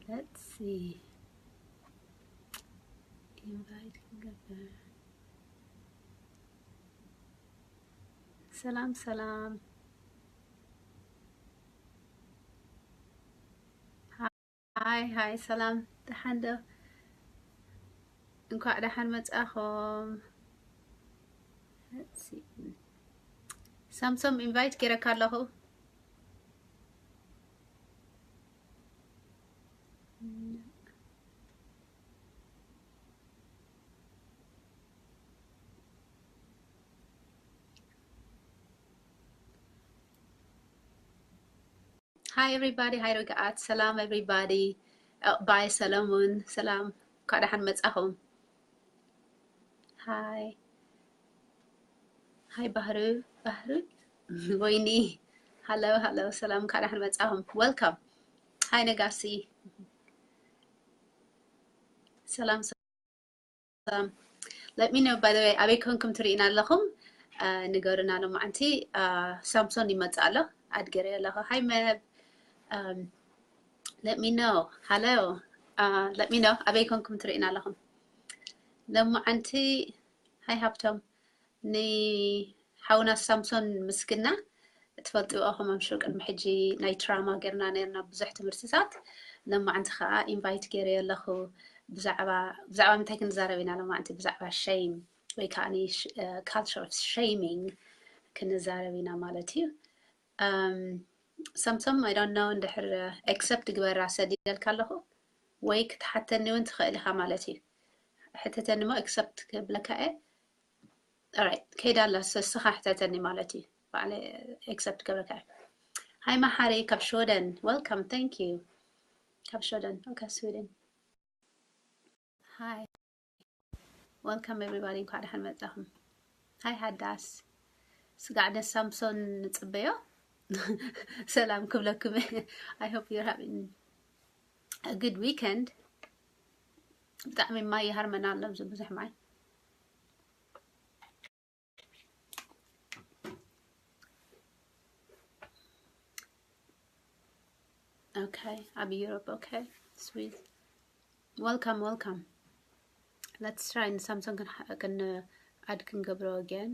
Let's see. Invite ክገብር። ሰላም ሰላም። ሃይ ሃይ፣ ሰላም፣ ደሓን ዶ? እንኳዕ ደሓን መጻኹም። ሳምሶም፣ ኢንቫይት ገይረካ ኣለኹ። Hi everybody, hi ርግኣት፣ ሰላም everybody። ባይ ሰለሙን፣ ሰላም፣ እንኳዕ ደሓን መጻኹም። ሃይ ሃይ፣ ባህሩ፣ ባህሩ፣ ወይኒ፣ ሃሎ ሃሎ፣ ሰላም፣ እንኳዕ ደሓን መጻኹም። Welcome። ሃይ ነጋሲ፣ ሰላም ሰላም። Let me know, by the way, ኣበይ ኮንኩም ትርእይና ኣለኹም? ንገሩና። ሎማዓንቲ ሳምሶን ይመጽእ ኣሎ፣ ኣድገረ ኣለኹ። ሃይ መብ፣ let me know። ሃሎ፣ let me know ኣበይ ኮንኩም ትርእይና ኣለኹም? ሎማዓንቲ፣ ሃይ ሃብቶም፣ ንሓውና ሳምሶን ምስግና፣ ትፈልጥዎ ኢኹም፣ ኣምሹር ቅድሚ ሕጂ ናይ ትራማ ጌርና ነርና ብዙሕ ትምህርትታት። ሎማዓንቲ ከዓ ኢንቫይት ገይረዮ ኣለኹ። ብዛዕባ ብዛዕባ ምንታይ ክንዛረብ ኢና ሎማዓንቲ? ብዛዕባ ሸይም ወይ ከዓ ካልቸር ኦፍ ሸይሚንግ ክንዛረብ ኢና ማለት እዩ። ሳምሶም፣ I don't know እንድሕር ኤክሰፕት ግበራ ሰዲደልካ ኣለኹ፣ ወይ ክትሓተኒ እውን ትኽእል ኢኻ ማለት እዩ። ሕተተኒ እሞ ኤክሰፕት ክብለካ እየ። Alright፣ ከይዳ ኣላ፣ ንስኻ ሕተተኒ ማለት እዩ። ባዕለ ኤክሰፕት ገብረካ እየ። ሃይ መሓሪ ካብ ሽወደን፣ welcome፣ thank you። ካብ ሽወደን፣ okay፣ ስዊድን። ሃይ፣ welcome everybody፣ እንኳዕ ደሓን መጻኹም። ሃይ ሃዳስ፣ ስጋዕ ነሳምሶን ንጽበዮ። ሰላም ክብለኩም። I hope you're having a good weekend። ብጣዕሚ ማይ ይሃርመና ኣሎ፣ ብዙ ብዙሕ ማይ። Okay, ኣብ Europe, okay, sweet. Welcome, welcome. Let's try ንሳምሶን ክን ኣድ ክንገብሮ again።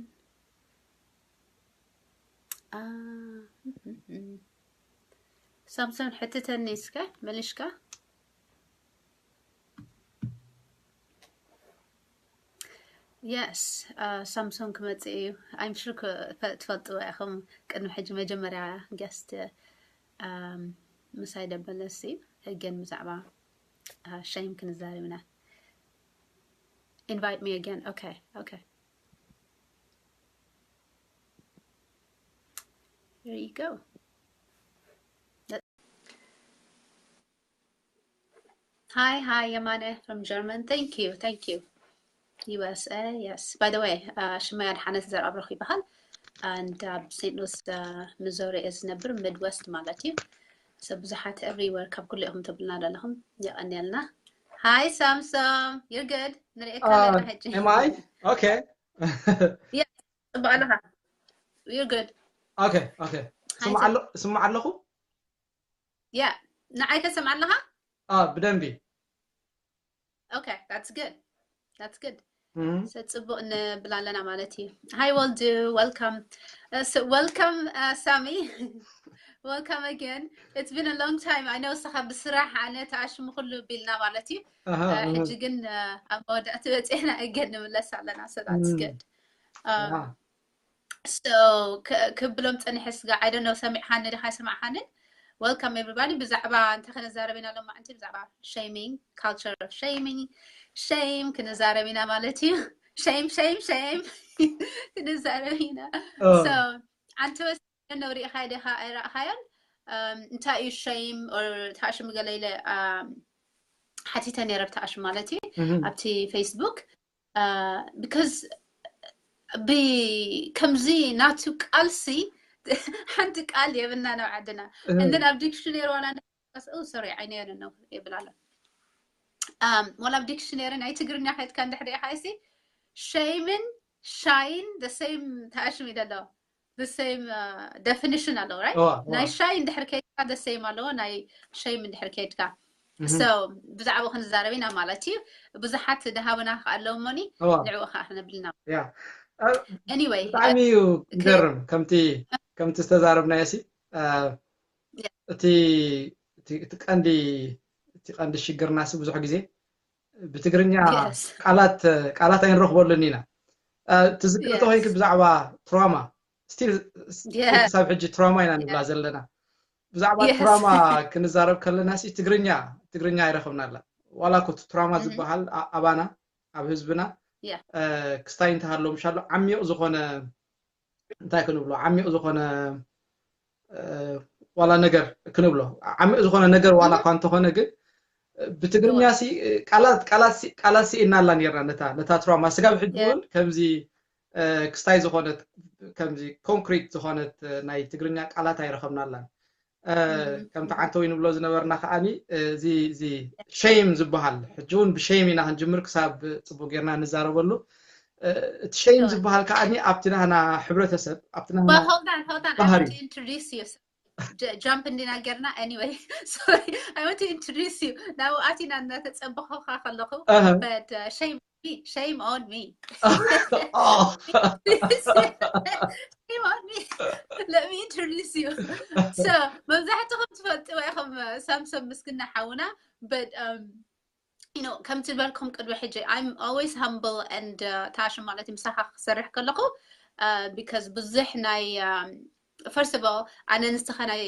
ሳምሶን ሕትተኒ እስከ መሊሽካ። Yes፣ ሳምሶን ክመጽእ እዩ። I'm sure ትፈልጥዎ ኢኹም። ቅድሚ ሕጂ መጀመርያ ገስት ምሳይ ደበለሲ፣ again ብዛዕባ ሸይም ክንዛረብ ኢና። Invite me again. Okay, okay. Here you go. Hi, hi, Yamane from German. Thank you, thank you. U S A, yes. By the way, ሽመይ ኣድሓነት ዘርኣብሩኽ ይበሃል። And ኣብ ሴንት ሉስ፣ ሚዙሪ እየ ዝነብር፣ ሚድወስት ማለት እዩ። So ብዙሓት everywhere ካብ ኩሉ ኢኹም ትብሉና ዘለኹም፣ የቐንየልና። Hi ሳምሶም፣ you're good። ንርእየካ ኣለና ሕጂ። Am I? Okay. Yes፣ ጽቡቕ ኣለኻ። You're good. Okay, okay. ስማዕ ኣለኹ። Yeah፣ ንዓይ ተሰምዓ ኣለኻ? ብደንቢ። Okay, that's good. That's good. So ጽቡቕ ንብል ኣለና ማለት እዩ። Hi ወልዱ፣ welcome. Welcome ሳሚ። Welcome again. It's been a long time. I know ንስኻ ብስራሕ ኣነ ተኣሽሙ ኩሉ ቢልና ማለት እዩ። ሕጂ ግን ኣብ መወዳእቲ በጺሕና again ንምለስ ኣለና። So that's good. So ክብሎም ጸኒሐ ስጋ፣ I don't know፣ ሰሚዕኻኒ ዲኻ ኣይሰማዕኻንን? Welcome everybody። ብዛዕባ እንታይ ክንዛረብ ኢና ሎማዓንቲ? ብዛዕባ shaming፣ culture of shaming፣ ሸይም ክንዛረብ ኢና ማለት እዩ። ሸይም ሸይም ሸይም ክንዛረብ ኢና። So ኣንቲ ወስ ነው ሪኢኻ ዲኻ ኣይረእኻዮን? እንታይ እዩ ሸይም? Or ተኣሽሙ ገለ ኢለ ሓቲተ ነይረ ብተኣሽሙ ማለት እዩ ኣብቲ ፌስቡክ። Because ከምዚ ናቱ ቃልሲ ሓንቲ ቃል የብና ናብ ዓድና። And then ኣብ ዲክሽነሪ ዋላ፣ ሶሪ ዓይነ የነ ነው ይብል ኣሎ። ዋላ ኣብ ዲክሽነሪ ናይ ትግርኛ ከድካ እንድሕር ሪኢኻ ሲ ሸይምን ሻይን the same ተኣሽሙ እዩ ዘሎ። The same definition ኣለዎ፣ right? ናይ ሻይ እንድሕር ከድካ the same ኣለዎ፣ ናይ ሸይም እንድሕር ከድካ። So ብዛዕባኡ ክንዛረብ ኢና ማለት እዩ። ብዙሓት ደሃቡና ከ ኣለዉ እሞኒ፣ እዋ ንዕኡ ከዓ ክነብልና። ያ Anyway ብጣዕሚ እዩ ዝገርም። ከምቲ ከምቲ ዝተዛረብናዮ ሲ እቲ እቲ ቀንዲ እቲ ቀንዲ ሽግርና ሲ ብዙሕ ግዜ ብትግርኛ ቃላት ቃላት ኣይንረኽበሉን ኢና። ትዝክር ተኮይንኪ ብዛዕባ ትራማ ስቲል ክሳብ ሕጂ ትራማ ኢና ንብላ ዘለና። ብዛዕባ ትራማ ክንዛረብ ከለና ሲ ትግርኛ ትግርኛ ኣይረኸብናላ። ዋላ ኮ እቲ ትራማ ዝበሃል ኣባና ኣብ ህዝብና ክስታይ እንተሃሎ ምሻሎ ዓሚቕ ዝኾነ እንታይ ክንብሎ ዓሚቕ ዝኾነ ዋላ ነገር ክንብሎ ዓሚቕ ዝኾነ ነገር ዋላ እኳ እንተኾነ ግን ብትግርኛ ሲ ቃላት ቃላት ሲ ቃላት ስኢናላ ኔርና ነታ ነታ ትራማ ስጋብ ሕጂ እውን ከምዚ ክስታይ ዝኾነት ከምዚ ኮንክሪት ዝኾነት ናይ ትግርኛ ቃላት ኣይረኸብናላን። ከምቲ ዓንተው ንብሎ ዝነበርና ከዓኒ እዚ እዚ ሸይም ዝበሃል ሕጂ እውን ብሸይም ኢና ክንጅምር ክሳብ ፅቡቅ ጌርና ንዛረበሉ። እቲ ሸይም ዝበሃል ከዓኒ ኣብቲ ናህና ሕብረተሰብ ኣብቲ ናህና ባህሪ jump እንዲና ጌርና anyway sorry I want to introduce you ናብኡ ኣቲና እናተፀበኹካ ከለኹ shame on me shame on me shame on me let me introduce you so መብዛሕትኹም ትፈልጥዎ ኢኹም ሳምሶን ምስግና ሓውና but um you know ከምቲ ዝበልኩም ቅድሚ ሕጂ I'm always humble and ታሽም ማለት ምሳኻ ክሰርሕ ከለኹ because ብዙሕ ናይ first of all ኣነ ንስኻ ናይ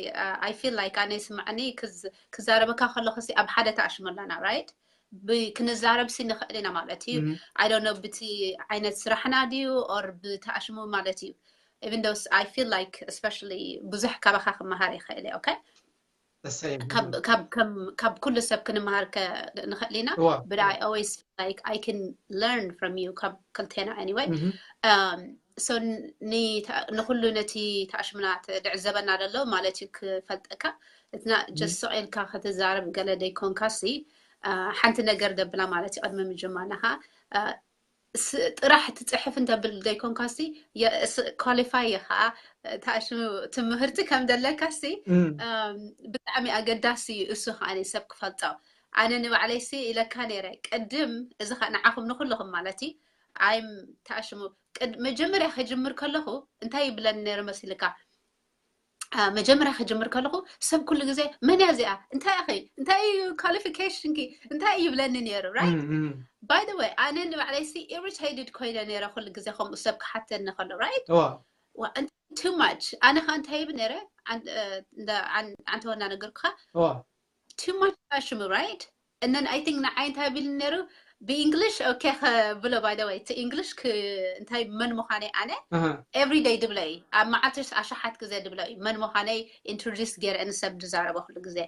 I feel like ኣነ ይስምዓኒ ክዛረበካ ከለኹ ሲ ኣብ ሓደ ታሽም ኣለና right ክንዛረብ ሲ ንኽእል ኢና ማለት እዩ I don't know ብቲ ዓይነት ስራሕና ድዩ or ብታሽሙ ማለት እዩ even though I feel like especially ብዙሕ ካባኻ ክመሃር ይኽእል okay ካብ ኩሉ ሰብ ክንመሃር ንኽእል ኢና but I always like I can learn from you ካብ ክልቴና anyway so ንኩሉ ነቲ ታሽምና ድዕዘበና ደሎ ማለት እዩ ክፈልጠካ እትና just ስቕ ኢልካ ክትዛረብ ገለ ደይኮንካ ሲ ሓንቲ ነገር ደብላ ማለት እዩ ቅድሚ ምጅማርና ኸዓ ጥራሕ ትፅሕፍ እንተብል ዘይኮንካ ሲ qualify ኢኻ ታሽሙ ትምህርቲ ከም ዘለካ ሲ ብጣዕሚ ኣገዳሲ እዩ እሱ ከዓ ሰብ ክፈልጦ ኣነ ንባዕለይ ሲ ኢለካ ነይረ ቅድም እዚ ከዓ ንዓኹም ንኩልኹም ማለት እዩ I'm ታሽሙ መጀመርያ ከጅምር ከለኹ እንታይ ይብለኒ ነይሩ መሲልካ መጀመርያ ክጅምር ከለኹ ሰብ ኩሉ ግዜ መን እያ እዚኣ እንታይ ኢኺ እንታይ እዩ qualification ኪ እንታይ እዩ ይብለኒ ነይሩ right by the way ኣነ ንባዕለይ ሲ irritated ኮይነ ነይረ ኩሉ ግዜ ከምኡ ሰብ ክሓተኒ ከሎ right too much ኣነ ከዓ እንታይ ይብል ነይረ ኣንተ ወና ነገርኩኻ too much ታሽሙ right and then I think ንዓይ እንታይ ቢል ነይሩ ብእንግሊሽ okay ብሎ by the way እቲ እንግሊሽ እንታይ መን ምዃነይ ኣነ everyday ድብሎ እዩ ኣብ መዓልቲ ኣሽሓት ግዜ ድብሎ እዩ መን ምዃነይ introduce ገይረ ንሰብ ዝዛረበ ኩሉ ግዜ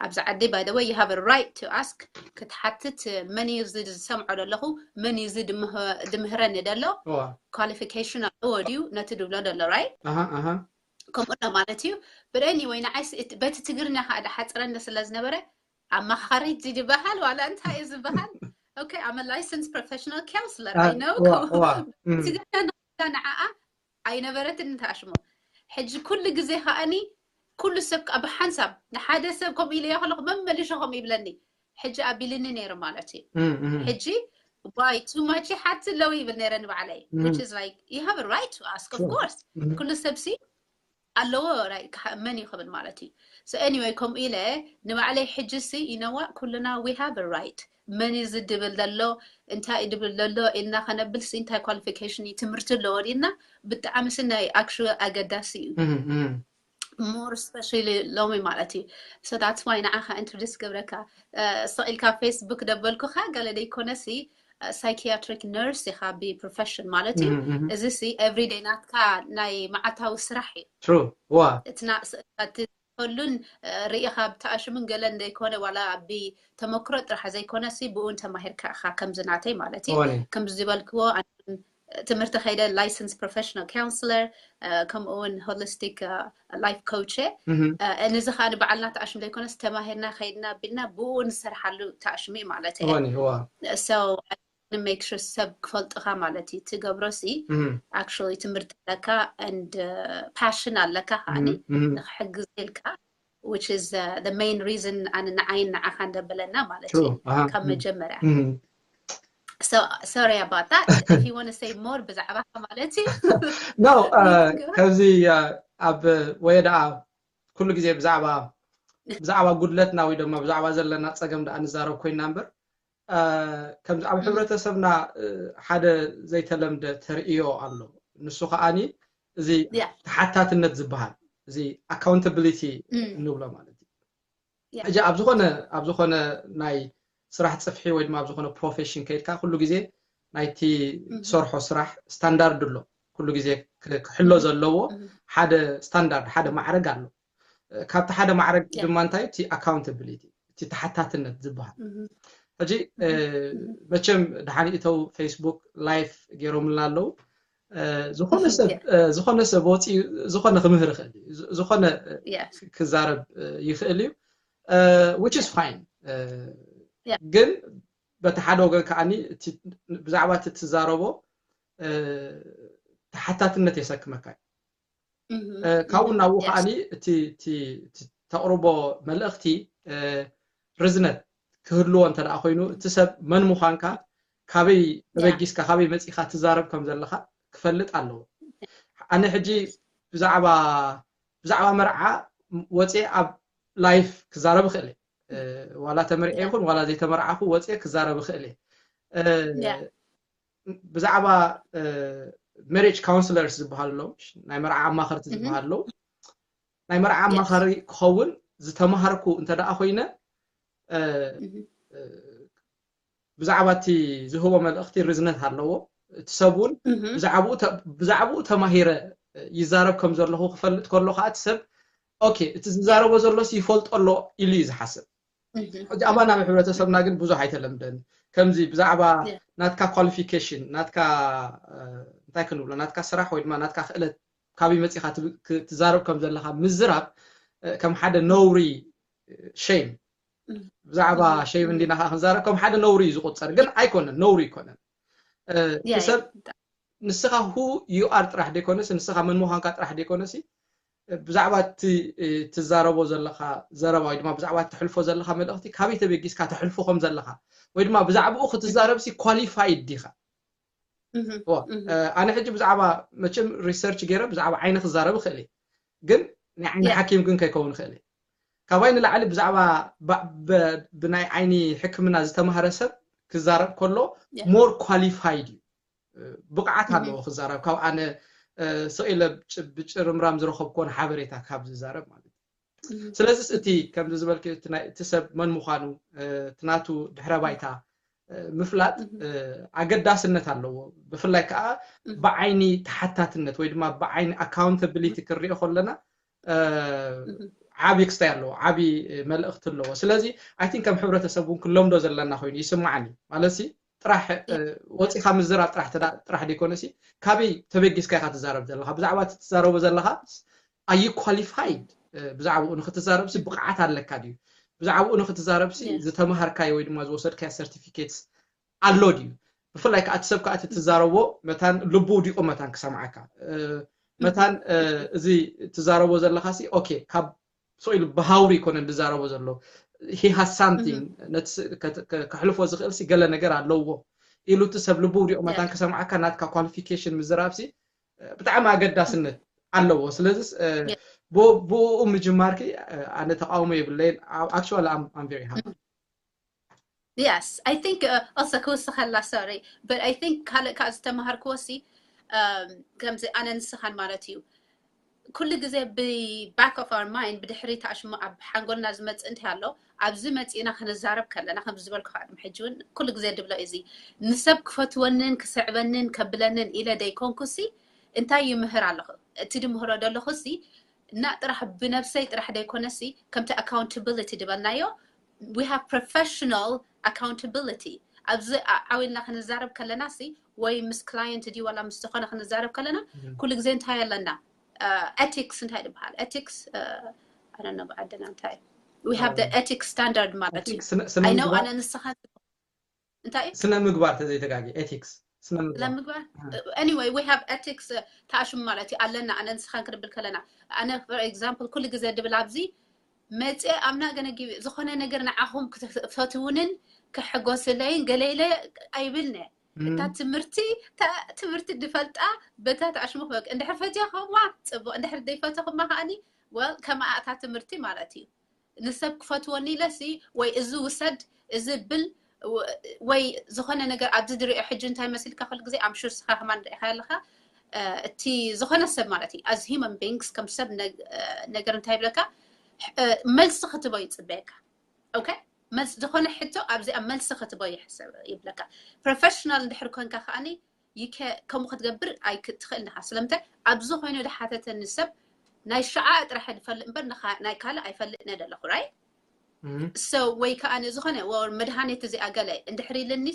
ኣብዚ ዓዲ by the way you have a right to ask ክትሓትት መን እዩ እዚ ዝሰምዖ ዘለኹ መን እዩ እዚ ድምህረኒ ደሎ qualification ኣለዎ ድዩ ነቲ ድብሎ ደሎ right ከምኡ ኣሎ ማለት እዩ but anyway ንዓይ በቲ ትግርኛ ከዓ ድሓፅረኒ ስለ ዝነበረ ኣማኻሪት ድበሃል ዋላ እንታይ እዩ ዝበሃል okay I'm a licensed professional counselor I know ትግርኛ ንዓኣ ኣይነበረትን ታሽሞ ሕጂ ኩሉ ግዜ ከዓኒ ኩሉ ሰብ ብሓንሳብ ንሓደ ሰብ ከምኡ ኢለዮ ከለኹ መመሊሾ ከምኡ ይብለኒ ሕጂ ኣቢልኒ ነይሩ ማለት እዩ ሕጂ why too much ሓቲ ኣለዉ ይብል ነይረ ንባዕለይ which is like you have a right to ask of course ኩሉ ሰብ ሲ ኣለዎ መን እዩ ክብል ማለት እዩ so anyway ከምኡ ኢለ ንባዕለይ ሕጂ ሲ ይነዋ ኩልና we have a right መን እዩ ዝድብል ዘሎ እንታይ እዩ ድብል ዘሎ ኢልና ከነብል ሲ እንታይ qualification እዩ ትምህርቲ ኣለዎ ኢልና ብጣዕሚ ሲ ናይ actual ኣገዳሲ እዩ more especially ሎሚ ማለት እዩ so that's why ንዓኻ introduce ገብረካ ስቕ ኢልካ Facebook ደበልኩኻ ገለ ደይኮነ ሲ psychiatric nurse ኢኻ ብ profession ማለት እዩ እዚ ሲ everyday ናትካ ናይ መዓልታዊ ስራሕ እዩ true ዋ እቲ ና- እቲ ከሉን እ፣ ርኢኻ ብተኣሽሙን ገለን ዘይኮነ ዋላ ብተመክሮ ጥራሕ ዘይኮነ ሲ ብኡን ተማሂርካ ኢኻ ከምዚ ናተይ ማለት እዩ እወኒ ከምዚ ዝበልክዎ ኣነ እውን ትምህርቲ ከይደ licensed professional counselor እ፣ ከምኡ እውን holistic life coach እየ እህ፣ እ፣ ነዚ ከዓ ንባዕልና ተኣሽሙ ዘይኮነስ ተማሂርና ከይድና ቢልና ብኡ ንሰርሓሉ ተኣሽሙ እዩ ማለት እየ እወኒ እዋ so make sure ሰብ ክፈልጥኻ ማለት እዩ ትገብሮ ሲ እህ፣ actually ትምህርቲ ኣለካ and passion ኣለካ ከዓኒ እህ፣ እህ፣ ንክሕግዝ ኢልካ which is uh, the main reason ኣነ ንዓይን ንዓኻን ደበለና ማለት True. እዩ ኣሃ። ካብ መጀመርያ Mhm. so sorry about that if you want to say more ብዛዕባ ማለት እዩ No, you uh, can go ከምዚ uh, ኣብ ወይ ደኣ ኩሉ ግዜ ብዛዕባ ብዛዕባ ጉድለትና ወይ ድማ ብዛዕባ ዘለና ጸገም ደኣ ንዛረብ ኮይና እምበር uh, ከምዚ ኣብ Mhm. ሕብረተሰብና uh, ሓደ ዘይተለምደ ተርእዮ ኣሎ። ንሱ ከኣኒ እዚ Yeah. ተሓታትነት ዝበሃል እዚ accountability Mm. እንብሎ ማለት እዩ። Yeah. ሕጂ ኣብ ዝኾነ ኣብ ዝኾነ ናይ ስራሕ ጽፍሒ ወይ ድማ ኣብ ዝኾነ profession ከይድካ ኩሉ ግዜ ናይቲ Mhm. ትሰርሖ ስራሕ ስታንዳርድ ኣሎ። ኩሉ ግዜ ክ- ክሕሎ Mhm. ዘለዎ Mhm. ሓደ ስታንዳርድ ሓደ ማዕረግ ኣሎ። ካብቲ ሓደ ማዕረግ Yeah. ድማ እንታይ እቲ accountability እቲ ተሓታትነት ዝበሃል Mhm. ሕጂ Mhm. እ፣ Mhm. መቸም ድሓን እተው ፌስቡክ ላይፍ ገይሮምልና ኣለዉ። እ፣ ዝኾነ ሰብ Yeah. እ፣ ዝኾነ ሰብ ወፂኡ ዝኾነ ክምህር ይኽእል እዩ። ዝ- ዝኾነ እ፣ Yeah. ክ- ክዛረብ እ፣ ይኽእል እዩ። እ፣ which is fine። እ፣ Yeah. ግን በቲ ሓደ ወገን ከዓኒ እቲ ብዛዕባ እቲ ትዛረቦ እ፣ ተሓታትነት የሰክመካ እዩ። Mhm. እ፣ ካብኡ Mhm. ናብኡ Yes. ከዓኒ እቲ እቲ እቲ ተቕርቦ መልእኽቲ እ፣ ርዝነት ክህልዎ እንተ ደኣ ኮይኑ እቲ ሰብ መን ምዃንካ ካበይ Yeah. ተበጊስካ ካበይ መጺኻ ትዛረብ ከም ዘለኻ ክፈልጥ ኣለዎ። ኣነ ሕጂ ብዛዕባ ብዛዕባ መርዓ ወፅየ ኣብ ላይፍ ክዛረብ እኽእል እየ። እ፣ ዋላ ተመርዒ Yeah. ይኹን ዋላ ዘይተመርዓኹ ወፅየ ክዛረብ እኽእል እየ። እ፣ Yeah. ብዛዕባ marriage counselors ዝበሃሉ ኣለዉ፣ ናይ መርዓ ኣማኸርቲ Mhm. ዝበሃሉ ኣለዉ። ናይ መርዓ Yes. ኣማኻሪ ክኸውን ዝተማሃርኩ እንተ ደኣ ኮይነ እ፣ Mhm. እ፣ ብዛዕባ እቲ ዝህቦ መልእኽቲ ርዝነት ኣለዎ። እቲ ሰብ እውን Mhm. ብዛዕባኡ ተ- ብዛዕባኡ ተማሂረ ይዛረብ ከም ዘለኹ ክፈልጥ ከሎ ከዓ እቲ ሰብ ኦኬ እቲ ዝዛረቦ ዘሎስ ይፈልጦ ኣሎ ኢሉ እዩ ዝሓስብ። Mhm. ሕጂ ኣባና ኣብ ሕብረተሰብና ግን ብዙሕ ኣይተለምደን። ከምዚ ብዛዕባ Yeah. ናትካ ኳሊፊኬሽን ናትካ እ፣ እንታይ ክንብሎ ናትካ ስራሕ ወይ ድማ ናትካ ክእለት ካበይ መፂኻ ትብ- ክ- ትዛረብ ከም ዘለኻ ምዝራብ እ፣ ከም ሓደ ነውሪ ሼም Mhm. ብዛዕባ Mhm. ሼም Mhm. እንዲና ከዓ ክንዛረብ ከም ሓደ ነውሪ እዩ ዝቁፀር፣ ግን ኣይኮነን፣ ነውሪ ኣይኮነን። እ፣ እቲ Yeah, ሰብ yeah. ንስኻ who you are ጥራሕ ደይኮነሲ ንስኻ መን ምዃንካ ጥራሕ ደይኮነሲ እ፣ ብዛዕባ እቲ እ፣ ትዛረቦ ዘለኻ ዘረባ ወይ ድማ ብዛዕባ እተሕልፎ ዘለኻ መልእኽቲ ካበይ ተበጊስካ ተሕልፎ ከም ዘለኻ ወይ ድማ ብዛዕባኡ ክትዛረብ ሲ ኳሊፋይድ ዲኻ? Mhm. እዋ፣ Mhm. እ፣ ኣነ ሕጂ ብዛዕባ መቸም ሪሰርች ገይረ ብዛዕባ ዓይኒ ክዛረብ እኽእል እየ፣ ግን ናይ ዓይኒ Yeah. ሓኪም ግን ከይከውን እኽእል እየ። ካባይ ንላዕሊ ብዛዕባ ባ- በ- ብናይ ዓይኒ ሕክምና ዝተማህረ ሰብ ክዛረብ ከሎ Yeah. ሞር ኳሊፋይድ እዩ። እ፣ ብቕዓት Mhm. ኣለዎ ክዛረብ ካብ ኣነ እ፣ ስቕ ኢለ ብጭ- ብጭርምራም ዝረኸብኩዎን ሓበሬታ ካብ ዝዛረብ ማለት እዩ። Mhm. ስለዚስ እቲ ከምዚ ዝበልክ እቲ ናይ እቲ ሰብ መን ምዃኑ እ፣ እቲ ናቱ ድሕረ ባይታ እ፣ ምፍላጥ Mhm. እ፣ ኣገዳስነት ኣለዎ። ብፍላይ ከዓ Mhm. ብዓይኒ ተሓታትነት ወይ ድማ ብዓይኒ ኣካውንታብሊቲ ክንሪኦ ከለና እ፣ Mhm. ዓቢ ክስታይ ኣለዎ፣ ዓቢ እ፣ መልእኽቲ ኣለዎ። ስለዚ ኣይ ቲንክ ከም ሕብረተሰብ እውን ክንለምዶ ዘለና ኮይኑ ይስማዓኒ። ማለትሲ ጥራሕ እ፣ ወፂኻ ምዝራብ ጥራሕ ተዳ- ጥራሕ ደይኮነሲ ካበይ ተበጊስካ ኢኻ ትዛረብ ዘለኻ ብዛዕባ እቲ ትዛረቦ ዘለኻ ኣዩ ኳሊፋይድ ብዛዕባኡ ንክትዛረብሲ ብቕዓት ኣለካ ድዩ? ብዛዕባኡ ንክትዛረብሲ Yeah. ዝተምሃርካዮ ወይ ድማ ዝወሰድካዮ ሰርቲፊኬትስ ኣሎ ድዩ? ብፍላይ ከዓ እቲ ሰብ ከዓ እቲ ትዛረቦ መታን ልቡ ውዲቑ መታን ክሰምዓካ እ፣ መታን እ፣ እዚ ትዛረቦ ዘለኻሲ ኦኬ ካብ ስቕ ኢሉ ብሃውሪ ይኮነን ዝዛረቦ ዘሎ he has something Mhm. ነቲ ስ- ከ- ከ- ከሕልፎ ዝኽእልሲ ገለ ነገር ኣለዎ ኢሉ እቲ ሰብ ልቡ ውዲቑ መታን Yeah. ክሰምዓካ ናትካ ኳሊፊኬሽን ምዝራብሲ እ፣ ብጣዕሚ ኣገዳስነት ኣለዎ። ስለዚስ እ፣ Yeah. ብ- ብኡ ምጅማርኪ እ፣ ኣነ ተቃውሞ የብለይን። Actually I'm I'm very happy. Yes, I think uh, also ክውስኸላ sorry, but I think ካልእ ከዓ ዝተምሃርክዎ ሲ um, ከምዚ ኣነ ንስኻን ማለት እዩ ኩሉ ግዜ ብ back of our mind ብድሕሪ ተኣሽሙ ኣብ ሓንጎልና ዝመፅእ እንታይ ኣሎ ኣብዚ መፂእና ክንዛረብ ከለና ከም ዝበልኩ ከዓ ሕጂ እውን ኩሉ ግዜ ድብሎ እዚ ንሰብ ክፈትወንን ክስዕበንን ከብለንን ኢለ ደይኮንኩ ሲ እንታይ ይምህር ኣለኹ እቲ ድምህሮ ዘለኹ ሲ እና ጥራሕ ብነብሰይ ጥራሕ ደይኮነ ሲ ከምቲ ኣካውንታብሊቲ ድበልናዮ we have professional accountability ኣብዚ ዓ- ዓው ኢልና ክንዛረብ ከለና ሲ ወይ ምስ ክላየንት ድዩ ዋላ ምስ ዝኾነ ክንዛረብ ከለና ኩሉ ግዜ እንታይ ኣለና ኤቲክስ እንታይ ዝበሃል ኤቲክስ ኣነ ብዓድና እንታይ we have the ethics standard ማለት እዩ ስነ- ስነ I know ምግባር- ኣነ ንስኻ እንታይ እዩ ስነ ምግባር ተዘይተጋጊ ኤቲክስ ስነ ምግባር ስለምግባር anyway we have ethics ተኣሽሙ ማለት እዩ ኣለና ኣነ ንስኻን ክንብል ከለና ኣነ for example ኩሉ ግዜ ድብል ኣብዚ መፅአ ኣምና ገነጊብ ዝኾነ ነገር ንዓኹም ክትፈትውንን ክሕጎስለይን ገለይለ ኣይብልነ። እታ ትምህርቲ እታ ትምህርቲ ድፈልጣ በታ ተኣሽሙ ክበቅ እንድሕር ፈትኹማ ፅቡቅ፣ እንድሕር ዘይፈትኹማ ከኣኒ ወል ከማኣ እታ ትምህርቲ ማለት እዩ። ንሰብ ክፈትወኒ ኢለሲ ወይ እዚ ውሰድ እዚ ብል ወይ ዝኾነ ነገር ኣብዚ ድሪኦ ሕጂ እንታይ መሲልካ ኩሉ ግዜ ኣምሹር ስኻ ከማን ርኢኻ ኣለኻ። እቲ ዝኾነ ሰብ ማለት እዩ as human beings ከም ሰብ ነገር እንታይ ይብለካ መልሲ ክትቦ ይፅበየካ። ኦኬ መልሲ ዝኾነ ሕቶ ኣብዚኣ መልሲ ክትቦ ይሕሰብ ይብለካ። ፕሮፌሽናል እንድሕር ኮንካ ከኣኒ ከምኡ ክትገብር ኣይትኽእል ኢኻ። ስለምንታይ ኣብዚ ኮይኑ ዝሓተተኒ ሰብ ናይ ሸዓ ጥራሕ ድፈልጥ እምበር ናይ ካልእ ኣይፈልጥነ ደለኹ ራይ ሰው ወይ ከዓ ዝኾነ መድሃኒት እዚኣ ገለ እንድሕር ኢልኒ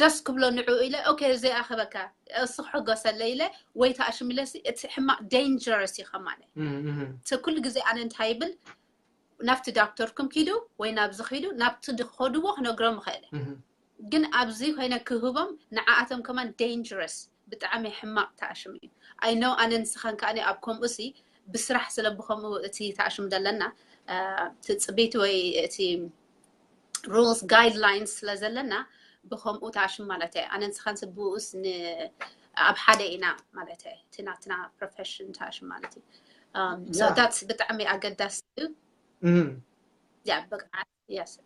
ደስ ክብሎ ንዕኡ ኢለ ኦኬ እዚኣ ክበካ እሱ ክሕጎሰለ ኢለ ወይ ተኣሽሚለሲ እቲ ሕማቅ ዳንጀረስ እዩ ከማለ ኩሉ ግዜ ኣነ እንታይ ይብል ናብቲ ዳክተርኩም ኪዱ ወይ ናብዚ ኪዱ ናብቲ ድኸድዎ ክነግሮም ይኽእል ግን ኣብዚ ኮይነ ክህቦም ንዓኣቶም ከማን ዳንጀረስ ብጣዕሚ ሕማቅ ተኣሽም እዩ። ኣይ ኖ ኣነ ንስኻን ከኣ ኣብ ከምኡ ሲ ብስራሕ ስለ ብከምኡ እቲ ተኣሽም ዘለና ትፅቢት ወይ እቲ rules guidelines ስለ ዘለና ብከምኡ ተኣሽም ማለት እየ። ኣነ ንስኻን ስብኡስ ኣብ ሓደ ኢና ማለት እየ። እቲ ናትና ፕሮፌሽን ተኣሽም ማለት እዩ። ብጣዕሚ ኣገዳሲ እዩ። ብቅዓት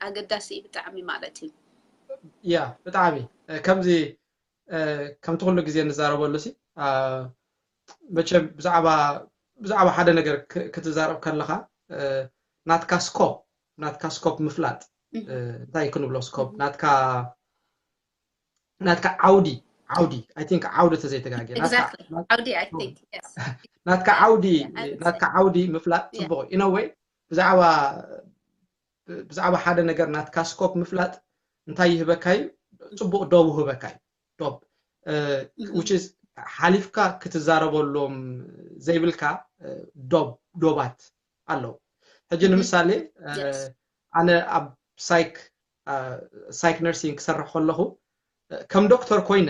ኣገዳሲ እዩ ብጣዕሚ ማለት እዩ። ያ ብጣዕሚ ከምዚ ከምቲ ኩሉ ግዜ ንዛረበሉ ሲ መቸም ብዛዕባ ብዛዕባ ሓደ ነገር ክትዛረብ ከለካ ናትካ ስኮፕ ናትካ ስኮፕ ምፍላጥ እንታይ ክንብሎ ስኮፕ ናትካ ናትካ ዓውዲ ዓውዲ I think ዓውዲ ተዘይተጋገ ናትካ ዓውዲ ምፍላጥ ፅቡቅ ኢነ ወይ ብዛዕባ ብዛዕባ ሓደ ነገር ናትካ ስኮፕ ምፍላጥ እንታይ ይህበካ እዩ ፅቡቅ ዶብ ይህበካ እዩ ዶብ which is ሓሊፍካ ክትዛረበሎም ዘይብልካ ዶብ ዶባት ኣለዉ ሕጂ ንምሳሌ ኣነ ኣብ ሳይክ ሳይክ ነርሲንግ ክሰርሕ ከለኹ ከም ዶክተር ኮይነ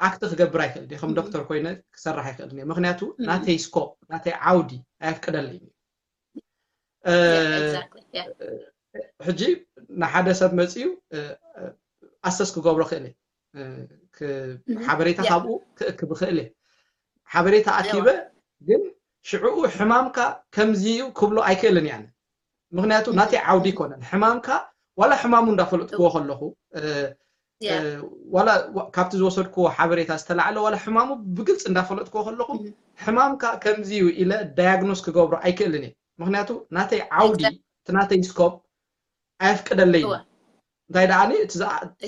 ኣክት ክገብር ኣይክእል ከም ዶክተር ኮይነ ክሰርሕ ኣይክእል ምክንያቱ ናተይ ስኮፕ ናተይ ዓውዲ ኣየፍቅደለይ ሕጂ ንሓደ ሰብ መፅዩ ኣሰስ ክገብሮ ክእል ሓበሬታ ካብኡ ክእክብ ክእል ሓበሬታ ኣኪበ ግን ሽዕኡ ሕማምካ ከምዚ እዩ ክብሎ ኣይክእልን እያ ምክንያቱ ናተይ ዓውዲ ይኮነን ሕማምካ ዋላ ሕማሙ እንዳፈለጥክዎ ከለኹ ዋላ ካብቲ ዝወሰድክዎ ሓበሬታ ዝተላዕለ ዋላ ሕማሙ ብግልፂ እንዳፈለጥክዎ ከለኹ ሕማምካ ከምዚ እዩ ኢለ ዳያግኖስ ክገብሮ ኣይክእልን እየ ምክንያቱ ናተይ ዓውዲ እቲ ናተይ ስኮፕ ኣየፍቅደለይ እንታይ ደኣኒ እቲ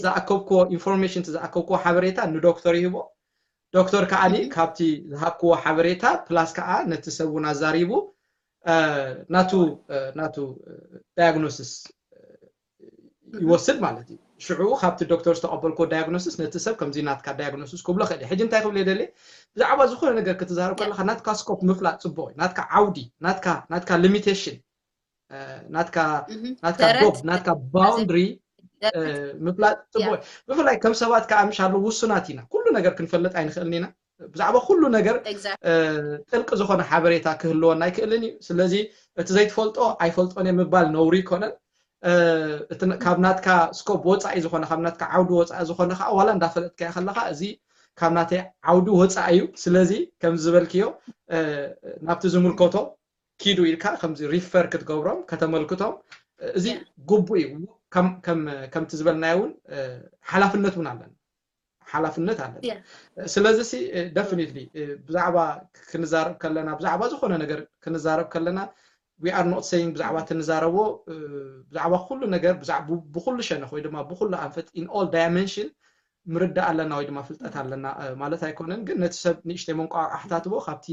ዝኣከብክዎ ኢንፎርሜሽን እቲ ዝኣከብክዎ ሓበሬታ ንዶክተር ይህቦ ዶክተር ከዓኒ ካብቲ ዝሃብክዎ ሓበሬታ ፕላስ ከዓ ነቲ ሰብ እውን ኣዛሪቡ ናቱ ናቱ ዳያግኖሲስ ይወስድ ማለት እዩ ሽዑ ካብቲ ዶክተር ዝተቀበልክዎ ዳያግኖሲስ ነቲ ሰብ ከምዚ ናትካ ዳያግኖሲስ ክብሎ ክእል ሕጂ እንታይ ክብል የደሊ ብዛዕባ ዝኮነ ነገር ክትዛረብ ከለካ ናትካ ስኮፕ ምፍላጥ ፅቡቅ እዩ ናትካ ዓውዲ ናትካ ናትካ ሊሚቴሽን ናትካ ናትካ ዶብ ናትካ ባውንድሪ ምፍላጥ ፅቡቅ ብፍላይ ከም ሰባት ከዓ ምሽ ኣሎ ውሱናት ኢና ኩሉ ነገር ክንፈልጥ ኣይንክእልን ኢና ብዛዕባ ኩሉ ነገር ጥልቂ ዝኾነ ሓበሬታ ክህልወና ኣይክእልን እዩ ስለዚ እቲ ዘይትፈልጦ ኣይፈልጦን እየ ምባል ነውሪ ይኮነን ካብ ናትካ ስኮፕ ወፃኢ ዝኾነ ካብ ናትካ ዓውዲ ወፃኢ ዝኾነ ከዓ ዋላ እንዳፈለጥካዮ ከለካ እዚ ካብ ናተይ ዓውዲ ወፃኢ እዩ ስለዚ ከም ዝበልክዮ ናብቲ ዝምልከቶ ኪዱ ኢልካ ከምዚ ሪፈር ክትገብሮም ከተመልክቶም እዚ ግቡእ እዩ ከምቲ ዝበልናዮ እውን ሓላፍነት እውን ኣለና ሓላፍነት ኣለና ስለዚ ሲ ደፍኒትሊ ብዛዕባ ክንዛረብ ከለና ብዛዕባ ዝኾነ ነገር ክንዛረብ ከለና we are not saying ብዛዕባ ትንዛረቦ ብዛዕባ ኩሉ ነገር ብኩሉ ሸነክ ወይ ድማ ብኩሉ ኣንፈት in all dimension ምርዳእ ኣለና ወይ ድማ ፍልጠት ኣለና ማለት ኣይኮነን ግን ነቲ ሰብ ንእሽተይ መንቋቋሕታ ትቦ ካብቲ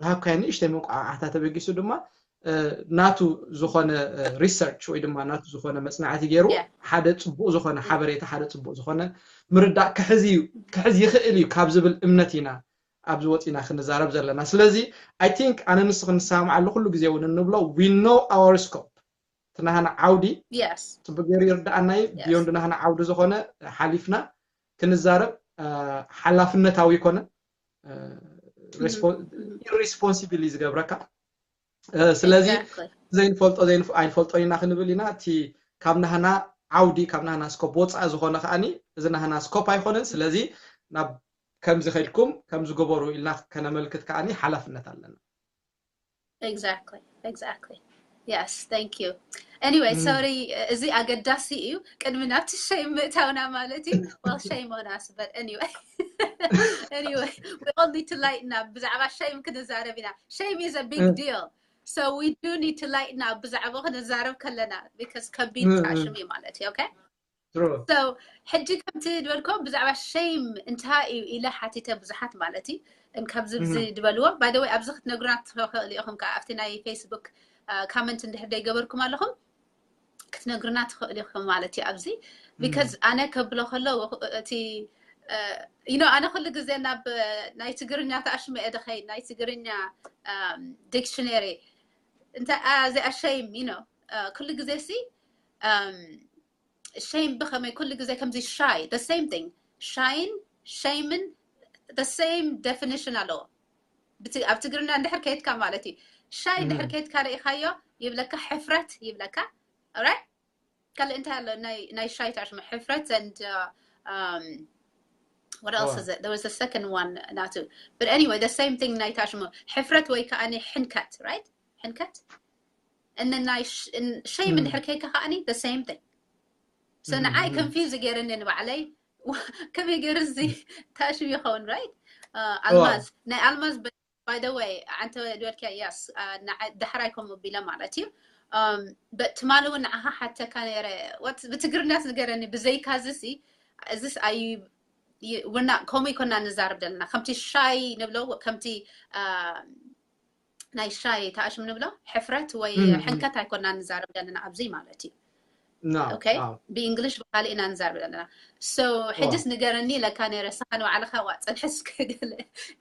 ዝሃብካዮ ንእሽተይ መንቋቋሕታ ተበጊሱ ድማ ናቱ ዝኾነ ሪሰርች ወይ ድማ ናቱ ዝኾነ መፅናዕቲ ገይሩ ሓደ ፅቡቅ ዝኾነ ሓበሬታ ሓደ ፅቡቅ ዝኾነ ምርዳእ ክሕዝ ይኽእል እዩ ካብ ዝብል እምነት ኢና ኣብዚ ወፂና ክንዛረብ ዘለና ስለዚ I think ኣነ ንስኺ ንሰማምዓሉ ኩሉ ግዜ እውን እንብሎ we know our scope እቲ ናህና ዓውዲ ፅቡቅ ገይሩ ይርዳኣና እዩ beyond ናህና ዓውዲ ዝኾነ ሓሊፍና ክንዛረብ ሓላፍነታዊ ይኮነ ኢሬስፖንሲብል ዝገብረካ ስለዚ ዘይንፈልጦ ኣይንፈልጦ ኢና ክንብል ኢና። እቲ ካብ ናህና ዓውዲ ካብ ናህና ስኮፕ ወፃኢ ዝኾነ ከዓኒ እዚ ናህና ስኮፕ ኣይኮነን። ስለዚ ናብ ከምዚ ከድኩም ከምዚ ገበሩ ኢልና ከነመልክት ከዓኒ ሓላፍነት ኣለና። Exactly, exactly. Yes, thank you. Anyway, sorry, እዚ ኣገዳሲ እዩ። ቅድሚ ናብቲ ሸይም ምእታውና ማለት እዩ። Well, shame on us, but anyway. Anyway, we all need to lighten up. ብዛዕባ ሸይም ክንዛረብ ኢና። Shame is a big deal. So we do need to lighten up ብዛዕባ ክንዛረብ ከለና because ከቢድ ጣሽም እዩ ማለት እዩ። Okay? So ሕጂ ከምቲ ዝበልኮ ብዛዕባ ሸይም እንታይ እዩ ኢለ ሓቲተ ብዙሓት ማለት እዩ። ካብዚ ዝበልዎ by the way ኣብዚ ክትነግሩና ትኽእሉ ኢኹም ከዓ ኣብቲ ናይ ፌስቡክ comment እንድሕር ዘይገበርኩም ኣለኹም ክትነግሩና ትኽእሉ ኢኹም ማለት እዩ ኣብዚ because ኣነ ከብሎ ከሎ እቲ you know ኣነ ኩሉ ግዜ ናብ ናይ ትግርኛ ተኣሽመ እየ ድኸይድ ናይ ትግርኛ dictionary እንታይ እዚኣ shame you know ኩሉ ግዜ ሲ shame ብኸመይ ኩሉ ግዜ ከምዚ shy the same thing shy ን shame ን the same definition ኣለዎ ኣብ ትግርኛ እንድሕር ከይድካ ማለት እዩ shy እንድሕር ከይድካ ርኢኻዮ ይብለካ ሕፍረት ይብለካ right ካልእ እንታይ ኣሎ ናይ shy ተኣሽሙ ሕፍረት and what else is it there was a second one ናቱ but anyway the same thing ናይ ተኣሽሙ ሕፍረት ወይ ከዓ ሕንከት right ሕንከት እነ ናይ shame እንድሕር ከይካ ከዓኒ the same thing so ንዓይ confuse ገይርኒ ንባዕለይ ከመይ ገይሩ እዚ ተኣሽም ይኸውን right ኣልማዝ ናይ ኣልማዝ by the way ኣንተ ድበልክያ yes ዳሕራይ ከምኡ ቢለ ማለት እዩ ትማሊ እውን ንዓኻ ሓተካ ነይረ ብትግርኛ ዝገረኒ ብዘይካ ዝሲ እዚስ ኣዩ ከምኡ ይኮና ንዛርብ ዘለና ከምቲ shy ንብሎ ከምቲ ናይ shy ተኣሽም ንብሎ ሕፍረት ወይ ሕንከት ኣይኮና ንዛርብ ዘለና ኣብዚ ማለት እዩ ብእንግሊሽ ብካሊእ ኢና ንዛርብ ዘለና so ሕጅስ ንገረኒ ኢለካ ነይረ ስኻ ንባዕልኻ ዋ ፀንሕስ ገለ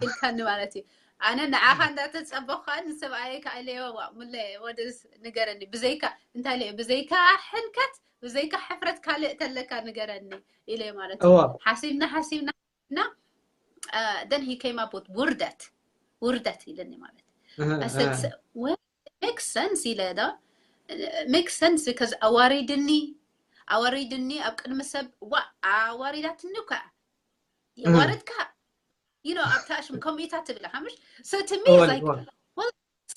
ኢልካኒ ማለት እዩ ኣነ ንዓኻ እንዳተፀበኳ ንሰብኣየ ከዓ ኢለዮ ዋ ሙለ ወደስ ንገረኒ ብዘይካ እንታይ ኢለዮ ብዘይካ ሕንከት ብዘይካ ሕፍረት ካልእ ተለካ ንገረኒ ኢለዮ ማለት እዩ ሓሲብና ሓሲብና እና then he came up with ውርደት ውርደት ኢለኒ ማለት make sense ኢለ ዶ make sense because ኣዋሪድኒ ኣዋሪድኒ ኣብ ቅድሚ ሰብ ዋ ኣዋሪዳትኒ እኳ የዋረድካ you know ኣብታ ሽም ከምኡ ኢታ ትብል ሓምሽ so to me is like well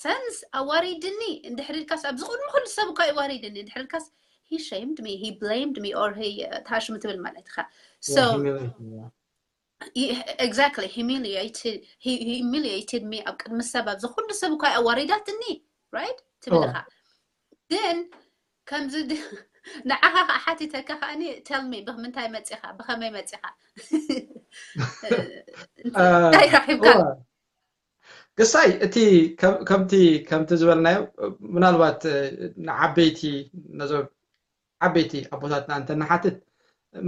sense ኣዋሪድኒ እንድሕር ኢልካስ ኣብዚ ቅድሚ ኩሉ ሰብ እኳ የዋሪድኒ እንድሕር ኢልካስ he shamed me he blamed me or he ታሽም ትብል ማለት ኢኻ so exactly humiliated he humiliated me ኣብ ቅድሚ ሰብ ኣብዚ ኩሉ ሰብ እኳ ኣዋሪዳትኒ right ትብል ኢኻ ግን ከምዚ ንዓኻ ከዓ ሓቲተካ ከዓኒ tell me ብምንታይ መፂኻ ብኸመይ መፂኻ እንታይ ረኺብካ ግሳይ እቲ ከምቲ ከምቲ ዝበልናዮ ምናልባት ንዓበይቲ ነዞም ዓበይቲ ኣቦታትና እንተንሓትት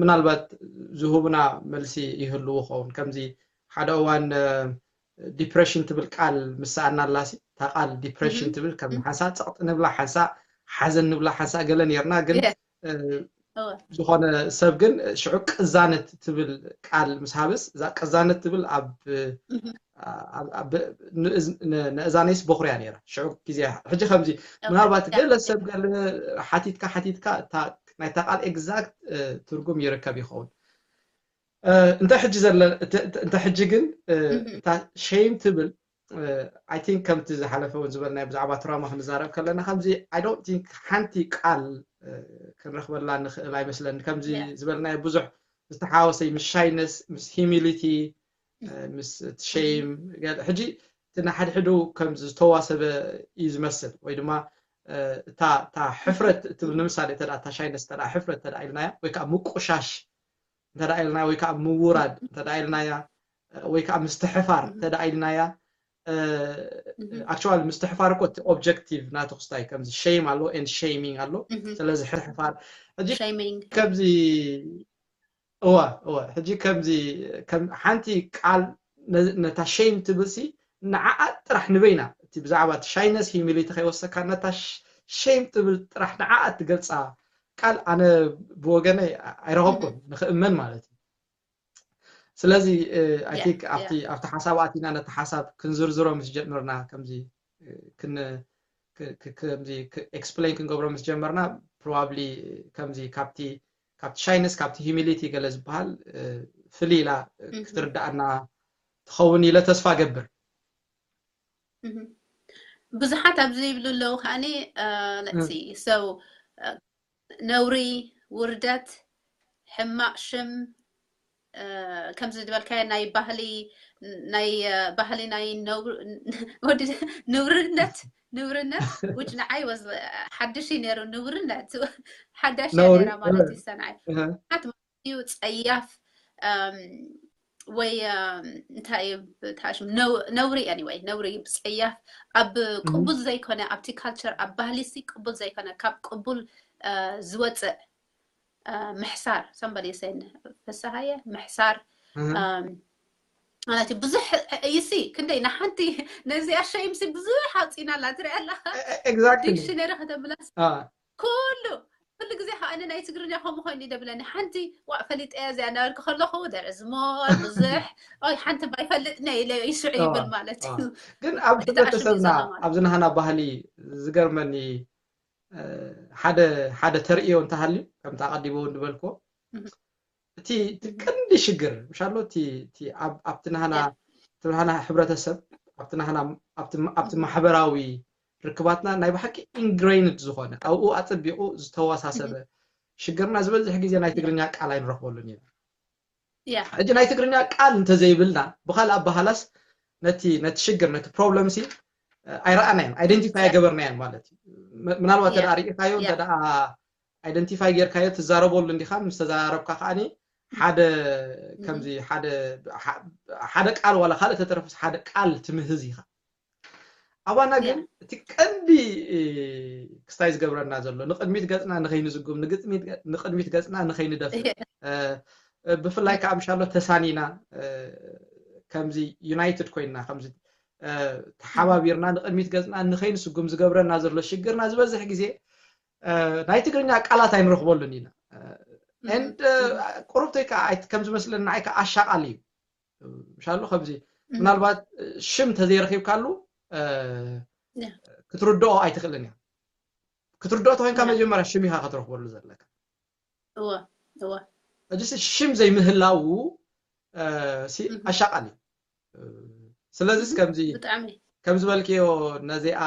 ምናልባት ዝህቡና መልሲ ይህልው ኸውን ከምዚ ሓደ እዋን depression ትብል ቃል ምስ ሰኣና ኣላሲ እታ ቃል depression ትብል ከም ሓንሳ ፀቕጢ ንብላ ሓንሳ ሓዘን ንብላ ሓንሳ ገለ ነርና ግን ዝኾነ ሰብ ግን ሽዑ ቅዛነት ትብል ቃል ምስ ሃብስ እዛ ቅዛነት ትብል ኣብ ንእዛነይስ በኹርያ ነራ ሽዑ ግዜ ሕጂ ከምዚ ምናልባት ገለ ሰብ ገለ ሓቲትካ ሓቲትካ ናይታ ቃል exact ትርጉም ይርከብ ይኸውን እንተ ሕጂ ዘለ እንተ ሕጂ ግን እታ shame ትብል I think ከምቲ ዝሓለፈ እውን ዝበልናዮ ብዛዕባ trauma ክንዛረብ ከለና ከምዚ I don't think ሓንቲ ቃል ክንረክበላ ንክእል ኣይመስለኒ ከምዚ ዝበልናዮ ብዙሕ ዝተሓወሰ ምስ shyness ምስ humility ምስ shame ሕጂ እቲ ንሓድሕዱ ከም ዝተዋሰበ እዩ ዝመስል ወይ ድማ እታ ሕፍረት ትብል ንምሳሌ እተ እታ shyness እተ ሕፍረት እተ ኢልናያ ወይ ከዓ ምቁሻሽ እንተ ኢልና ወይ ከዓ ምውራድ እንተ ኢልናያ ወይ ከዓ ምስትሕፋር እንተ ኢልናያ actually ምስትሕፋር እኮ እቲ objective ናቱ ክስታይ ከምዚ shame ኣሎ and shaming ኣሎ ስለዚ ሕፍር ሕፋር ሕጂ ከምዚ እወ እወ ሕጂ ከምዚ ሓንቲ ቃል ነታ shame ትብል ሲ ንዓኣ ጥራሕ ንበይና እቲ ብዛዕባ እቲ shyness humility ከይወሰካ ነታ shame ትብል ጥራሕ ንዓኣ ትገልፃ ቃል ኣነ ብወገነይ ኣይረኸብኩን ንክእመን ማለት እዩ ስለዚ I think ኣብቲ ሓሳብ ኣቲና ነቲ ሓሳብ ክንዝርዝሮ ምስ ጀመርና ከምዚ ክን ከምዚ explain ክንገብሮ ምስ ጀመርና፣ probably ከምዚ ካብቲ ካብቲ shyness፣ ካብቲ humility ገለ ዝበሃል ፍልይ ኢላ ክትርዳእና ትኸውን ኢለ ተስፋ ገብር። ብዙሓት ኣብዚ ይብሉ ኣለዉ ከዓኒ፣ let's see, so ነውሪ፣ ውርደት፣ ሕማቕ ሽም፣ ከምዚ ዝበልካዮ ናይ ባህሊ ናይ ባህሊ ናይ ነውርነት ንውርነት፣ which ንዓይ was ሓድሽ እዩ ነይሩ። ንውርነት ሓዳሽ እያ ነይራ ማለት እዩ ሰንዓይ። ዩ ጸያፍ ወይ እንታይ እዩ ታሽም ነውሪ፣ anyway ነውሪ እዩ። ጸያፍ ኣብ ቅቡል ዘይኮነ፣ ኣብቲ culture ኣብ ባህሊ ሲ ቅቡል ዘይኮነ፣ ካብ ቅቡል ዝወፅእ ምሕሳር፣ somebody saying ፍስሃየ ምሕሳር ማለት እዩ። ብዙሕ እዩሲ ክንደይ ንሓንቲ ነዚኣ shame ሲ ብዙሕ ኣውፂና ኣላ ትሪኣ ኣለኻ። Exactly። Dictionary ከተብላስ ኩሉ ኩሉ ግዜ ከዓ ናይ ትግርኛ ከምኡ ኮይኑ ይደብለኒ። ሓንቲ ዋእ ፈሊጠያ እዚኣ እናበልኩ ከለኹ there is more ብዙሕ ኦይ ሓንቲ ባይፈልጥ ነ ኢለ ይስዑ ይብል ማለት እዩ። ግን ኣብ ሕብረተሰብና ኣብዚ ናህና ባህሊ ዝገርመኒ ሓደ ሓደ ተርእዮ እንተሃልዩ፣ ከምቲ ኣቐዲመ እውን ዝበልክዎ፣ እቲ ቀንዲ ሽግር ምሻሎ ኣብቲ ናህና ሕብረተሰብ፣ ኣብቲ ማሕበራዊ ርክባትና ናይ ብሓቂ ingrained ዝኾነ፣ ኣብኡ ኣፀቢቑ ዝተወሳሰበ ሽግርና ዝበዝሕ ግዜ ናይ ትግርኛ ቃል ኣይንረኽበሉን ኢና። ሕጂ ናይ ትግርኛ ቃል እንተዘይብልና ብካልእ ኣባሃላስ ነቲ ነቲ ሽግር ነቲ problem ሲ ኣይረኣናዮን፣ identify ኣይገበርናዮን ማለት እዩ። ምናልባት ተዳ ርኢኻዮ እንተ identify ጌርካዮ ትዛረበሉ እንዲኻ። ምስ ተዛረብካ ከዓኒ ሓደ ከምዚ ሓደ ቃል ዋላ ካልእ ተተረፈስ ሓደ ቃል ትምህዝ ኢኻ። ኣባና ግን እቲ ቀንዲ ክስታይ ዝገብረና ዘሎ ንቅድሚት ገፅና ንኸይንዝጉም፣ ንቅድሚት ገፅና ንኸይንደፍእ፣ ብፍላይ ከዓ ምሻሎ ተሳኒና ከምዚ united ኮይንና ከምዚ ተሓባቢርና ንቅድሚት ገፅና ንኸይንስጉም ዝገብረና ዘሎ ሽግርና ዝበዝሕ ግዜ ናይ ትግርኛ ቃላት ኣይንረኽበሉን ኢና። And ቁሩብተይ ከዓ ከም ዝመስለኒ ንዓይ ከዓ ኣሻቓሊ እዩ። ምሻሎ ከምዚ ምናልባት ሽም ተዘይረኺብካሉ ክትርድኦ ኣይትኽእልን እያ። ክትርድኦ ተኮይንካ መጀመርያ ሽም ኢኻ ክትረኽበሉ ዘለካ። ሕጂ ሽም ዘይምህላው ኣሻቓሊ እዩ። ስለዚስ ከምዚ ከም ዝበልክዮ ነዚኣ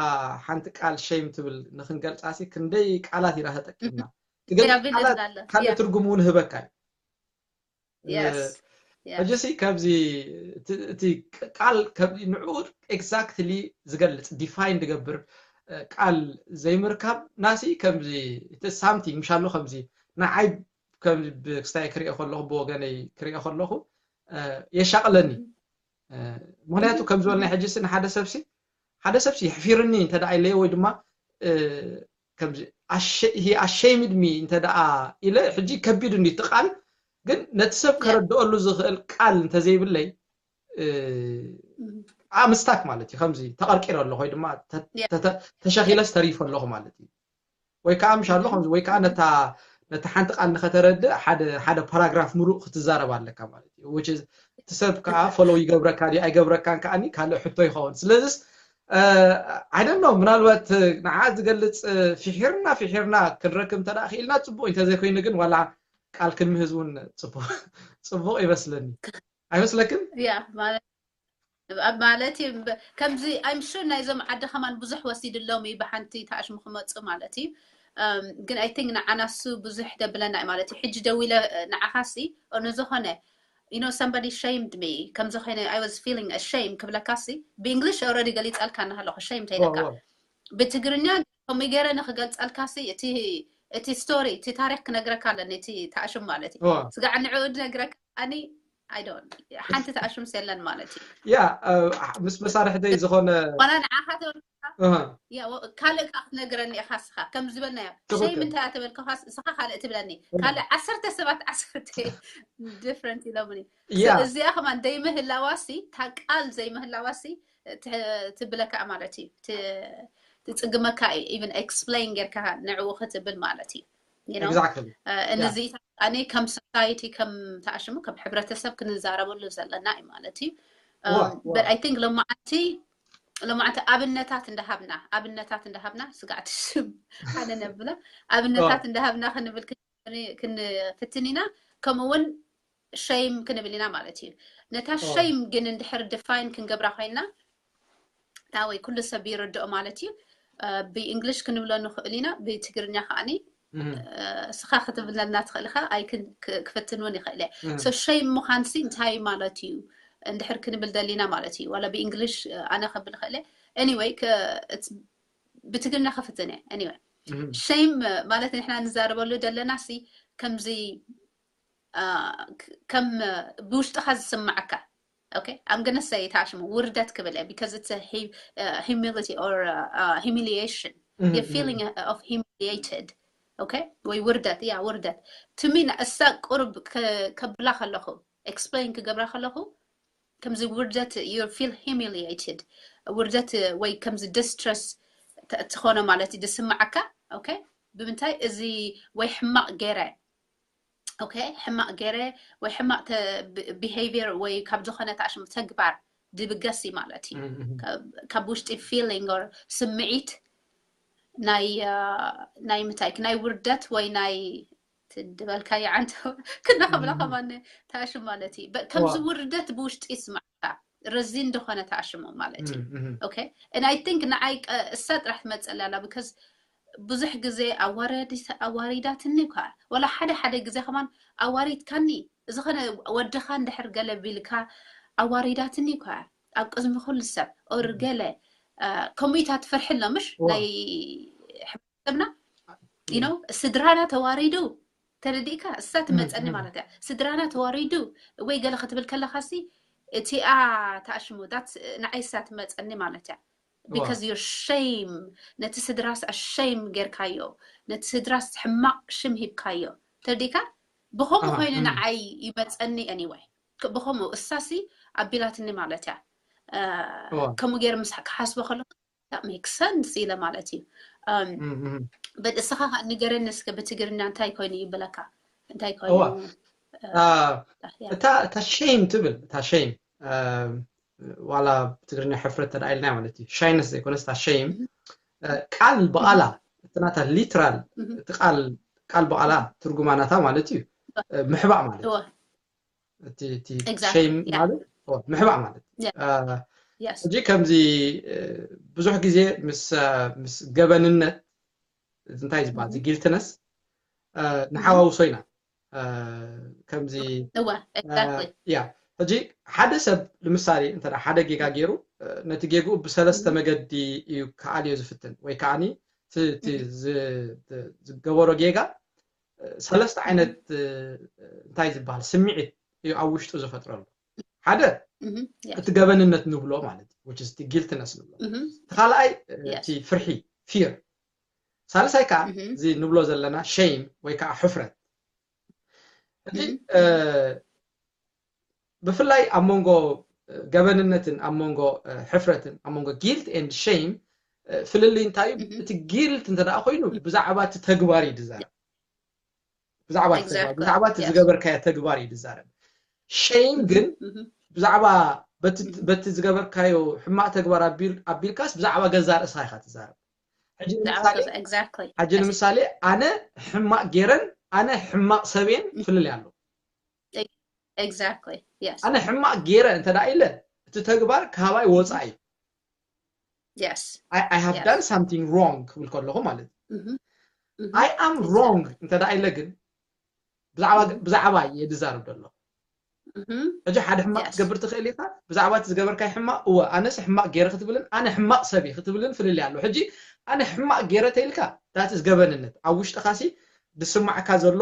ሓንቲ ቃል shame ትብል ንክንገልፃ ሲ ክንደይ ቃላት ኢና ተጠቂምና። ትገልፂ ቃላት ካልእ ትርጉም እውን ህበካ እዩ። ሕጂ ሲ ከምዚ እቲ ቃል ንዕኡ exactly ዝገልፅ define ዝገብር ቃል ዘይምርካብ ናሲ ከምዚ እቲ something ምሻሎ ከምዚ ንዓይ ክስታይ ክሪኦ ከለኹ ብወገነይ ክሪኦ ከለኹ የሻቕለኒ። ምክንያቱ ከም ዝበልና ሕጂ ሲ ንሓደ ሰብሲ ሓደ ሰብሲ የሕፊርኒ እንተ ደኣ ኢለዮ ወይ ድማ ከምዚ he ashamed me እንተ ደኣ ኢለ ሕጂ ከቢድ እንዲ እቲ ቃል ግን ነቲ ሰብ ከረድኦሉ ዝኽእል ቃል እንተዘይብለይ I'm stuck ማለት እዩ። ከምዚ ተቐርቂረ ኣለኹ ወይ ድማ ተሸኺለስ ተሪፈ ኣለኹ ማለት እዩ። ወይ ከዓ ምሻሎ ከምዚ ወይ ከዓ ነታ ነታ ሓንቲ ቃል ንኸተረድእ ሓደ ሓደ ፓራግራፍ ምሉእ ክትዛረብ ኣለካ ማለት እዩ። Which is እቲ ሰብ ከዓ follow ይገብረካ ድዩ ኣይገብረካን ከዓኒ ካልእ ሕቶ ይኸውን። ስለዚስ I don't know ምናልባት ንዓ ዝገልፅ ፍሒርና ፍሒርና ክንረክብ እንተ ክኢልና ፅቡቅ፣ እንተዘይኮይኑ ግን ዋላ ቃል ክንምህዝ እውን ፅቡቅ ይመስለኒ። ኣይመስለክን? ማለት ከምዚ I'm sure ናይዞም ዓዲ ከማን ብዙሕ ወሲድሎም እዩ ብሓንቲ ተኣሽሙ ክመፁ ማለት እዩ። ግን I think ንዓናሱ ብዙሕ ደብለና እዩ ማለት እዩ። ሕጂ ደዊለ ንዓኻሲ ንዝኾነ you know somebody shamed me ከምዚ ኮይነ I was feeling ashamed ክብለካሲ ብእንግሊሽ already ገሊፀልካ እናሃለኹ shame ተይለካ ብትግርኛ ከምኡ ገይረ ንክገልፀልካሲ እቲ እቲ story እቲ ታሪክ ክነግረካ ኣለኒ እቲ ተኣሽም ማለት እዩ። ስጋዕ ንዕኡ ድነግረካ ኣኒ ሓንቲ ተኣሽምስ የለን ማለት እዩ። ያ ምስ መሳርሕተይ ዝኾነ ዋላ ንዓኻ ካልእ ካ ክትነግረኒ ኢኻ ስኻ ከም ዝበልናዮ shame እንታይ ተበልከኻስ ስኻ ካልእ ትብለኒ ካልእ ዓሰርተ ሰባት ዓሰርተ different ኢሎምኒ። እዚኣ ከማን ዘይምህላዋሲ እታ ቃል ዘይምህላዋሲ ትብለካ ማለት እዩ። ትፅግመካ እዩ even explain ጌርካ ንዕኡ ክትብል ማለት እዩ። እነዚኣኒ ከም society ከም ተኣሽሙ ከም ሕብረተሰብ ክንዛረበሉ ዘለና እዩ ማለት እዩ። But I think ሎማዓንቲ ሎማዓንቲ ኣብነታት እንዳሃብና ኣብነታት እንዳሃብና ስጋዕቲ ሽም ሓደ ነብላ ኣብነታት እንዳሃብና ክንብል ክንፍትን ኢና። ከምኡ እውን ሸይም ክንብል ኢና ማለት እዩ። ነታ ሸይም ግን እንድሕር ዲፋይን ክንገብራ ኮይና እታ ወይ ኩሉ ሰብ ይርድኦ ማለት እዩ። ብእንግሊሽ ክንብሎ ንኽእል ኢና፣ ብትግርኛ ከዓኒ እስኻ ክትብለና ትኽእል ኢኻ። ኣይ ክፍትን እውን ይኽእል እየ። ሸይም ምዃንሲ እንታይ ማለት እዩ እንድሕር ክንብል ደሊና ማለት እዩ። ዋላ ብእንግሊሽ ኣነ ክብል ይኽእል እየ። ኤኒወይ ብትግርኛ ክፍትን እየ። ኤኒወይ ሸይም ማለት ንሕና ንዛረበሉ ደለና ሲ ከምዚ ከም ብውሽጥኻ ዝስማዓካ okay I'm gonna say ታሽሙ ውርደት ክብል እየ because it's a humility or humiliation the feeling of humiliated okay ወይ ውርደት ያ ውርደት to me እሳ ቁርብ ከብላ ከለኹ explain ክገብራ ከለኹ ከምዚ ውርደት you feel humiliated ውርደት ወይ ከምዚ distress ትኾነ ማለት እዩ ዝስማዓካ okay ብምንታይ እዚ ወይ ሕማቕ ገይረ okay ሕማቕ ገይረ ወይ ሕማቕ behavior ወይ ካብ ዝኾነ ታሽሙ ተግባር ድብገስ እዩ ማለት እዩ ካብ ውሽጢ feeling or ስምዒት ናይ ናይ ምታይ ናይ ውርደት ወይ ናይ ትድበልካ ይዓንተ ክና ከብላ ከማን ታሽሙ ማለት እዩ ከምዚ ውርደት ብውሽጢ ይስማዕካ ረዚን እንደኾነ ታሽሙ ማለት እዩ okay and I think ንዓይ እሳ ጥራሕ ትመፀላ ኣላ because ብዙሕ ግዜ ኣዋሪዳትኒ እኳ ወላ ሓደ ሓደ ግዜ ከማን ኣዋሪድካኒ ዝኾነ ወድኻ እንድሕር ገለ ቢልካ ኣዋሪዳትኒ እኳ ኣብ ቅድሚ ኩሉ ሰብ or ገለ ከምኡታት ትፈርሒ ኣሎ ምሽ ናይ ሕብረተሰብና you know ስድራና ተዋሪዱ ተረዲእካ እሳ ትመፀኒ ማለት እያ ስድራና ተዋሪዱ ወይ ገለ ክትብል ከለካ ሲ እቲኣ ታሽሙ ንዓይ እሳ ትመፀኒ ማለት እያ because you're shame ነቲ ስድራስ shame ጌርካዮ ነቲ ስድራስ ሕማቕ ሽም ሂብካዮ ተረዲእካ ብኸምኡ ኮይኑ ንዓይ ይመፀኒ anyway ብኸምኡ እሳሲ ኣቢላትኒ ማለት እያ ከምኡ ገይር ምስ ክሓስቦ ከለኩ make sense ኢለ ማለት እዩ but እስኻ ንገረኒ እስከ ብትግርኛ እንታይ ኮይኑ ይብለካ እንታይ ኮይኑ እታ shame ትብል እታ shame ዋላ ብትግርኛ ሕፍረት ተዳ ኢልና ማለት እዩ shyness ዘይኮነስ እታ shame ቃል ብቓላ እቲ ናታ literal እቲ ቃል ቃል ብቓላ ትርጉማ ናታ ማለት እዩ ምሕባእ ማለት እዩ እቲ shame ማለት ምሕባእ ማለት ሕጂ ከምዚ ብዙሕ ግዜ ምስ ምስ ገበንነት እንታይ ዝበሃል guiltiness ንሓዋውሶ ኢና ከምዚ ያ ሕጂ ሓደ ሰብ ንምሳሌ እንተ ሓደ ጌጋ ገይሩ ነቲ ጌግኡ ብሰለስተ መገዲ እዩ ክኣልዮ ዝፍትን ወይ ከዓኒ ዝገበሮ ጌጋ ሰለስተ ዓይነት እንታይ ዝበሃል ስምዒት እዩ ኣብ ውሽጡ ዝፈጥረሉ ሓደ እቲ ገበንነት ንብሎ ማለት እዩ which is guiltiness ንብሎ እቲ ካልኣይ እቲ ፍርሒ fear ሳልሳይ ከዓ እዚ ንብሎ ዘለና shame ወይ ከዓ ሕፍረት ሕጂ ብፍላይ ኣብ መንጎ ገበንነትን ኣብ መንጎ ሕፍረትን ኣብ መንጎ guilt and shame ፍልልይ እንታይ እዩ እቲ guilt እንተ ኮይኑ ብዛዕባ እቲ ተግባር እዩ ዝዛረብ ብዛዕባ ብዛዕባ እቲ ዝገበርካዮ ተግባር እዩ ዝዛረብ shame ግን ብዛዕባ በቲ ዝገበርካዮ ሕማቕ ተግባር ኣቢልካስ ብዛዕባ ገዛ ርእስኻ ኢኻ ትዛረብ ሕጂ ንምሳሌ ኣነ ሕማቕ ጌረን ኣነ ሕማቕ ሰብየን ፍልልይ ኣሎ ኣነ ሕማቕ ጌረ እንተ ኢለ እቲ ተግባር ካባይ ወፃ እዩ I have done something wrong ክብል ከለኹ ማለት እዩ I am wrong እንተ ኢለ ግን ብዛዕባ እየ ዝዛረብ ዘሎ ሕጂ ሓደ ሕማቕ ክትገብር ትኽእል ኢኻ ብዛዕባ እቲ ዝገበርካይ ሕማቕ እወ ኣነስ ሕማቕ ገይረ ክትብልን ኣነ ሕማቕ ሰብ እየ ክትብልን ፍልልይ ኣሎ ሕጂ ኣነ ሕማቕ ገይረ ተኢልካ that is ገበንነት ኣብ ውሽጥኻ ሲ ዝስማዕካ ዘሎ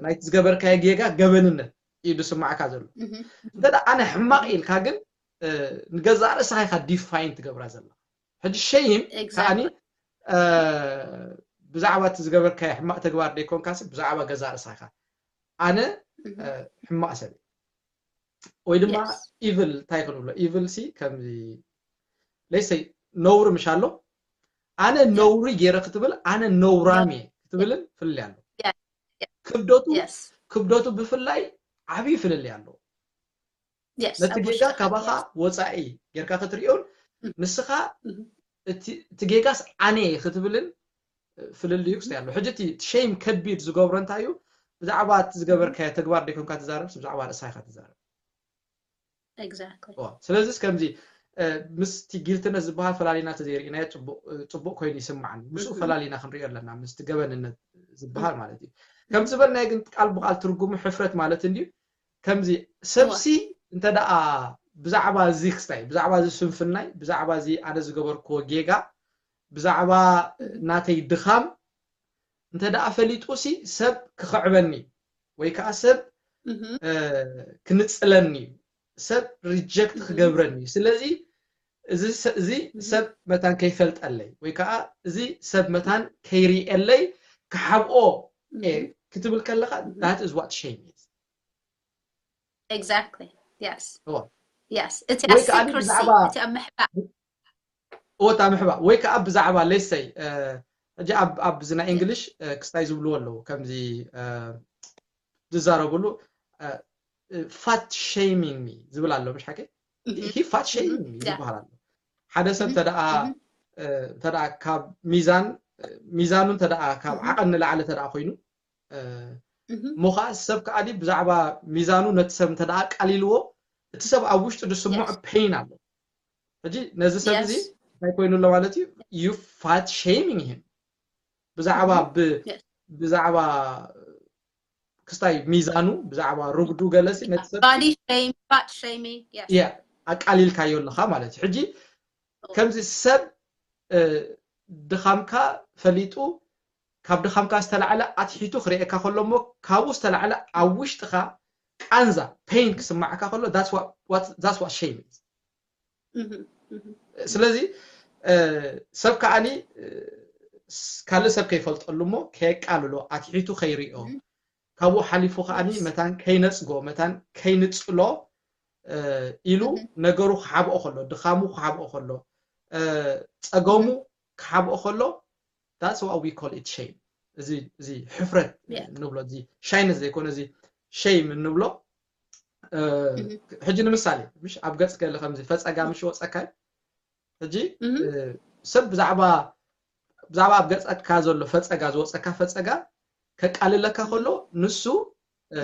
ናይቲ ዝገበርካዮ ጌጋ ገበንነት እዩ ዝስማዕካ ዘሎ እንተ ኣነ ሕማቕ ኢልካ ግን ንገዛእ ርእስኻ ኢኻ define ትገብራ ዘለኻ ሕጂ shame ከዓኒ ብዛዕባ እቲ ዝገበርካዮ ሕማቕ ተግባር ዘይኮንካ ብዛዕባ ገዛእ ርእስኻ ኢኻ ኣነ ሕማቕ ሰብ ወይ ድማ evil እንታይ ክንብሎ evil ሲ ከም let's say ነውሪ ምሽ ኣሎ ኣነ ነውሪ ገይረ ክትብል ኣነ ነውራም እየ ክትብልን ፍልልይ ኣሎ ክብደቱ ክብደቱ ብፍላይ ዓብዪ ፍልልይ ኣሎ ነቲ ጌጋ ካባኻ ወፃኢ ጌርካ ክትሪኦን ንስኻ እቲ ጌጋስ ኣነ ክትብልን ፍልልዩ ክስታይ ኣሎ። ሕጂ እቲ ሸይም ከቢድ ዝገብሮ እንታይ እዩ? ብዛዕባ እቲ ዝገበርካዮ ተግባር ደይኮንካ ትዛረብ፣ ብዛዕባ ርእሳ ኢኻ ትዛረብ። ስለዚስ ከምዚ ምስቲ ጊልትነት ዝበሃል ፈላሊና ተዘይርኢናዮ ፅቡቅ ኮይኑ ይስማዓኒ። ምስኡ ፈላሊና ክንሪኦ ኣለና፣ ምስቲ ገበንነት ዝበሃል ማለት እዩ። ከም ዝበልናዮ ግን ቃል ብቃል ትርጉሙ ሕፍረት ማለት እንድዩ። ከምዚ ሰብሲ እንተ ደኣ ብዛዕባ እዚ ክስታይ፣ ብዛዕባ እዚ ስንፍናይ፣ ብዛዕባ እዚ ኣነ ዝገበርክዎ ጌጋ፣ ብዛዕባ ናተይ ድኻም እንተ ደኣ ፈሊጡ ሲ ሰብ ክኽዕበኒ ወይ ከዓ ሰብ ክንፅለኒ እዩ፣ ሰብ ሪጀክት ክገብረኒ እዩ። ስለዚ እዚ ሰብ መታን ከይፈልጠለይ ወይ ከዓ እዚ ሰብ መታን ከይሪኤለይ ክሓብኦ ክትብል ከለካ that is what shame is። Exactly. Yes. እዎ። Yes. እቲ ወይ ከዓ secrecy ብዛዕባ እቲ ኣብ ምሕባእ እወታ ምሕባእ ወይ ከዓ ብዛዕባ let's say ሕጂ ኣብ ኣብዚ ናይ እንግሊሽ ክስታይ ዝብልዎ ኣለዉ ከምዚ ዝዛረብሉ fat shaming me ዝብል ኣሎ ምሽ ሓቂ he fat shaming me Yeah. ዝበሃል ኣሎ ሓደ ሰብ ተደኣ ተደኣ ካብ ሚዛን ሚዛኑ እንተደኣ ካብ ዓቐን ንላዕሊ ተደኣ ኮይኑ እሞ ከዓ ሰብ ከዓ ብዛዕባ ሚዛኑ ነቲ ሰብ እንተደኣ ኣቃሊልዎ እቲ ሰብ ኣብ ውሽጡ ዝስምዖ pain ኣሎ ሕጂ ነዚ ሰብ እዚ Yes. እንታይ ኮይኑ ኣሎ ማለት እዩ you fat shaming him ብዛዕባ ብ- Yes. ብዛዕባ ክስታይ ሚዛኑ ብዛዕባ ርጉዱ ገለሲ ነቲ ሰብ body shame, fat shaming. Yes. ያ ኣቃሊልካዮ ኣለካ ማለት እዩ ሕጂ ከምዚ ሰብ እ፣ ድኻምካ ፈሊጡ ካብ ድኻምካ ዝተላዕለ ኣትሒቱ ክርእየካ ከሎ እሞ ካብኡ ዝተላዕለ ኣብ ውሽጥኻ ቃንዛ pain ክስማዓካ ከሎ that's what- what- that's what shame is። Mhm, mhm. ስለዚ እ፣ ሰብ ከዓኒ እ፣ ስ- ካልእ ሰብ ከይፈልጠሉ እሞ ከየቃልሎ ኣትሒቱ ከይርእዮ Mhm. ካብኡ ሓሊፉ ከዓኒ Yes. መታን ከይነፅጎ መታን ከይንፅሎ እ፣ ኢሉ Mhm. ነገሩ ክሓብኦ ከሎ ድኻሙ ክሓብኦ ከሎ እ፣ ፀገሙ ክሓብኦ ከሎ that's what we call it shame። እዚ እዚ ሕፍረት Yeah. ንብሎ እዚ shyness ዘይኮነ እዚ shame እንብሎ እ፣ Mhm. ሕጂ ንምሳሌ ምሽ ኣብ ገፅ ገለ ከምዚ ፈፀጋ ምሽ ወፀካይ ሕጂ Mhm. እ፣ ሰብ ብዛዕባ ብዛዕባ ኣብ ገፀካ ዘሎ ፈፀጋ ዝወፀካ ፈፀጋ ከቃልለካ ከሎ ንሱ እ፣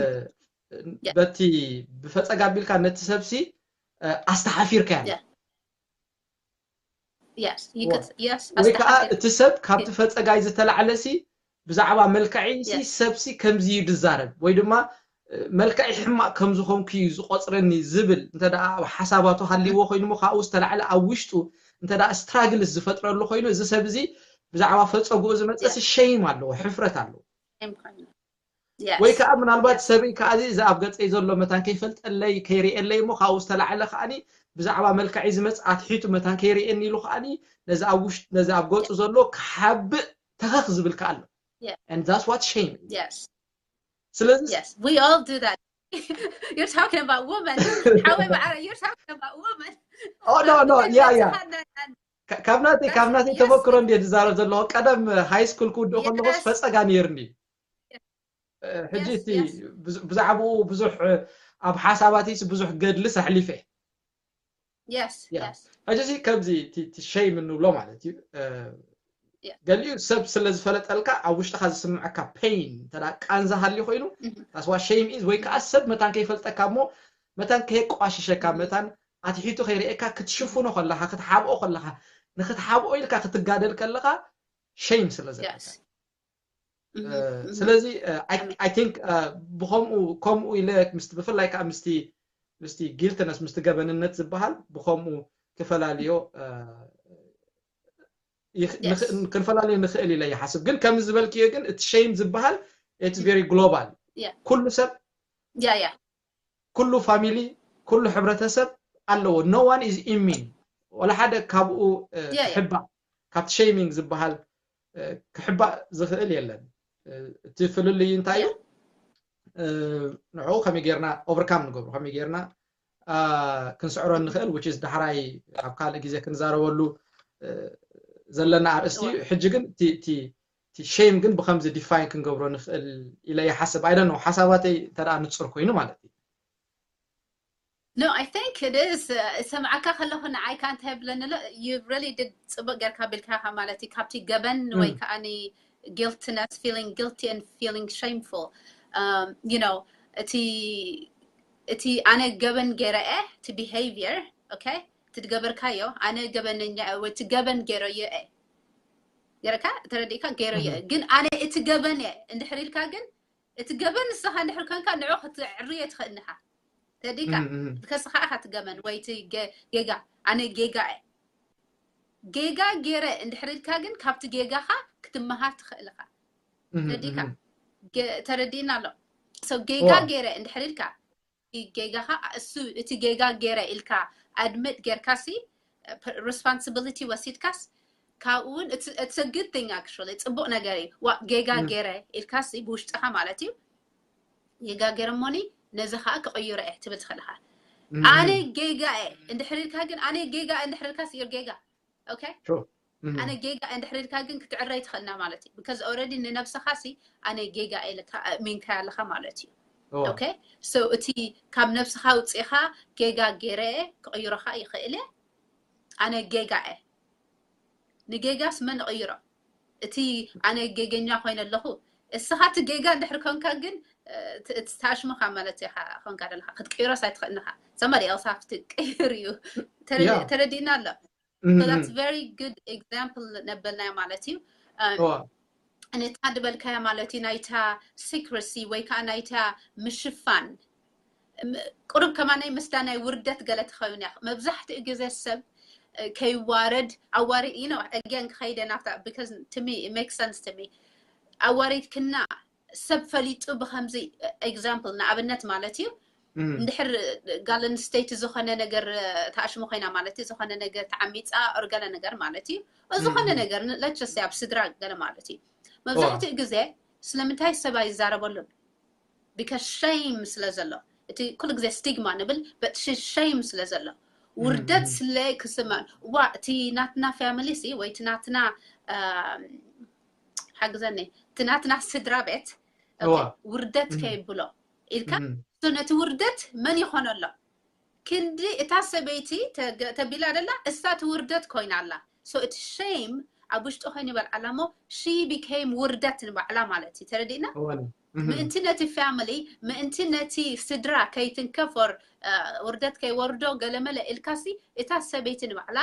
Yeah. በቲ ብፈፀጋ ኣቢልካ ነቲ ሰብሲ እ፣ ኣስተሓፊርካ Yeah. Yes, you Wa- could. Yes, ወይ ከዓ ኣስተሓፊር- እቲ ሰብ ካብቲ ፈፀጋይ ዝተላዕለሲ ብዛዕባ መልክዐይሲ Yes. ሰብሲ ከምዚ እዩ ዝዛረብ ወይ ድማ እ፣ መልክዐይ ሕማቅ ከም ዝኾንኩ እዩ ዝቆፅረኒ ዝብል እንተ ደኣ ኣብ ሓሳባቱ ሃልይዎ ኮይኑ እሞ ካብኡ ዝተላዕለ ኣብ ውሽጡ እንተ ደኣ ስትራግልስ ዝፈጥረሉ ኮይኑ እዚ ሰብ እዚ ብዛዕባ ፈፀግኡ ዝመፀሲ shame ኣለዎ ሕፍረት ኣለዎ Shame ኮይኑ። Yes. ወይ ከዓ ምናልባት Yes. ሰብይ ከዓ እዚ እዚ ኣብ ገፀይ ዘሎ መታን ከይፈልጠለይ ከይርእየለይ እሞ ካብኡ ዝተላዕለ ከዓኒ ብዛዕባ መልክዐይ ዝመፅ ኣትሒቱ መታን ከይርእየኒ ኢሉ ከዓኒ ነዚ ኣብ ውሽጥ ነዚ ኣብ ገፁ ዘሎ ክሓብእ ተኸኽ ዝብል ከዓ ኣሎ Yeah. and that's what shame is. Yes. ስለዚ Yes. We all do that. You're talking about women. ሓወይ ማዕረ, you're talking about women. Oh, no, no, yeah, yeah. ካብ ናተይ ካብ ናተይ ተመክሮ እንደ ዝዛረብ ዘለኹ ቀደም ሃይ ስኩል ክውድእ ከለኹስ ፈፀጋ ነይርኒ ሕጂ እቲ ብዛዕባኡ ብዙሕ ኣብ ሓሳባትይስ ብዙሕ ገድልስ ኣሕሊፈ ሕጂ እዚ ከምዚ እቲ shame እንብሎ ማለት እዩ ገሊኡ ሰብ ስለ ዝፈለጠልካ ኣብ ውሽጥካ ዝስምዐካ pain እንተ ቃንዛ ሃልዩ ኮይኑ that's what shame is ወይ ከዓ ሰብ መታን ከይፈልጠካ እሞ መታን ከየቋሽሸካ መታን ኣትሒቱ ከይርእየካ ክትሽፍኖ ከለካ ክትሓብኦ ከለካ ንክትሓብኦ ኢልካ ክትጋደል ከለካ shame ስለ ዘለካ ስለዚ I think ብከምኡ ከምኡ ኢለ ምስቲ ብፍላይ ከዓ ምስቲ ምስቲ guiltiness ምስቲ ገበንነት ዝበሃል ብከምኡ ክፈላልዮ ክንፈላለዮ ንኽእል ኢለ ይሓስብ ግን ከም ዝበልክዮ ግን እቲ shame ዝበሃል it's very global ኩሉ ሰብ ኩሉ ፋሚሊ ኩሉ ሕብረተሰብ ኣለዎ no one is immune ወላ ሓደ ካብኡ ክሕባእ ካብቲ shaming ዝበሃል ክሕባእ ዝኽእል የለን እቲ ፍልልይ እንታይ እዩ ንዕኡ ከመይ ጌርና overcome ንገብሮ ከመይ ጌርና ክንስዕሮ ንኽእል which is ዳሕራይ ኣብ ካልእ ግዜ ክንዛረበሉ ዘለና ኣርእስቲ እዩ ሕጂ ግን እቲ shame ግን ብከምዚ define ክንገብሮ ንኽእል ኢለ ይሓስብ I don't know ሓሳባተይ እንተ ንፁር ኮይኑ ማለት እዩ No, I think it is. እሰምዓካ ከለኹ ንዓይ ከኣ እንታይ ብለኒ ኣሎ፣ you really did ጽቡቕ ጌርካ ቢልካ ኢኻ ማለት እዩ። ካብቲ ገበን ወይ ከኣ guiltiness, feeling guilty and feeling shameful. Um, you know, እቲ እቲ ኣነ ገበን ገይረ እየ፣ እቲ behavior, okay? እቲ ዝገበርካዮ ኣነ ገበነኛ ወይ እቲ ገበን ገይረዮ እየ። ገረካ ተረዲእካ ገይረዮ እየ። ግን ኣነ እቲ ገበን እየ እንድሕር ኢልካ ግን እቲ ገበን ንስኻ እንድሕር ኮንካ ንዑ ክትዕርዮ ትኽእል ኢኻ። ተረዲእካ? ከስኻ ኢኻ እቲ ገበን ወይ እቲ ጌጋ። ኣነ ጌጋ እየ። ጌጋ ገይረ እንድሕር ኢልካ ግን ካብቲ ጌጋኻ ክትመሃር ትኽእል ኢኻ። ተረዲእካ? ተረዲእና ኣሎ። So ጌጋ ገይረ እንድሕር ኢልካ ጌጋኻ እሱ እቲ ጌጋ ገይረ ኢልካ admit ጌርካሲ responsibility ወሲድካስ ካብኡ እውን it's a good thing actually ጽቡቕ ነገር እዩ። ዋ ጌጋ ገይረ ኢልካሲ ብውሽጥኻ ማለት እዩ ጌጋ ገይረ እሞኒ ነዚ ከዓ ክቕይሮ እየ ትብል ትኽእል ኢኻ። ኣነ ጌጋ እየ እንድሕር ኢልካ ግን ኣነ ጌጋ እየ እንድሕር ኢልካስ you're ጌጋ okay ኣነ ጌጋ እንድሕር ኢልካ ግን ክትዕረይ ትኽእልና ማለት እዩ። Because already ንነብስኻ ሲ ኣነ ጌጋ እየ ኢልካ ኣእሚንካ ኣለኻ ማለት እዩ። Okay so እቲ ካብ ነብስኻ ውፅኢኻ ጌጋ ገይረ ክቕይሮኻ ይኽእል እየ ኣነ ጌጋ እየ። ንጌጋስ መን ይቕይሮ? እቲ ኣነ ጌገኛ ኮይነ ኣለኹ እስኻ እቲ ጌጋ እንድሕር ኮንካ ግን ተኣሽሙኻ ማለት ኢኻ ኮንካ ዘለኻ ክትቅይሮስ ኣይትኽእልንኻ። Somebody else have to ቅይር እዩ። ተረዲእና ኣሎ። So that's very good example ነብልናዮ ማለት እዩ። ነታ ዝበልካያ ማለት እዩ ናይታ secrecy ወይ ከዓ ናይታ ምሽፋን ቁሩብ ከማናይ ምስዳ ናይ ውርደት ገለ ትኸውን እያ። መብዛሕትኡ ግዜ ሰብ ከይዋረድ ኣዋሪ you know again ክኸይደ ናብታ because to me it makes sense to me ኣዋሪድክና ሰብ ፈሊጡ ብከምዚ example ንኣብነት ማለት እዩ እንድሕር ጋል ኣንስተይቲ ዝኾነ ነገር ተኣሽሙ ኮይና ማለት እዩ ዝኾነ ነገር ተዓሚፃ or ገለ ነገር ማለት እዩ ዝኾነ ነገር let's just say ኣብ ስድራ ገለ ማለት እዩ መብዛሕትኡ ግዜ ስለምንታይ ሰብ ኣይዛረበሉን because shame ስለ ዘሎ እቲ ኩሉ ግዜ stigma ንብል but shame ስለ ዘሎ ውርደት ስለ ክስመ ዋ እቲ ናትና family ሲ ወይ እቲ ናትና ሓግዘኒ እቲ ናትና ስድራ ቤት ውርደት ከይብሎ ኢልካ ነቲ ውርደት መን ይኾነሎ ክንዲ እታ ሰበይቲ ተቢላ ደላ እሳ እቲ ውርደት ኮይና ኣላ so እቲ shame ኣብ ውሽጢ ኮይኑ ይበልዓላ እሞ she became ውርደት ንባዕላ ማለት እዩ ተረዲእና ምእንቲ ነቲ family ምእንቲ ነቲ ስድራ ከይትንከፍ or ውርደት ከይወርዶ ገለመለ ኢልካሲ እታ ሰበይቲ ንባዕላ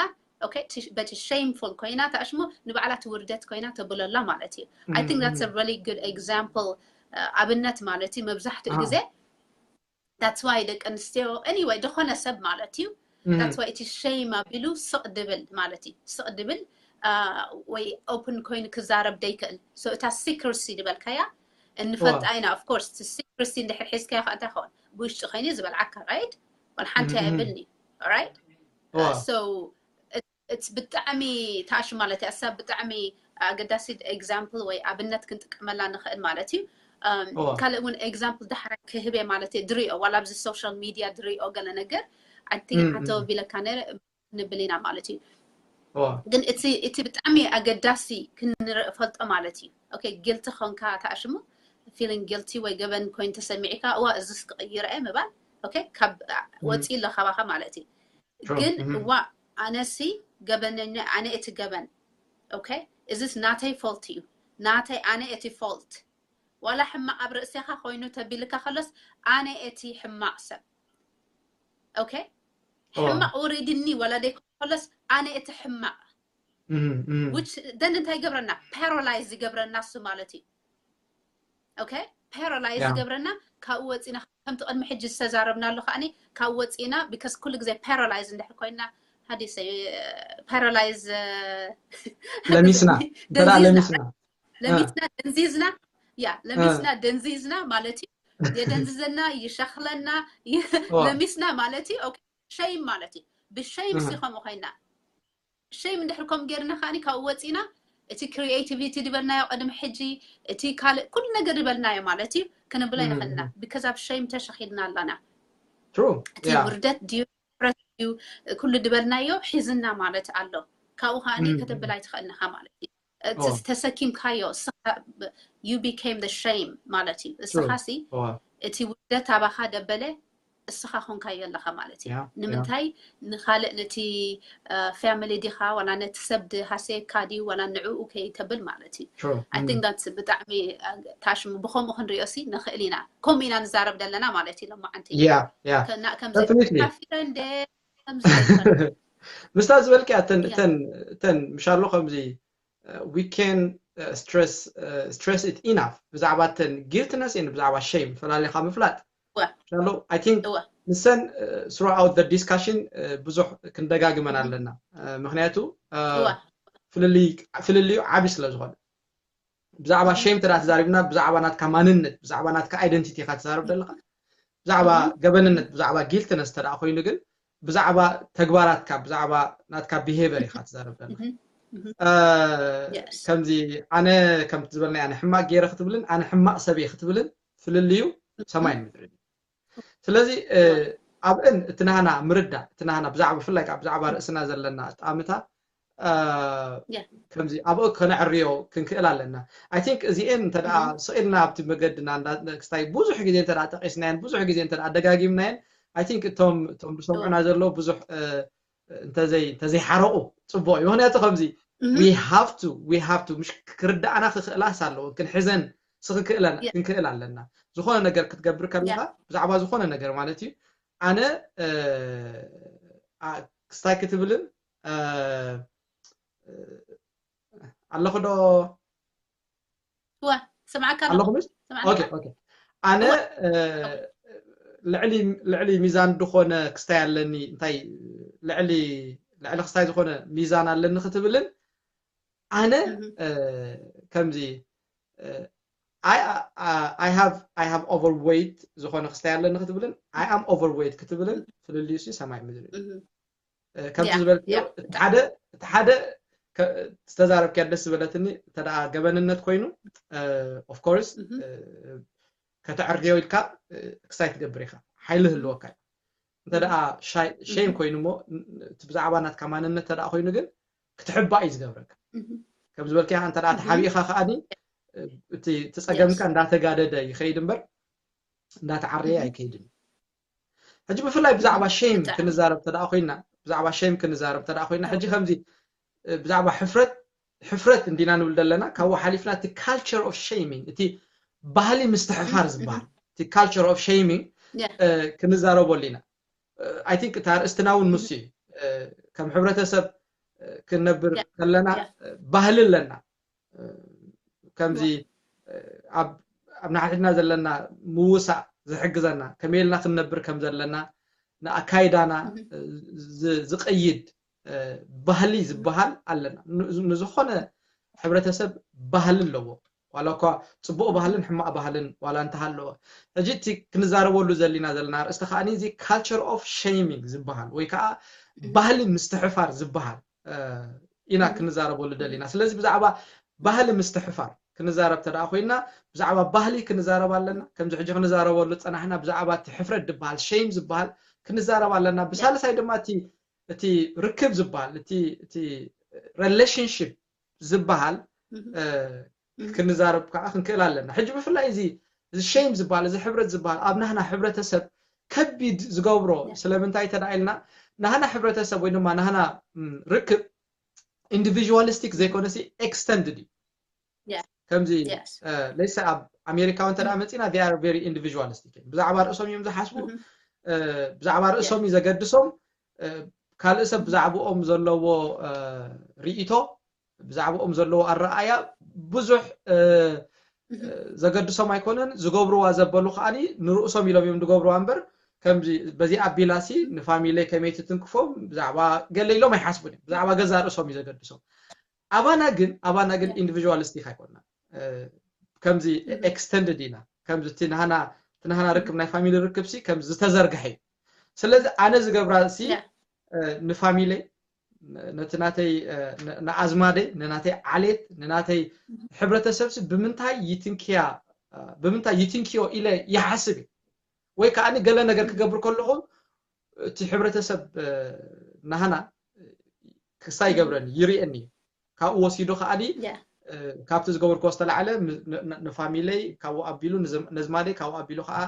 በቲ shameful ኮይና ተኣሽሞ ንባዕላ ትውርደት ኮይና ተብለላ ማለት እዩ I think that's a really good example ኣብነት ማለት እዩ መብዛሕትኡ ግዜ that's why ደቂ ኣንስትዮ anyway ዝኾነ ሰብ ማለት እዩ that's why እቲ shame ኣቢሉ ስቕ ድብል ማለት እዩ ስቕ ድብል ወይ open ኮይኑ ክዛረብ ደይክእል so እታ secrecy ዝበልካያ እንፈልጣ ኢና of course secrecy እንድሕር ሒዝካዮ ከዓ እንታይ ኸውን ብውሽጢ ኮይኑ ዝበልዓካ right ወላ ሓንቲ ኣይብልኒ right so it's ብጣዕሚ ታኣሽ ማለት እያ እሳ ብጣዕሚ ኣገዳሲ example ወይ ኣብነት ክንጥቀመላ ንኽእል ማለት እዩ ካልእ እውን example ዳሕራይ ክህብ እየ ማለት እየ ድሪኦ ዋላ ኣብዚ social media ድሪኦ ገለ ነገር I think ሓተወ ቢለካ ነረ ንብል ኢና ማለት እዩ ግን እቲ ብጣዕሚ ኣገዳሲ ክንፈልጦ ማለት እዩ okay guilty ኾንካ ተኣሽሙ feeling guilty ወይ ገበን ኮይኑ ተሰሚዕካ እዋ እዝስ ክቕይረ እየ ምባል okay ካብ ወፂ ኣሎ ካባኻ ማለት እዩ ግን እዋ ኣነሲ ገበነኛ ኣነ እቲ ገበን okay እዝስ ናተይ fault እዩ ናተይ ኣነ እቲ fault ዋላ ሕማቕ ኣብ ርእስኻ ኮይኑ ተቢልካ ከሎስ ኣነ እቲ ሕማቕ ሰብ okay ሕማቕ ወሪድኒ ዋላ ደይ ከሎስ ኣነ እቲ ሕማቕ which then እንታይ ይገብረና paralyze ይገብረና እሱ ማለት እዩ okay paralyze ይገብረና ካብኡ ወፂና ከምቲ ቅድሚ ሕጂ ዝተዛረብናሉ ከዓኒ ካብኡ ወፂና because ኩሉ ግዜ paralyze እንድሕር ኮይና how do you say paralyze ለሚስና ተራ ለሚስና ለሚስና ደንዚዝና ያ ለሚስና ደንዚዝና ማለት እዩ የደንዝዘና ይሸክለና ለሚስና ማለት እዩ shame ማለት እዩ ብ shame ሲ ከምኡ ኮይና shame እንድሕር ከም ጌርና ከዓኒ ካብኡ ወፂና እቲ creativity ዝበልናዮ ቅድሚ ሕጂ እቲ ካልእ ኩሉ ነገር ዝበልናዮ ማለት እዩ ክንብሎ ይኽእልና because ኣብ shame ተሸኺልና ኣለና እቲ ውርደት ድዩ ሕፍረት ድዩ ኩሉ ዝበልናዮ ሒዝና ማለት ኣሎ ካብኡ ከዓኒ ከተብል ኣይትኽእልንኻ ማለት እዩ ተሰኪምካዮ you became the shame ማለት እዩ እስኻሲ እቲ ውርደት ኣባኻ ደበለ እስኻ ኮንካዮ ኣለኻ ማለት እዩ። ንምንታይ ንኻልእ ነቲ ፋሚሊ ዲኻ ዋላ ነቲ ሰብ ድሃሰየካ ድዩ ዋላ ንዕኡ ከይተብል ማለት እዩ። I think that's ብጣዕሚ ታሽሙ ብኸምኡ ክንሪኦ ሲ ንኽእል ኢና። ከምኡ ኢና ንዛረብ ዘለና ማለት እዩ። ሎማዓንቲ ከምዚፍረንደ ምስታ ዝበልኪ እተን ምሻሎ ከምዚ we can stress it enough ብዛዕባ እተን guiltiness and ብዛዕባ shame ፈላሊኻ ምፍላጥ I think ንሰን throughout the discussion ብዙሕ ክንደጋግመን ኣለና። ምክንያቱ ፍልልዩ ዓቢ ስለ ዝኾነ ብዛዕባ shame ተዳ ተዛሪብና ብዛዕባ ናትካ ማንነት ብዛዕባ ናትካ identity ኢኻ ትዛረብ ዘለኻ ብዛዕባ ገበንነት ብዛዕባ guiltiness ተዳ ኮይኑ ግን ብዛዕባ ተግባራትካ ብዛዕባ ናትካ behavior ኢኻ ትዛረብ ዘለኻ። ከምዚ ኣነ ከምቲ ዝበልና ኣነ ሕማቅ ገይረ ክትብልን ኣነ ሕማቅ ሰብ እየ ክትብልን ፍልልዩ ሰማይን ምድሪ። ስለዚ ኣብእን እቲ ናህና ምርዳእ እቲ ናህና ብዛዕባ ብፍላይ ከዓ ብዛዕባ ርእስና ዘለና ኣጣምታ ከምዚ ኣብኡ ከነዕርዮ ክንክእል ኣለና። I think እዚኤን እንተ ስቕ ኢልና ኣብቲ መገድና ክስታይ ብዙሕ ግዜ እንተ ጠቂስናየን ብዙሕ ግዜ እንተ ኣደጋጊምናየን I think እቶም እቶም ዝሰምዑና ዘለዉ ብዙሕ እንተዘይሓረቑ ፅቡቅ እዩ። ምክንያቱ ከምዚ we have to we have to ምሽ ክርዳእና ክኽእላስ ኣለዎ ክንሕዘን ክንክእል ኣለና። ዝኾነ ነገር ክትገብር ከለካ ብዛዕባ ዝኾነ ነገር ማለት እዩ ኣነ ክስታይ ክትብልን ኣለኹ ዶ ስምዓካ ኣለኹ ምስ ኣነ ልዕሊ ሚዛን ዝኾነ ክስታይ ኣለኒ እንታይ ልዕሊ ልዕሊ ክስታይ ዝኾነ ሚዛን ኣለኒ ክትብልን ኣነ ከምዚ I have I have overweight ዝኾነ ክስታይ ኣለኒ ክትብልን I am overweight ክትብልን ፍልልዩ ሲ ሰማይ ምድሪ ከምቲ ዝበልክዮ እቲ ሓደ ዝተዛረብክያ ደስ ዝበለትኒ እንተ ገበንነት ኮይኑ of course ከተዕርዮ ኢልካ ክስታይ ትገብር ኢኻ ሓይሊ ህልወካ እዩ እንተ shame ኮይኑ ሞ እቲ ብዛዕባ ናትካ ማንነት እንተ ኮይኑ ግን ክትሕባእ እዩ ዝገብረካ ከም ዝበልክያ እንተ ተሓቢእኻ ከዓኒ እቲ ጸገምካ እንዳተጋደደ ይኸይድ እምበር እንዳተዓረየ ኣይከይድን ሕጂ ብፍላይ ብዛዕባ shame ክንዛረብ ተደኣ ኮይና ብዛዕባ shame ክንዛረብ ተደኣ ኮይና ሕጂ ከምዚ ብዛዕባ ሕፍረት ሕፍረት እንዲና ንብል ዘለና ካብኡ ሓሊፍና እቲ culture of shaming እቲ ባህሊ ምስትሕፋር ዝበሃል እቲ culture of shaming ክንዛረበሉ ኢና I think እቲ ኣርእስትና እውን ንሱ እዩ ከም ሕብረተሰብ ክንነብር ከለና ባህሊ ኣለና ከምዚ ኣብ ኣብ ንሓድሕድና ዘለና ምውሳእ ዝሕግዘና ከመይ ኢልና ክንነብር ከም ዘለና ንኣካይዳና ዝቀይድ ባህሊ ዝበሃል ኣለና ንዝኾነ ሕብረተሰብ ባህሊ ኣለዎ ዋላ እኳ ፅቡቅ ባህልን ሕማቅ ባህልን ዋላ እንተሃለወ ሕጂ እቲ ክንዛረበሉ ዘሊና ዘለና ርእስቲ ከዓ እዚ culture of shaming ዝበሃል ወይ ከዓ ባህሊ ምስትሕፋር ዝበሃል ኢና ክንዛረበሉ ደሊና ስለዚ ብዛዕባ ባህሊ ምስትሕፋር ክንዛረብ ተደኣ ኮይና ብዛዕባ ባህሊ ክንዛረብ ኣለና ከምዚ ሕጂ ክንዛረበሉ ፀናሕና ብዛዕባ እቲ ሕፍረት ዝበሃል shame ዝበሃል ክንዛረብ ኣለና ብሳልሳይ ድማ እቲ እቲ ርክብ ዝበሃል እቲ relationship ዝበሃል ክንዛረብ ከዓ ክንክእል ኣለና ሕጂ ብፍላይ እዚ እዚ shame ዝበሃል እዚ ሕብረት ዝበሃል ኣብ ናህና ሕብረተሰብ ከቢድ ዝገብሮ ስለምንታይ ተደኣ ኢልና ናህና ሕብረተሰብ ወይ ድማ ናህና ርክብ individualistic ዘይኮነሲ extended እዩ ከምዚ let's say ኣብ ኣሜሪካ እውን እንተ መፂና they are very individualistic ብዛዕባ ርእሶም እዮም ዝሓስቡ ብዛዕባ ርእሶም እዩ ዘገድሶም ካልእ ሰብ ብዛዕባኦም ዘለዎ ርእይቶ ብዛዕባኦም ዘለዎ ኣረኣያ ብዙሕ ዘገድሶም ኣይኮነን ዝገብርዋ ዘበሉ ከዓኒ ንርእሶም ኢሎም እዮም ዝገብርዋ እምበር ከምዚ በዚ ኣቢላሲ ንፋሚለይ ከመይ ትትንክፎም ብዛዕባ ገለ ኢሎም ኣይሓስቡን እዮም ብዛዕባ ገዛ ርእሶም እዩ ዘገድሶም ኣባና ግን ኣባና ግን individualistic ኣይኮንና ከምዚ extended ኢና ከምዚ እቲ ናህና እቲ ናህና ርክብ ናይ ፋሚሊ ርክብ ሲ ከምዚ ዝተዘርግሐ እዩ ስለዚ ኣነ ዝገብራ ሲ ንፋሚለይ ነቲ ናተይ ንኣዝማደይ ንናተይ ዓሌት ንናተይ ሕብረተሰብ ሲ ብምንታይ ይትንክያ ብምንታይ ይትንክዮ ኢለ ይሓስብ እዩ ወይ ከዓ ገለ ነገር ክገብር ከለኹ እቲ ሕብረተሰብ ናህና ክስታይ ይገብረኒ ይርእየኒ እዩ ካብኡ ወሲዱ ከዓ ካብቲ ዝገበርክዎ ዝተላዕለ ንፋሚለይ ካብኡ ኣቢሉ ነዝማደይ ካብኡ ኣቢሉ ከዓ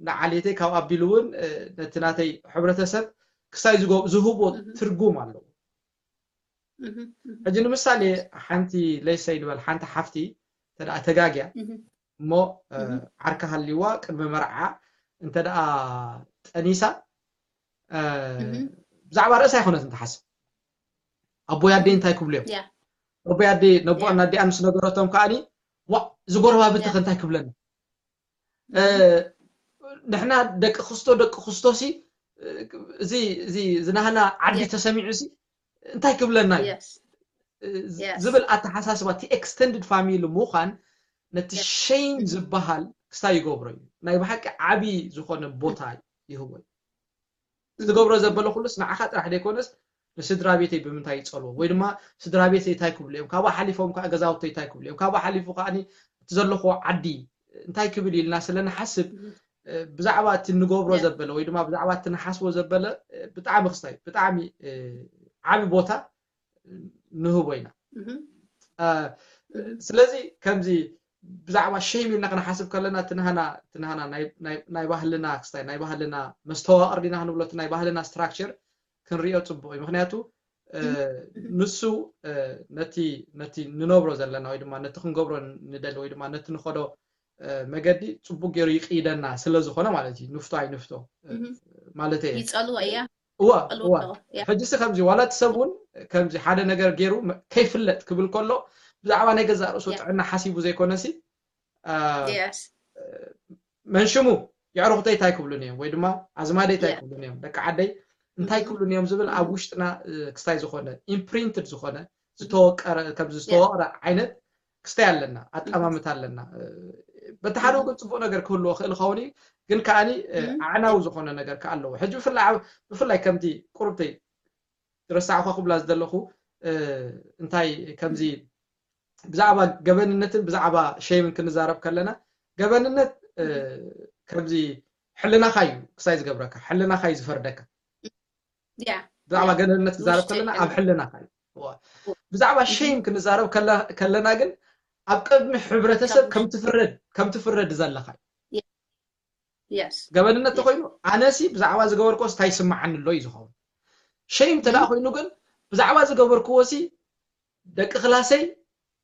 ንዓሌተይ ካብ ኣቢሉ እውን ነቲ ናተይ ሕብረተሰብ ክሳይ ዝህቦ ትርጉም ኣለዎ። ሕጂ ንምሳሌ ሓንቲ ለይሰይ ንበል ሓንቲ ሓፍቲ እንተ ተጋግያ እሞ ዓርካ ሃልይዋ ቅድሚ መርዓ እንተ ጠኒሳ ብዛዕባ ርእሳ ኣይኮነትን ትሓስብ። ኣቦይ ኣደይ እንታይ ክብሉ እዮም? ኣቦይ ኣደይ ነቦኣን ኣዲኣን ምስ ነገረቶም ከዓኒ ዋ ዝጎረባብቲ ከ እንታይ ክብለና? ንሕና ደቂ ክስቶ ደቂ ክስቶ ሲ እዚ እዚ ዝናህና ዓዲ ተሰሚዑ ሲ እንታይ ክብለና እዩ ዝብል ኣተሓሳስባ እቲ extended family ምዃን ነቲ shame ዝበሃል ክስታይ ይገብሮ እዩ። ናይ ብሓቂ ዓቢ ዝኾነ ቦታ ይህቦ እዩ። ዝገብሮ ዘበለ ኩሉስ ንዓኻ ጥራሕ ዘይኮነስ ንስድራ ቤተይ ብምንታይ ይጸልዎ ወይ ድማ ስድራ ቤተይ እንታይ ክብሉ እዮም፣ ካብኡ ሓሊፎም ከዓ ገዛውተይ እንታይ ክብሉ እዮም፣ ካብኡ ሓሊፉ ከዓ እቲ ዘለኹዎ ዓዲ እንታይ ክብል ኢልና ስለ ንሓስብ ብዛዕባ እቲ ንገብሮ ዘበለ ወይ ድማ ብዛዕባ እቲ ንሓስቦ ዘበለ ብጣዕሚ ክስታይ ብጣዕሚ ዓቢ ቦታ ንህቦ ኢና። ስለዚ ከምዚ ብዛዕባ shame ኢልና ክንሓስብ ከለና እቲ ናህና ናይ ባህልና ክስታይ ናይ ባህልና መስተዋቕር ዲና ክንብሎ እቲ ናይ ባህልና structure ክንሪኦ ፅቡቅ እዩ። ምክንያቱ ንሱ ነቲ ነቲ ንነብሮ ዘለና ወይ ድማ ነቲ ክንገብሮ ንደሊ ወይ ድማ ነቲ ንኸዶ መገዲ ፅቡቅ ገይሩ ይቅይደና ስለ ዝኾነ ማለት እዩ። ንፍቶ ኣይንፍቶ ማለት እየ። ይፀልዎ እያ እዋ እዋ ሕጂ ሲ ከምዚ ዋላ እቲ ሰብ እውን ከምዚ ሓደ ነገር ገይሩ ከይፍለጥ ክብል ከሎ ብዛዕባ ናይ ገዛእ ርእሱ ጥዕና ሓሲቡ ዘይኮነ ሲ መንሽሙ የዕሩኽተይ እንታይ ክብሉን እዮም ወይ ድማ ኣዝማደይ እንታይ ክብሉን እዮም ደቂ ዓደይ እንታይ ክብሉን እዮም ዝብል ኣብ ውሽጥና ክስታይ ዝኾነ imprinted ዝኾነ ዝተወቀረ ከምዚ ዝተወቀረ ዓይነት ክስታይ ኣለና ኣጠማምታ ኣለና በቲ ሓደ ወገን ፅቡቅ ነገር ክህልዎ ክእል ኸውን እዩ ግን ከዓኒ ኣዕናዊ ዝኾነ ነገር ከ ኣለዎ ሕጂ ብፍላይ ከምቲ ቁርብተይ ረሳዕኳ ክብላ ዝደለኹ እንታይ ከምዚ ብዛዕባ ገበንነትን ብዛዕባ shame ን ክንዛረብ ከለና ገበንነት ከምዚ ሕልናኻ እዩ ክስታይ ዝገብረካ ሕልናኻ እዩ ዝፈርደካ ብዛዕባ ገበንነት ክዛረብ ከለና ኣብ ሕልናኻ እዩ ብዛዕባ shame ክንዛረብ ከለና ግን ኣብ ቅድሚ ሕብረተሰብ ከምትፍረድ ከምትፍረድ ዘለኻ እዩ ገበንነት ተኮይኑ ኣነሲ ብዛዕባ ዝገበርክዎ እንታይ ይስምዓኒ ኣሎ እዩ ዝኸውን shame እንተ ኮይኑ ግን ብዛዕባ ዝገበርክዎ ሲ ደቂ ክላሰይ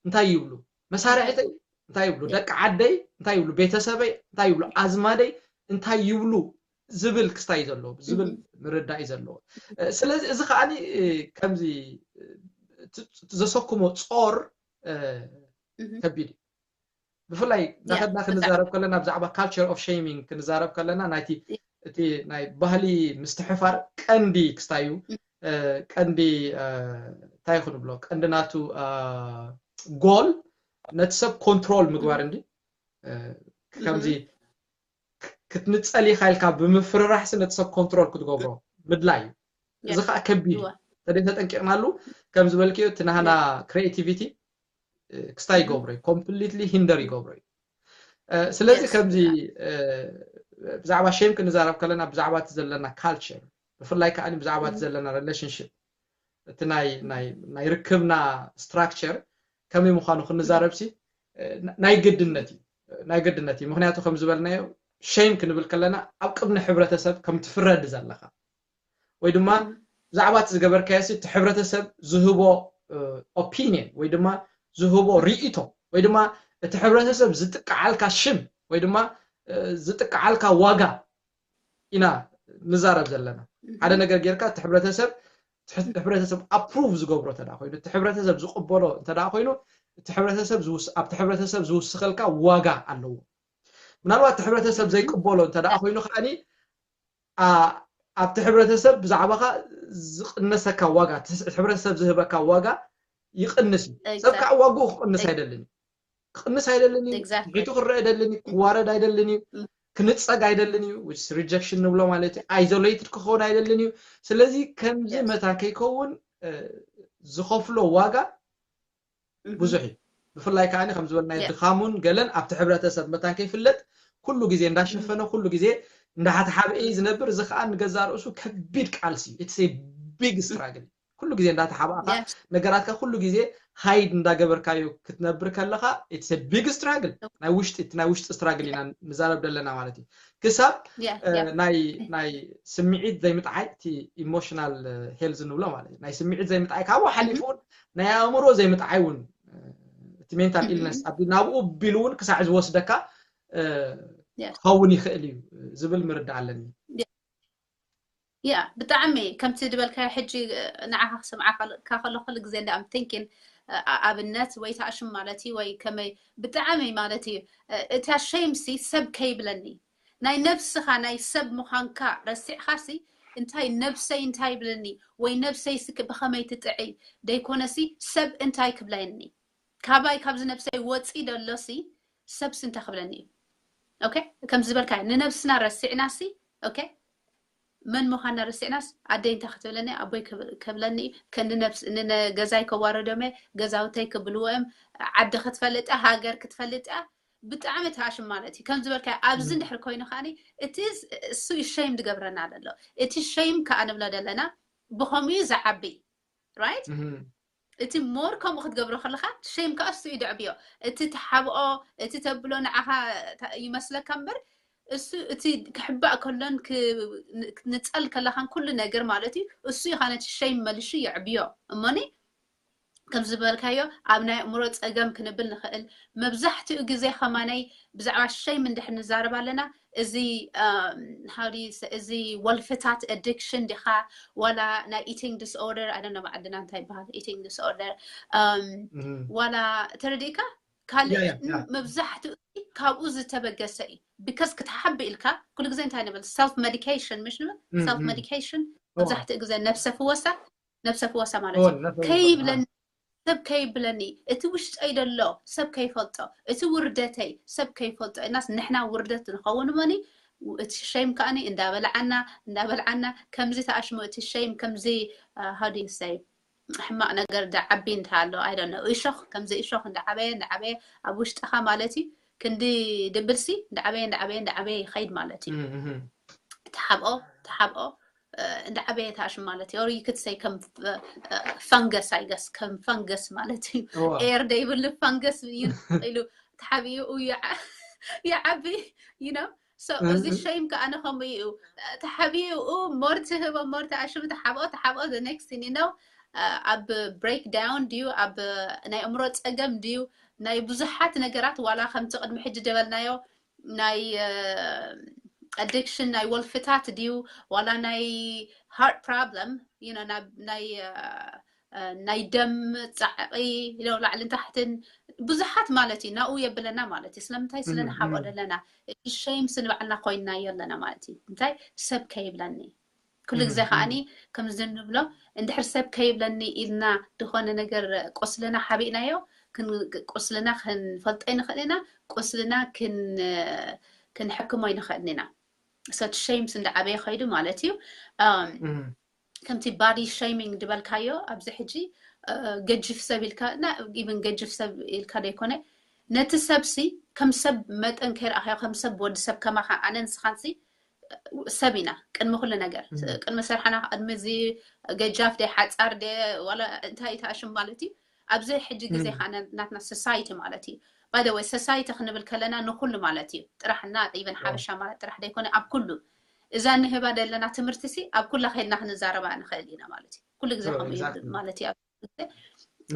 እንታይ ይብሉ መሳርሕተይ እንታይ ይብሉ ደቂ ዓደይ እንታይ ይብሉ ቤተሰበይ እንታይ ይብሉ ኣዝማደይ እንታይ ይብሉ ዝብል ክስታይ እዩ ዘለዎ ዝብል ምርዳእ እዩ ዘለዎ ስለዚ እዚ ከዓኒ ከምዚ ዘሰክሞ ጾር ከቢድ እዩ ብፍላይ ናኸድና ክንዛረብ ከለና ብዛዕባ culture of shaming ክንዛረብ ከለና ናይቲ እቲ ናይ ባህሊ ምስትሕፋር ቀንዲ ክስታይ እዩ ቀንዲ እንታይ ክንብሎ ቀንዲ ናቱ goal ነቲ ሰብ control ምግባር እንዲ ከምዚ ክትንፀል ኢኻ ኢልካ ብምፍርራሕሲ ነቲ ሰብ control ክትገብሮ ምድላይ እዩ እዚ ከዓ ከቢድ እዩ ተደይ ተጠንቂቕናሉ ከም ዝበልክዮ እቲ ናህና creativity ክስታይ ይገብሮ እዩ completely hinder ይገብሮ እዩ ስለዚ ከምዚ ብዛዕባ shame ክንዛረብ ከለና ብዛዕባ እቲ ዘለና culture ብፍላይ ከዓ ብዛዕባ እቲ ዘለና relationship እቲ ናይ ርክብና structure ከመይ ምዃኑ ክንዛረብ ሲ ናይ ግድነት እዩ ናይ ግድነት እዩ ምክንያቱ ከም ዝበልናዮ shame ክንብል ከለና ኣብ ቅድሚ ሕብረተሰብ ከም ትፍረድ ዘለኻ ወይ ድማ ብዛዕባ እቲ ዝገበርካዮ ሲ እቲ ሕብረተሰብ ዝህቦ opinion ወይ ድማ ዝህቦ ርእይቶ ወይ ድማ እቲ ሕብረተሰብ ዝጥቀዓልካ ሽም ወይ ድማ ዝጥቀዓልካ ዋጋ ኢና ንዛረብ ዘለና ሓደ ነገር ጌርካ እቲ ሕብረተሰብ ሕብረተሰብ approve ዝገብሮ እንተ ኮይኑ እቲ ሕብረተሰብ ዝቕበሎ እንተ ኮይኑ እቲ ሕብረተሰብ ኣብቲ ሕብረተሰብ ዝውስኸልካ ዋጋ ኣለዎ ምናልባት እቲ ሕብረተሰብ ዘይቅበሎ እንተ ኮይኑ ከዓኒ ኣብቲ ሕብረተሰብ ብዛዕባኻ ዝቕነሰካ ዋጋ ሕብረተሰብ ዝህበካ ዋጋ ይቕንስ እዩ ሰብ ከዓ ዋግኡ ክቕንስ ኣይደልን እዩ ክቕንስ ኣይደልን እዩ ሒቱ ክረአ ኣይደልን እዩ ክዋረድ ኣይደልን እዩ ክንፀግ ኣይደልን እዩ rejection ንብሎ ማለት እዩ isolated ክኸውን ኣይደልን እዩ ስለዚ ከምዚ መታን ከይከውን ዝኸፍሎ ዋጋ ብዙሕ እዩ ብፍላይ ከዓ ከም ዝበልናዮ ድኻሙን ገለን ኣብቲ ሕብረተሰብ መታን ከይፍለጥ ኩሉ ግዜ እንዳሸፈነ ኩሉ ግዜ እንዳሓተሓብኤ ዝነብር እዚ ከዓ ንገዛ ርእሱ ከቢድ ቃልሲ እዩ it's big struggle ኩሉ ግዜ እንዳተሓባእካ ነገራትካ ኩሉ ግዜ ሃይድ እንዳገበርካዩ ክትነብር ከለካ it's a big struggle። ናይ ውሽጢ ናይ ውሽጢ struggle ኢና ንዛረብ ዘለና ማለት እዩ። ክሳብ ናይ ናይ ስምዒት ዘይምጥዓይ እቲ ኢሞሽናል ሄልዝ ንብሎ ማለት እዩ። ናይ ስምዒት ዘይምጥዓይ ካብኡ ሓሊፉ እውን ናይ ኣእምሮ ዘይምጥዓይ እውን እቲ ሜንታል ኢልነስ ናብኡ ቢሉ እውን ክሳዕ ዝወስደካ ክኸውን ይኽእል እዩ ዝብል ምርዳእ ኣለኒ። ያ ብጣዕሚ ከምቲ ዝበልካዮ ሕጂ ንዓኻ ክሰምዓካ ከሎ ኩሉ ግዜ እንዳ ኣም ቲንኪን ኣብነት ወይ ታሽም ማለት እዩ ወይ ከመይ ብጣዕሚ ማለት እዩ እታ ሸይም ሲ ሰብ ከይብለኒ ናይ ነብስኻ ናይ ሰብ ምዃንካ ረሲዕኻ ሲ እንታይ ነብሰይ እንታይ ይብለኒ ወይ ነብሰይ ሲ ብኸመይ ትጥዕይ ደይኮነ ሲ ሰብ እንታይ ክብለኒ ካባይ ካብዚ ነብሰይ ወፂ ደሎ ሲ ሰብ ሲ እንታይ ክብለኒ እዩ ኦኬ ከም ዝበልካ ንነብስና ረሲዕና ሲ ኦኬ መን ምዃና ረሲዕናስ ኣደይ እንታይ ክትብለኒ ኣቦይ ከብለኒ ከንዲ ነብስ ንገዛይ ከዋረዶም ገዛውተይ ክብልዎ እዮም ዓዲ ክትፈልጥ ሃገር ክትፈልጥ ብጣዕሚ ተኣሽም ማለት እዩ ከም ዝበልካ ኣብዚ እንድሕር ኮይኑ ከዓኒ እቲ እሱ ሸይም ዝገብረና ዘሎ እቲ ሸይም ከዓ ንብሎ ዘለና ብኸምኡ ዝዓቢ right እቲ ሞር ከምኡ ክትገብሮ ከለካ ሸይም ከዓ እሱ እዩ ደዕብዮ እቲ ትሓብኦ እቲ ተብሎ ንዓኻ ይመስለካ እምበር እሱ እቲ ክሕባእ ከሎን ንፀል ከለካን ኩሉ ነገር ማለት እዩ እሱ ኢኻ ነቲ ሸይም መልሹ የዕብዮ እሞኒ ከም ዝበልካዮ ኣብ ናይ ኣእምሮ ፀገም ክንብል ንኽእል መብዛሕትኡ ግዜ ከማነይ ብዛዕባ ሸይም እንድሕር ንዛረብ ኣለና እዚ እዚ ወልፍታት addiction ዲኻ ዋላ ናይ eating disorder ኣደና ብዓድና እንታይ ይበሃል eating disorder ዋላ ተረዲእካ ካልእ መብዛሕትኡ ካብኡ ዝተበገሰ እዩ because ክትሓቢ ኢልካ ኩሉ ግዜ እንታይ ንብል self medication ምሽ ንብል self medication መብዛሕትኡ ግዜ ነብሰ ፍወሳ ነብሰ ፍወሳ ማለት እዩ ከይብለኒ ሰብ ከይብለኒ እቲ ውሽጠይ ደሎ ሰብ ከይፈልጦ እቲ ውርደተይ ሰብ ከይፈልጦ እናስ ንሕና ውርደት ንኸውን መኒ እቲ ሸይም ከዓኒ እንዳበልዓና እንዳበልዓና ከምዚ ተኣሽሙ እቲ ሸይም ከምዚ how do you say ሕማቕ ነገር ዳዓቢ እንተሃሎ ኣይ ዶንት ኖ እሾኽ ከምዚ እሾኽ እንዳዓበየ እንዳዓበየ ኣብ ውሽጥኻ ማለት እዩ ክንዲ ድብልሲ እንዳዓበየ እንዳዓበየ እንዳዓበየ ይኸይድ ማለት እዩ ተሓብኦ ተሓብኦ እንዳዓበየ ተኣሽም ማለት እዩ or you could say ከም fungus I guess ከም fungus ማለት እዩ air ዘይብሉ fungus ኢሉ ተሓቢኡ ይዓቢ you know so እዚ ሸይም ከዓነ ከምኡ እዩ ተሓቢኡ more ትህቦ more ተኣሽም ተሓብኦ ተሓብኦ the next thing you know ኣብ breakdown ድዩ ኣብ ናይ ኣእምሮ ፀገም ድዩ ናይ ብዙሓት ነገራት ዋላ ከምቲ ቅድሚ ሕጂ ደበልናዮ ናይ addiction ናይ ወልፍታት ድዩ ዋላ ናይ heart problem you know ናይ ናይ ደም ፃዕቂ ኢሎ ላዕልን ታሕትን ብዙሓት ማለት እዩ ናብኡ የብለና ማለት እዩ ስለምንታይ ስለ ንሓብኦ ዘለና እቲ ሸይም ስንባዕልና ኮይንናዮ ኣለና ማለት እዩ እንታይ ሰብ ከይብለኒ ኩሉ ግዜ ከዓኒ ከምዚ ንብሎ እንድሕር ሰብ ከይብለኒ ኢልና ዝኾነ ነገር ቁስልና ሓቢእናዮ ቁስልና ክንፈልጦ ይንኽእል ኢና ቁስልና ክንሕክሞ ይንኽእል ኢና ሰቲ ሸይምስ እንዳዓበየ ከይዱ ማለት እዩ ከምቲ body shaming ድበልካዮ ኣብዚ ሕጂ ገጅፍ ሰብ ኢልካ even ገጅፍ ሰብ ኢልካ ዘይኮነ ነቲ ሰብሲ ከም ሰብ መጠን ከይረኣኻዮ ከም ሰብ ወዲ ሰብ ከማኻ ኣነ ንስኻንሲ ሰብ ኢና ቅድሚ ኩሉ ነገር ቅድሚ ስርሓና ቅድሚ እዚ ገጃፍ ደ ሓፃር ደ ዋላ እንታይ ተኣሽም ማለት እዩ ኣብዚ ሕጂ ግዜ ከዓ ናትና society ማለት እዩ by the way society ክንብል ከለና ንኩሉ ማለት እዩ ጥራሕ እና even ሓበሻ ማለት ጥራሕ ዘይኮነ ኣብ ኩሉ እዛ ንህባ ዘለና ትምህርቲ ሲ ኣብ ኩላ ከይድና ክንዛረባ ንኽእል ኢና ማለት እዩ ኩሉ ግዜ ከምኡ ማለት እዩ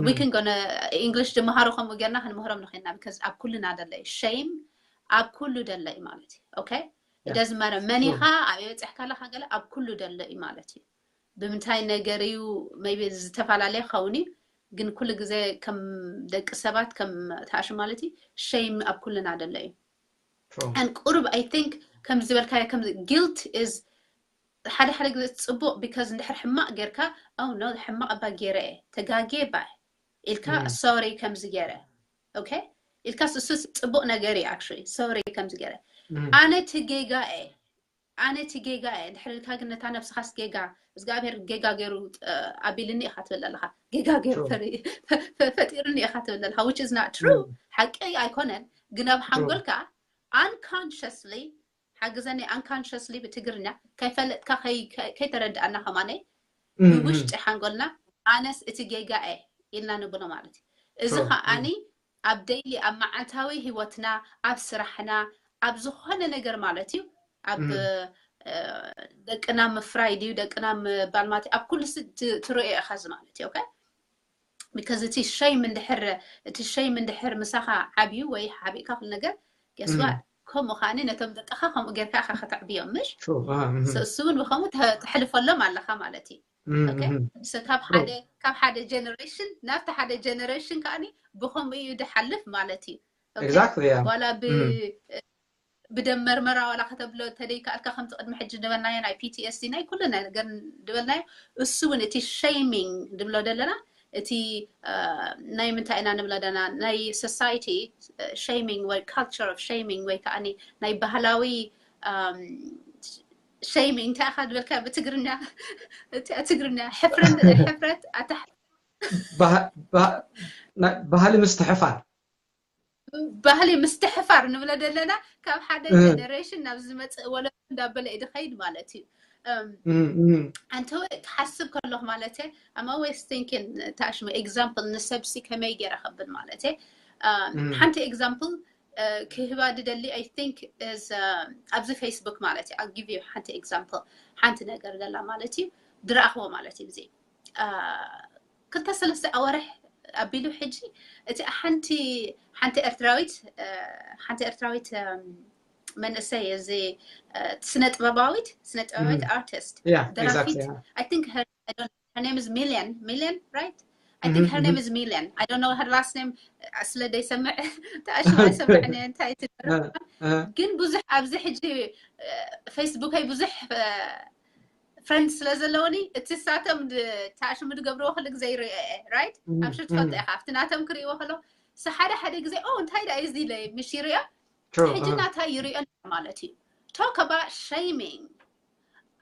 we can go English ድመሃሩ ከምኡ ጌርና ክንምህሮም ንኽእልና because ኣብ ኩልና ደለ እዩ shame ኣብ ኩሉ ደለ እዩ ማለት እዩ okay ደዝመረ መኒኻ ኣብ የበፅሕካ ኣለካ ገለ ኣብ ኩሉ ደለ እዩ ማለት እዩ ብምንታይ ነገር እዩ maybe ዝተፈላለየ ክኸውን እዩ ግን ኩሉ ግዜ ከም ደቂ ሰባት ከም ተኣሽ ማለት እዩ shame ኣብ ኩልና ደለ እዩ and ቁሩብ I think ከም ዝበልካዮ ከም guilt is ሓደ ሓደ ግዜ ፅቡቅ because እንድሕር ሕማቅ ጌርካ oh no ሕማቅ እባ ጌረ እየ ተጋጌ እባ ኢልካ sorry ከምዚ ጌረ okay ኢልካስ እሱ ፅቡቅ ነገር እዩ actually sorry ከምዚ ጌረ ኣነ እቲ ጌጋ እየ ኣነ እቲ ጌጋ እየ እንድሕር ኢልካ ግን ነታ ነብስኻስ ጌጋ እግዚኣብሔር ጌጋ ገይሩ ኣቢልኒ ኢኻ ትብል ኣለኻ ጌጋ ገይሩ ፈጢሩኒ ኢኻ ትብል ኣለኻ which is not true ሓቂ ኣይኮነን ግን ኣብ ሓንጎልካ unconsciously ሓግዘኒ unconsciously ብትግርኛ ከይፈለጥካ ከይተረድኣና ከማነይ ብውሽጢ ሓንጎልና ኣነስ እቲ ጌጋ እየ ኢልና ንብሎ ማለት እዩ። እዚ ከዓኒ ኣብ ደይሊ ኣብ መዓልታዊ ህይወትና ኣብ ስራሕና ኣብ ዝኾነ ነገር ማለት እዩ ኣብ ደቅና ምፍራይ ድዩ ደቅና ምባል ማለት ኣብ ኩሉ ትርእዮ ኢኻ እዚ ማለት እዩ። ኦኬ because እቲ ሸይም እንድሕር እቲ ሸይም እንድሕር ምሳኻ ዓብዩ ወይ ሓቢእካ ኩሉ ነገር ገስዋ ከምኡ ከዓኒ ነቶም ደቅኻ ከምኡ ጌርካ ኢኻ ከተዕብዮም ምሽ እሱ እውን ብከምኡ ተሕልፈሎም ኣለኻ ማለት እዩ። ካብ ሓደ ጀነሬሽን ናብቲ ሓደ ጀነሬሽን ከዓኒ ብከምኡ እዩ ድሓልፍ ማለት እዩ። ዋላ ብደም መርመራ ዋላ ከተብሎ ተደይካልካ ከምቲ ቅድሚ ሕጂ ዝበልናዮ ናይ ፒቲኤስዲ ናይ ኩሉ ነገር ዝበልናዮ እሱ እውን እቲ ሸይሚንግ ንብሎ ዘለና እቲ ናይ ምንታይ ኢና ንብሎ ደና ናይ ሶሳይቲ ሸይሚንግ ወይ ካልቸር ኦፍ ሸይሚንግ ወይ ከዓ ናይ ባህላዊ ሸይሚንግ እንታይ ኢኻ ዝበልካ ብትግርኛ እቲ ትግርኛ ሕፍረት ሕፍረት ኣታ ባህሊ ምስትሕፋር ባህሊ ምስትሕፋር ንብሎ ዘለና ካብ ሓደ ጀነሬሽን ናብ ዝመፅእ ወለዶ እንዳበለ እዩ ድኸይድ ማለት እዩ። ኣንተ ክሓስብ ከለኹ ማለት I'm always thinking ታሽሙ example ንሰብሲ ከመይ ገይረ ከብል ማለት ሓንቲ example ክህባ ድደሊ I think is ኣብዚ ፌስቡክ ማለት እዩ። I'll give you ሓንቲ example ሓንቲ ነገር ደላ ማለት እዩ ድረኣኽዎ ማለት እዩ እዚ ክልተ ሰለስተ ኣዋርሕ ኣቢሉ ሕጂ እቲ ሓንቲ ሓንቲ ኤርትራዊት ሓንቲ ኤርትራዊት መንእሰይ እዚ ስነ ጥበባዊት ስነ ጥበባዊት artist ደራፊት I think her name is Million Million right I think her name is Million I don't know her last name ስለ ደይሰምዕ ተኣሽማ ይሰምዕኒ እንታይ ትደርፍ ግን ብዙሕ ኣብዚ ሕጂ ፌስቡከይ ብዙሕ ፍሬንድ ስለ ዘለውኒ እቲ ሳቶም ታሽሙ ድገብርዎ ኩሉ ግዜ ይሪኦ እየ right I'm sure ትፈልጦ ኢኻ ኣብቲ ናቶም ክርእይዎ ከሎ ሓደ ሓደ ግዜ ኦ እንታይ ዳ እዚ ኢለ ምሽ ይሪኦ ሕጂ ናታ ይሪኦ ማለት እዩ talk about shaming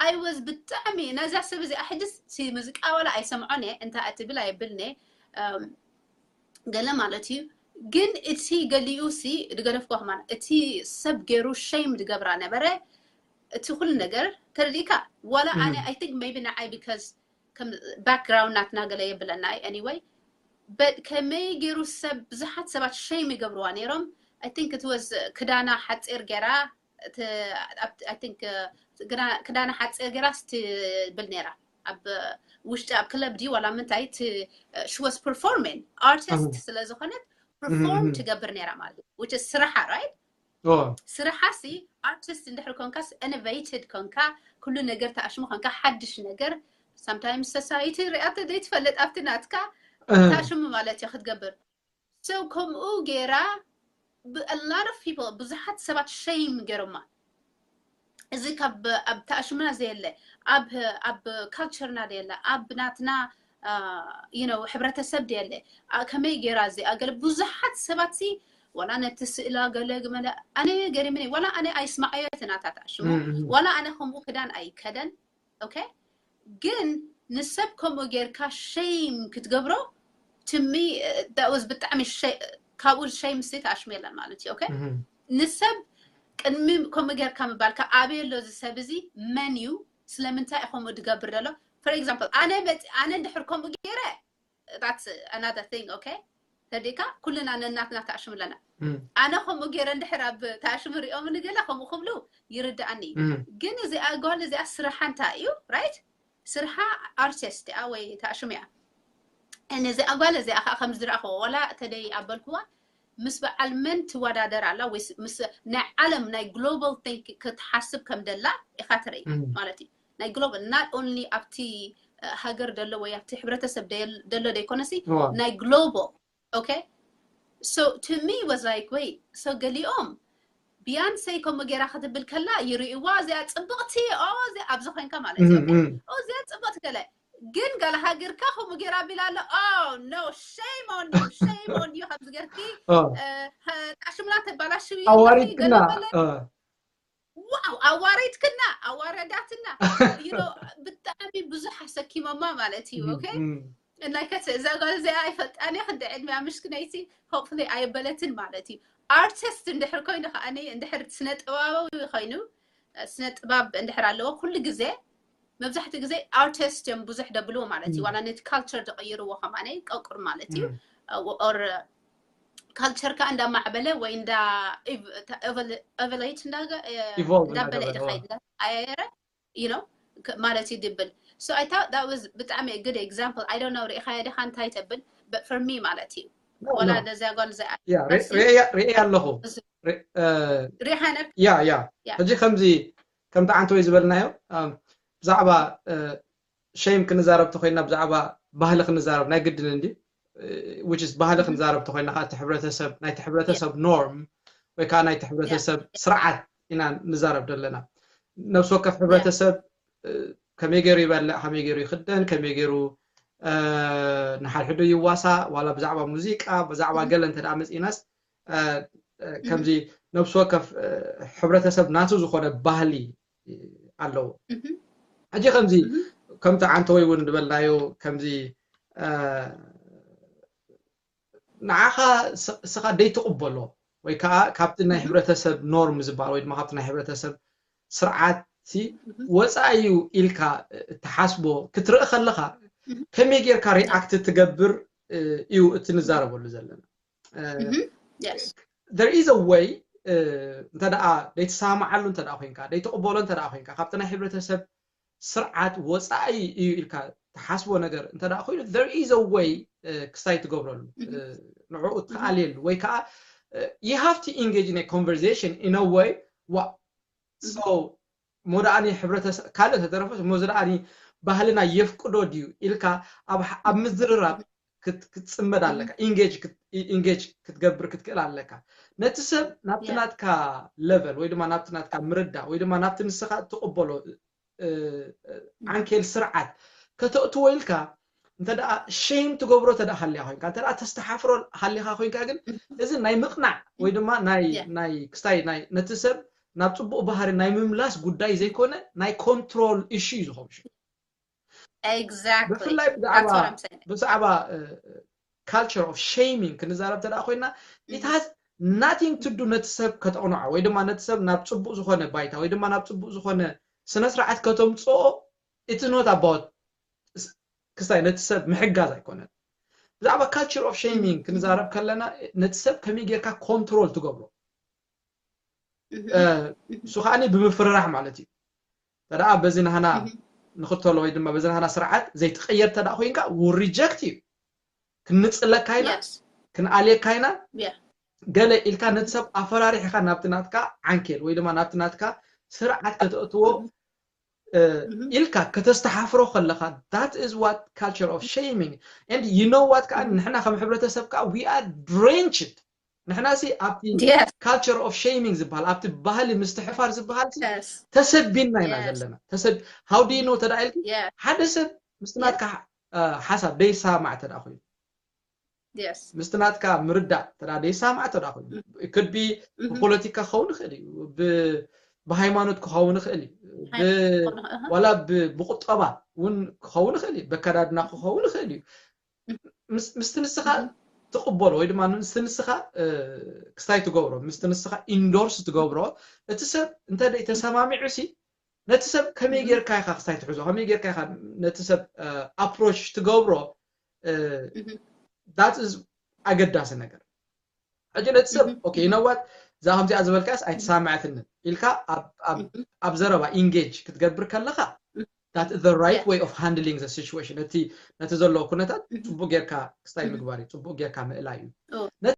I was ብጣዕሚ ነዛ ሰብ እዚኣ ሕጅስ ሙዚቃ ዋላ ኣይሰምዖን እየ እንታይ እትብል ኣይብልን እየ ገለ ማለት እዩ ግን እቲ ገሊኡ ሲ ድገደፍኮ ከማን እቲ ሰብ ገይሩ ሸይም ድገብራ ነበረ እቲ ኩሉ ነገር ተረዲእካ ዋላ ኣነ I think maybe ንዓይ because ከም background ናትና ገለ የብለና እዩ anyway but ከመይ ገይሩ ሰብ ብዙሓት ሰባት ሸይም ይገብርዋ ነይሮም I think it was ክዳና ሓፂር ገይራ I think ክዳና ሓፂር ገይራስ ትብል ነይራ ኣብ ውሽጢ ኣብ ክለብ ድዩ ዋላ ምንታይ she was performing artist ስለ ዝኾነት perform ትገብር ነይራ ማለት እዩ which is ስራሓ right ስራሓ ሲ artist እንድሕር ኮንካስ innovated ኮንካ ኩሉ ነገር ተኣሽሙ ኮንካ ሓድሽ ነገር sometimes society ሪኣቶ ዘይትፈልጥ ኣብቲ ናትካ ተኣሽሙ ማለት እዩ ክትገብር so ከምኡ ገይራ a lot of people ብዙሓት ሰባት ሸይም ገይሮማ እዚ ካብ ኣብ ተኣሽሙና ዘየለ ኣብ ኣብ ካልቸርና ዘየለ ኣብ ናትና you know ሕብረተሰብ ዘየለ ከመይ ገይራ እዚኣ ገለ ብዙሓት ሰባት ሲ ዋላ ነቲ ስእላ ገለ ግመለ ኣነ ገሪምኒ ዋላ ኣነ ኣይስማዓዮ እቲ ናታ ተኣሽሙ ዋላ ኣነ ከምኡ ክዳን ኣይከደን okay ግን ንሰብ ከምኡ ጌርካ ሸይም ክትገብሮ to me that was ብጣዕሚ ካብኡ ሸይም ሲ ተኣሽሙ የለን ማለት እዩ okay ንሰብ ቅድሚ ከምኡ ጌርካ ምባልካ ኣበይ ኣሎ እዚ ሰብ እዚ መን እዩ ስለምንታይ ከምኡ ዝገብር ዘሎ for example ኣነ መፂ ኣነ እንድሕር ከምኡ ገይረ that's another thing okay ተዲካ ኩልና ነናትና ተኣሽሙ ኣለና ኣነ ከምኡ ገይረ እንድሕር ኣብ ተኣሽሙ ሪኦም ንገለ ከምኡ ክብሉ ይርዳኣኒ ግን እዚኣ ጓል እዚኣ ስራሓ እንታይ እዩ right ስርሓ artist እያ ወይ ተኣሽሙ እያ ነዚኣ ጓል እዚኣ ከዓ ከም ዝረኣኽዎ ዋላ ተደይ ኣበልክዋ ምስ በዓል መን ትወዳደር ኣላ ወይ ምስ ናይ ዓለም ናይ global think ክትሓስብ ከም ደላ ኢኻ ትርኢ ማለት እዩ ናይ global not only ኣብቲ ሃገር ደሎ ወይ ኣብቲ ሕብረተሰብ ደሎ ደይኮነሲ ናይ global okay so to me was like wait so ገሊኦም ቢያንሰይ ከምኡ ገይራ ክትብል ከላ ይርእዋ እዚኣ ፅብቕቲ ኦ እዚኣ ኣብዚ ኮይንካ ማለት እዩ እዚኣ ፅብቕቲ ገለ ግን ጋል ሃገርካ ከምኡ ገይራ ቢላ ኣሎ oh no shame on you shame on you ከምዚ ገርኪ ኣሽምላ ተባላሽዊ ኣዋሪድክና ዋው ኣዋሪድክና ኣዋረዳትና ብጣዕሚ ብዙሕ ኣሰኪሞማ ማለት እዩ okay እናይ ከት እዛ ጓል እዚኣ ኣይፈልጣን እየ ክንደ ዕድሚያ ምሽክነይቲ hopefully ኣየበለትን ማለት እዩ artist እንድሕር ኮይኑ ከዓኒ እንድሕር ስነ ጥበባዊ ኮይኑ ስነ ጥበብ እንድሕር ኣለዎ ኩሉ ግዜ መብዛሕትኡ ግዜ ኣርቲስት እዮም ብዙሕ ደብልዎ ማለት እዩ። ዋላ ነቲ ካልቸር ደቐይርዎ ከማነ ቀቁር ማለት እዩ። ኦር ካልቸር ከኣ እንዳማዕበለ ወይ እንዳ ኤቨሌት እንዳበለ እዩ ዝኸይድ እንዳቀያየረ you know ማለት እዩ ድብል so I thought that was ብጣዕሚ good example. I don't know ሪኢኻዮ ዲኻ እንታይ ተብል? But for me ማለት እዩ ወላ ነዚያ ጓል እዚኣ ሪኤ ኣለኹ ሪኢኻ ነር ያ ያ ሕጂ ከምዚ ከምቲ ዓንተወይ ዝበልናዮ ብዛዕባ ሸይም ክንዛረብ ተኮይና ብዛዕባ ባህሊ ክንዛረብ ናይ ግድን እንዲ which is ባህሊ ክንዛረብ ተኮይና ከዓ እቲ ሕብረተሰብ ናይቲ ሕብረተሰብ ኖርም ወይ ከዓ ናይቲ ሕብረተሰብ ስርዓት ኢና ንዛረብ ዘለና ነብሲ ወከፍ ሕብረተሰብ ከመይ ገይሩ ይበልዕ ከመይ ገይሩ ይክደን ከመይ ገይሩ ንሓድሕዱ ይዋሳእ ዋላ ብዛዕባ ሙዚቃ ብዛዕባ ገለ እንተ መፂእናስ ከምዚ ነብሲ ወከፍ ሕብረተሰብ ናቱ ዝኾነ ባህሊ ኣለዎ ሕጂ ከምዚ ከምቲ ዓንተወይ እውን ዝበልናዮ ከምዚ ንዓኻ እስኻ ደይትቕበሎ ወይ ከዓ ካብቲ ናይ ሕብረተሰብ ኖርም ዝበሃል ወይ ድማ ካብቲ ናይ ሕብረተሰብ ስርዓት ወፃኢ እዩ ኢልካ እትሓስቦ ክትርኢ ከለካ ከመይ ጌርካ ሪኣክት ትገብር እዩ እቲ ንዛረበሉ ዘለና there is a way እንተ ደኣ ደይትሰማማዓሉ እንተ ደኣ ኮይንካ ደይትቕበሎ እንተ ደኣ ኮይንካ ካብቲ ናይ ሕብረተሰብ ስርዓት ወፃኢ እዩ ኢልካ ትሓስቦ ነገር እንተ ደኣ ኮይኑ there is a way ክስታይ ትገብረሉ ንዕኡ ትኣልየሉ ወይ ከዓ you have to engage in a conversation in a way ዋ so ሞ ደኣኒ ሕብረተሰብ ካልእ ተተረፈ ሞ ደኣኒ ባህልና የፍቅዶ ድዩ ኢልካ ኣብ ምዝርራብ ክትፅመድ ኣለካ ኢንጌጅ ክትገብር ክትክእል ኣለካ ነቲ ሰብ ናብቲ ናትካ ለቨል ወይ ድማ ናብቲ ናትካ ምርዳእ ወይ ድማ ናብቲ ንስኻ እትቕበሎ ዓንኬል ስርዓት ከተእትዎ ኢልካ እንተ ደኣ ሸይም ትገብሮ እንተ ደኣ ሃሊኻ ኮይንካ እንተ ደኣ ተስተሓፍሮ ሃሊኻ ኮይንካ ግን እዚ ናይ ምቕናዕ ወይ ድማ ናይ ናይ ክስታይ ናይ ነቲ ሰብ ናብ ፅቡቕ ባህሪ ናይ ምምላስ ጉዳይ ዘይኮነ ናይ ኮንትሮል ኢሹ እዩ ዝኸውን ሽዑ Exactly. ብፍላይ ብዛዕባ culture of shaming ክንዛረብ እንተ ኮይና it has nothing to do ነቲ ሰብ ከተቕንዖ ወይ ድማ ነቲ ሰብ ናብ ፅቡቅ ዝኾነ ባይታ ወይ ድማ ናብ ፅቡቅ ዝኾነ ስነ ስርዓት ከተምፅኦ it's not about ክስታይ ነቲ ሰብ ምሕጋዝ ኣይኮነን ብዛዕባ culture of shaming ክንዛረብ ከለና ነቲ ሰብ ከመይ ጌርካ ኮንትሮል ትገብሮ እሱ ከዓ ብምፍርራሕ ማለት እዩ ተደኣ በዚ ናህና ንኽተሎ ወይ ድማ በዚ ናህና ስርዓት ዘይትቀየር ተደኣ ኮይንካ ውል ሪጀክት እዩ ክንፅለካ ኢና ክንኣልየካ ኢና ገለ ኢልካ ነቲ ሰብ ኣፈራሪሕካ ናብቲ ናትካ ዓንኬል ወይ ድማ ናብቲ ናትካ ስርዓት ከተእትዎ ኢልካ ከተስተሓፍሮ ከለካ that is what culture of shaming and you know what ከዓ ንሕና ከም ሕብረተሰብ ከዓ we are drenched ንሕና ሲ ኣብቲ culture of shaming ዝበሃል ኣብቲ ባህሊ ምስትሕፋር ዝበሃል ተሰቢና ኢና ዘለና ተሰብ how do you know ተዳ ኢልኪ ሓደ ሰብ ምስቲ ናትካ ሓሳብ ደይሰማዕ ተዳ ኮይኑ ምስቲ ናትካ ምርዳእ ተዳ ደይሰማዕ ተዳ ኮይኑ could be ብፖለቲካ ክኸውን ይኽእል እዩ ብሃይማኖት ክኸውን ይኽእል እዩ ዋላ ብቁጠባ እውን ክኸውን ይኽእል እዩ በከዳድና ክኸውን ይኽእል እዩ ምስቲ ንስኻ ትቕበሎ ወይ ድማ ምስቲ ንስኻ ክስታይ ትገብሮ ምስቲ ንስኻ ኢንዶርስ ትገብሮ እቲ ሰብ እንተ ተሰማሚዑ ሲ ነቲ ሰብ ከመይ ጌርካ ኢኻ ክስታይ ትሕዞ ከመይ ጌርካ ኢኻ ነቲ ሰብ ኣፕሮች ትገብሮ that is ኣገዳሲ ነገር ሕጂ ነቲ ሰብ okay you know what እዛ ከምዚኣ ዝበልካስ ኣይተሳምዐትንን ኢልካ ኣብ ዘረባ ኢንጌጅ ክትገብር ከለኻ that is the right way of handling the situation ነቲ ነቲ ዘለዎ ኩነታት ፅቡቅ ጌርካ ክስታይ ምግባር እዩ ፅቡቅ ጌርካ ምእላይ እዩ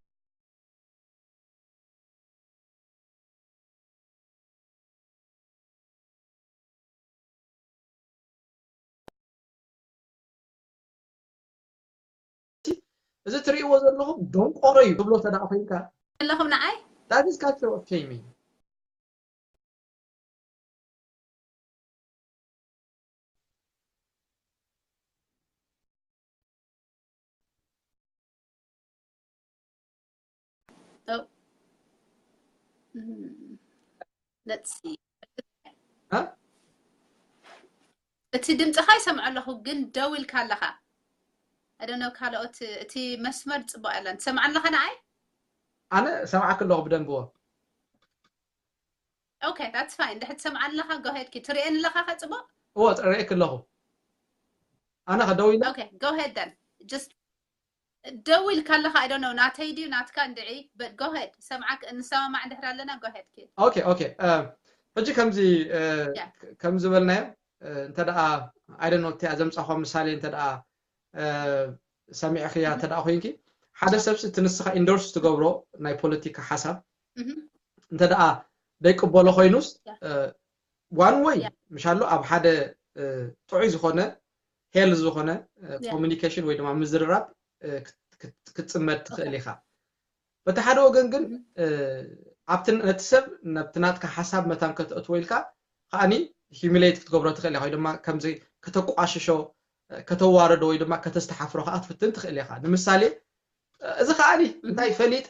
እዚ ትርእይዎ ዘለኹም ደንቆሮ እዩ ትብሎ ተዳ ኮይንካ ዘለኹም ንዓይ that is culture of shaming Oh. Mm. Let's see. እቲ ድምፅኻ ይሰምዖ ኣለኹ ግን ደው ኢልካ ኣለኻ ኣደነ ካልኦት እቲ መስመር ፅቡቅ የለን ትሰምዓ ኣለኻ ንዓይ ኣነ ሰምዓክ ኣለኹ ብደንብዎ okay that's fine ድሕር ትሰምዓ ኣለኻ go ahead ኪ ትርእየን ኣለኻ ከ ፅቡቅ እዎ፣ ርእየኪ ኣለኹ። ኣነ ከ ደው ኢለ? Okay, go ahead then. Just ደው ኢልካ ኣለኻ። I don't know ናተይ ድዩ ናትካ እንድዒ? But go ahead. ሰምዓክ፣ እንሰማማዕ እንድሕር ኣለና፣ go ahead kid. Okay, okay. ሕጂ ከምዚ ከምዚ በልናዮ፣ እንተ ደኣ፣ I don't know፣ እቲኣ ዘምጻኹዋ ምሳሌ እንተ ደኣ ሰሚዕኽያ እንተ ደኣ ኮይንኪ፣ ሓደ ሰብሲ እቲ ንስኻ ኢንዶርስ ትገብሮ ናይ ፖለቲካ ሓሳብ እንተ ደኣ ደይቅበሎ ኮይኑስ፣ one way፣ ምሻሎ፣ ኣብ ሓደ ጥዑይ ዝኾነ፣ ሄል ዝኾነ ኮሚኒኬሽን ወይ ድማ ምዝርራብ ክትጽመድ ትኽእል ኢኻ። በቲ ሓደ ወገን ግን ኣብቲ ነቲ ሰብ ናብቲ ናትካ ሓሳብ መታን ከተእትዎ ኢልካ ከዓኒ ሂሚሌት ክትገብሮ ትኽእል ኢኻ፣ ወይ ድማ ከምዚ ከተቋሽሾ፣ ከተዋርዶ ወይ ድማ ከተስተሓፍሮ ከዓ ክትፍትን ትኽእል ኢኻ። ንምሳሌ፣ እዚ ከዓኒ እንታይ ፈሊጠ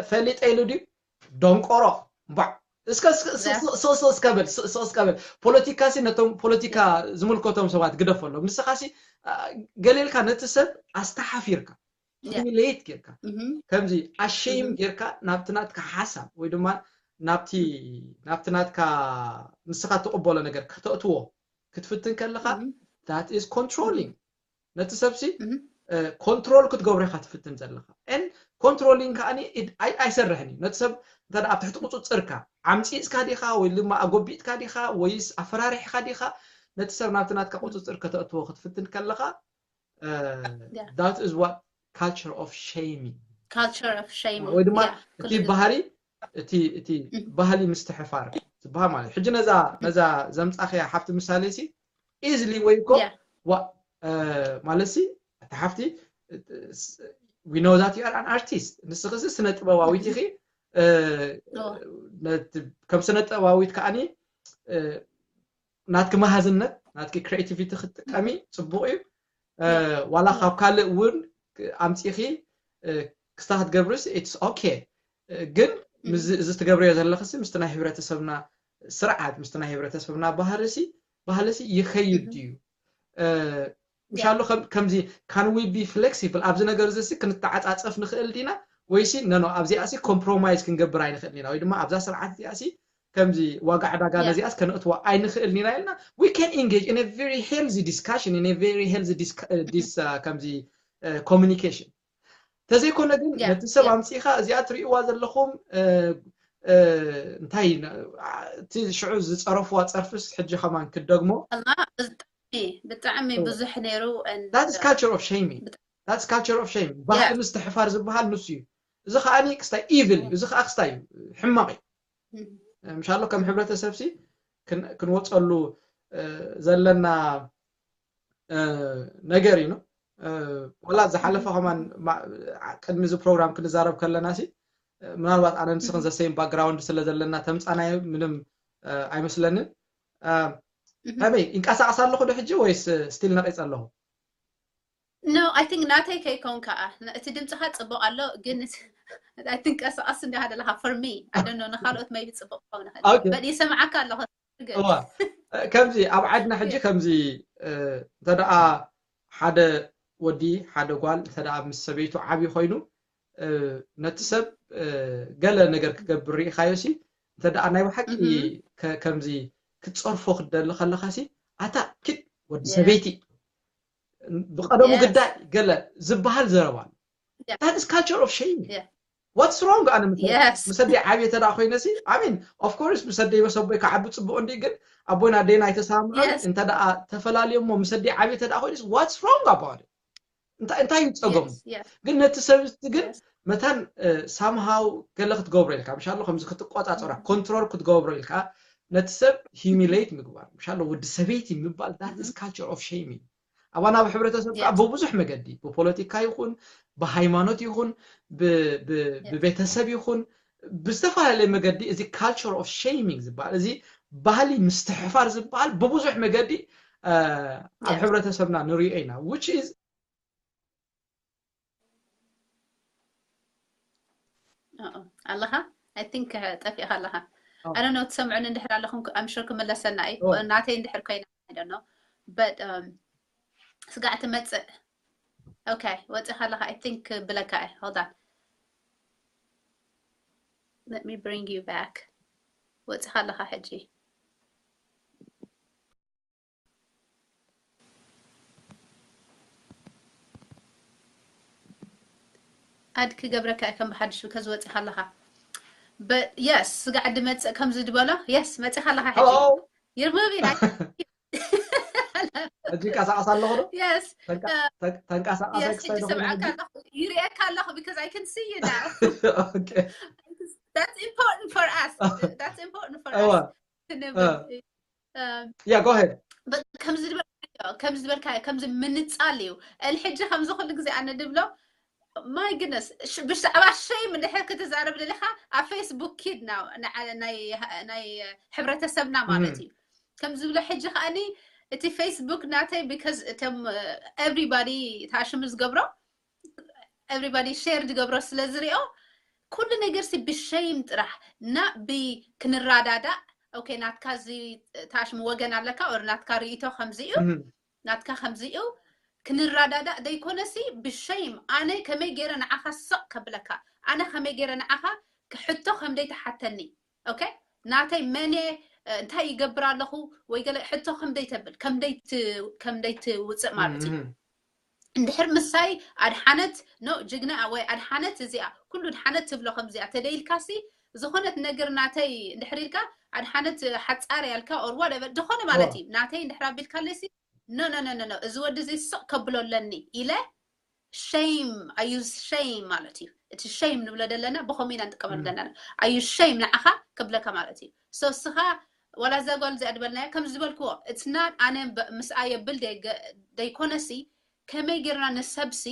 ፈሊጠ ኢሉ ድዩ? ደንቆሮ፣ እምባዕ። እስከ እስከ እስከ በል፣ እስከ በል። ፖለቲካ ሲ ነቶም ፖለቲካ ዝምልከቶም ሰባት ግደፈሎም። ንስኻ ሲ ገሌልካ ነቲ ሰብ ኣስተሓፊርካ፣ ሂሚሌት ጌርካ፣ ከምዚ ኣሸይም ጌርካ ናብቲ ናትካ ሓሳብ ወይ ድማ ናብቲ ናትካ ንስኻ ትቕበሎ ነገር ከተእትዎ ክትፍትን ከለኻ፣ that is controlling። ነቲ ሰብሲ ኮንትሮል ክትገብሮ ኢኻ ትፍትን ዘለኻ። ን ኮንትሮሊንግ ከዓኒ ኣይሰርሕን እዩ። ነቲ ሰብ እንተ ኣብ ትሕቲ ቁፅፅርካ ዓምፂፅካ ዲኻ ወይ ድማ ኣጎቢጥካ ዲኻ ወይስ ኣፈራሪሕካ ዲኻ፣ ነቲ ሰብ ናብቲ ናትካ ቁፅፅር ከተእትዎ ክትፍትን ከለኻ፣ that is what culture of shaming culture of shame ወይ ድማ እቲ ባህሪ እቲ እቲ ባህሊ ምስትሕፋር ዝበሃል ማለት። ሕጂ ነዛ ነዛ ዘምጻኽያ ሓፍቲ ምሳሌ ሲ ኢዝሊ ወይ እኮ ማለት ሲ፣ እታ ሓፍቲ፣ we know that you are an artist፣ ንስኺ ሲ ስነ ጥበባዊት ኢኺ። ከም ስነ ጥበባዊት ከዓኒ ናትኪ መሃዝነት፣ ናትኪ ክሬቲቪቲ ክትጥቀሚ ጽቡቕ እዩ። ዋላ ካብ ካልእ እውን ኣምጺኺ ክስታ ክትገብርስ it's okay። ግን እዚ ትገብርዮ ዘለኽሲ ምስቲ ናይ ሕብረተሰብና ስርዓት፣ ምስቲ ናይ ሕብረተሰብና ባህልሲ ባህልሲ ይኸይድ ድዩ? ምሻሉ ከምዚ can we be flexible ኣብዚ ነገር እዚ ክንተዓፃፀፍ ንኽእል ዲና? ወይሲ ነኖ ኣብዚኣሲ ኮምፕሮማይዝ ክንገብር ኣይንኽእል ኢና? ወይ ድማ ኣብዛ ስርዓት እዚኣሲ ከምዚ ዋጋ ዕዳጋ ነዚኣስ ከነእትዋ ኣይንኽእል ኢና ኢልና we can engage in a very healthy discussion, in a very healthy dis- uh, dis- uh, ከምዚ communication። ተዘይኮነ ግን ነቲ ሰብ ኣምፂኻ እዚኣ ትርእይዋ ዘለኹም እንታይ እቲ ሽዑ ዝፀረፍዋ ፀርፍስ ሕጂ ከማን ክደግሞ ብጣዕሚ ብዙሕ ነይሩ። That's culture of shaming. That's culture of shaming. ባህሊ ምስትሕፋር ዝበሃል ንሱ እዩ። እዚ ከዓ ክስታይ ኢቪል እዩ። እዚ ከዓ ክስታይ እዩ፣ ሕማቕ እዩ። ምሻሎ ከም ሕብረተሰብ ሲ ክንወፀሉ ዘለና ነገር እዩ። ዋላ ዝሓለፈ ከማን ቅድሚ እዚ ፕሮግራም ክንዛረብ ከለና ሲ ምናልባት ኣነ ንስኽን ዘሰይም ባክግራውንድ ስለ ዘለና ተምፃናዮ ምንም ኣይመስለንን። ከመይ ይንቀሳቀስ ኣለኹ ዶ ሕጂ ወይስ ስቲል ነቂፀ ኣለኹ? No, I think ናተይ ከይኮን ከዓ እቲ ድምፅኻ ፅቡቅ ኣሎ ግን ትንቀሳቀስ እንዲኻ ዘለካ for me I don't know ንካልኦት maybe ፅቡቅ ክኸውን ይኽእል ይሰምዓካ ኣለኹ። ከምዚ ኣብ ዓድና ሕጂ ከምዚ እንተ ደኣ ሓደ ወዲ ሓደ ጓል እንተ ደኣ ምስ ሰበይቱ ዓብዪ ኮይኑ ነቲ ሰብ ገለ ነገር ክገብር ርኢኻዮ ሲ እንተ ደኣ ናይ ብሓቂ ከምዚ ክትፀርፎ ክትደሊ ከለኻ ሲ ኣታ ኪድ ወዲ ሰበይቲ ብቐደሙ ግዳይ ገለ ዝበሃል ዘረባ ኣሎ። That is culture of shame. What's wrong? ኣነ ምስ ኣደይ ዓብየ ተዳ ኮይነ ሲ I mean of course ምስ ኣደይ መሰቦይ ክዓቢ ፅቡቅ እንዲ ግን ኣቦይን ኣደይን ኣይተሳምዑን እንተ ደኣ ተፈላለዩ እሞ ምስ ኣደይ ዓብየ ተዳ ኮይነ what's wrong about it? እንታይ እዩ ፀገሙ? ግን ነቲ ሰብ ግን መታን ሳምሃው ገለ ክትገብሮ ኢልካ ምሻሎ ከምዚ ክትቆፃፀራ ኮንትሮል ክትገብሮ ኢልካ ነቲ ሰብ ሂሚሌት ምግባር ምሻሎ ወዲ ሰበይቲ ምባል that is culture of shaming። ኣባና ኣብ ሕብረተሰብ ከዓ ብብዙሕ መገዲ ብፖለቲካ ይኹን ብሃይማኖት ይኹን ብቤተሰብ ይኹን ብዝተፈላለየ መገዲ እዚ culture of shaming ዝበሃል እዚ ባህሊ ምስትሕፋር ዝበሃል ብብዙሕ መገዲ ኣብ ሕብረተሰብና ንሪኦ ኢና which is ኣለኻ I think ጠፊእኻ ኣለኻ። ኣነ ነው ትሰምዑን እንድሕር ኣለኹም ኣምሽር ክምለሰና እዩ ናተይ እንድሕር ኮይና I don't know but ስጋዕ ትመፅእ። Okay ወፂኻ ኣለኻ I think ብለካ እየ hold on let me bring you back ወፂኻ ኣለኻ ሕጂ። ኣድ ክገብረካ እየ ከም ብሓድሽ ከዚ ወፂኻ ኣለኻ። Yes፣ ስጋዕ ድመፅእ ከምዚ ድበሎ። Yes፣ መፂኻ ኣለኻ ሕጂ። Hello። ይርምብ ኢላ። ሕጂ ቀሳቀስ ኣለኹ ዶ? Yes፣ ተንቀሳቀሰ yes፣ ክሳይ ሕጂ ዶ ሰምዓካ ሕጂ? ኣለኹ፣ ይርእየካ ኣለኹ፣ because I can see you now። Okay። That's important for us. That's important for እወ us። ክንብል ያ go ahead። ከምዚ ዝበልካዮ ከምዚ ዝበልካዮ ከምዚ ምንፃል እዩ። እል ሕጂ ከምዚ ኩሉ ግዜ ኣነ ድብሎ my goodness፣ ብዛዕባ ሸይም እንድሕር ክትዛረብ ደሊኻ ኣብ ፌስቡክ ኪድ ናይ ሕብረተሰብና ማለት እዩ። ከም ዝብሎ ሕጂ ከኣኒ እቲ ፌስቡክ ናተይ because እቶም everybody ታሽሙ ዝገብሮ everybody share ዝገብሮ ስለ ዝሪኦ ኩሉ ነገር ሲ ብሸይም ጥራሕ እና ብክንራዳዳእ okay ናትካ እዚ ታሽሙ ወገን ኣለካ or ናትካ ርእይቶ ከምዚ እዩ ናትካ ከምዚ እዩ ክንራዳዳእ ዘይኮነሲ ብሸይም ኣነ ከመይ ገይረ ንዓኻ ስቕ ከብለካ ኣነ ከመይ ገይረ ንዓኻ ሕቶ ከምደይ ትሓተኒ okay ናተይ መን እየ እንታይ ይገብር ኣለኹ ወይ ገለ ሕቶ ከምደይ ተብል ከምደይ ትውፅእ ማለት እዩ እንድሕር ምሳይ ኣድሓነት no ጅግና ወይ ኣድሓነት እዚኣ ኩሉ ድሓነት ትብሎ ከምዚኣ ተደይልካሲ ዝኾነት ነገር ናተይ እንድሕር ኢልካ ኣድሓነት ሓፃር ያልካ or whatever ዝኾነ ማለት እዩ ናተይ እንድሕር ኣቢልካለሲ no no no no እዚ ወዲ እዚ ስቕ ከብሎ ኣለኒ ኢለ shame I use shame ማለት እዩ እቲ shame ንብሎ ዘለና ብኸምኡ ኢና ንጥቀመሉ ዘለና I use shame ንዓኻ ከብለካ ማለት እዩ so እስኻ ዋላ እዛ ጓል እዚኣ ድበልናያ ከም ዝበልክዎ it's not ኣነ ምስኣ የብል ደይኮነሲ ከመይ ጌርና ንሰብሲ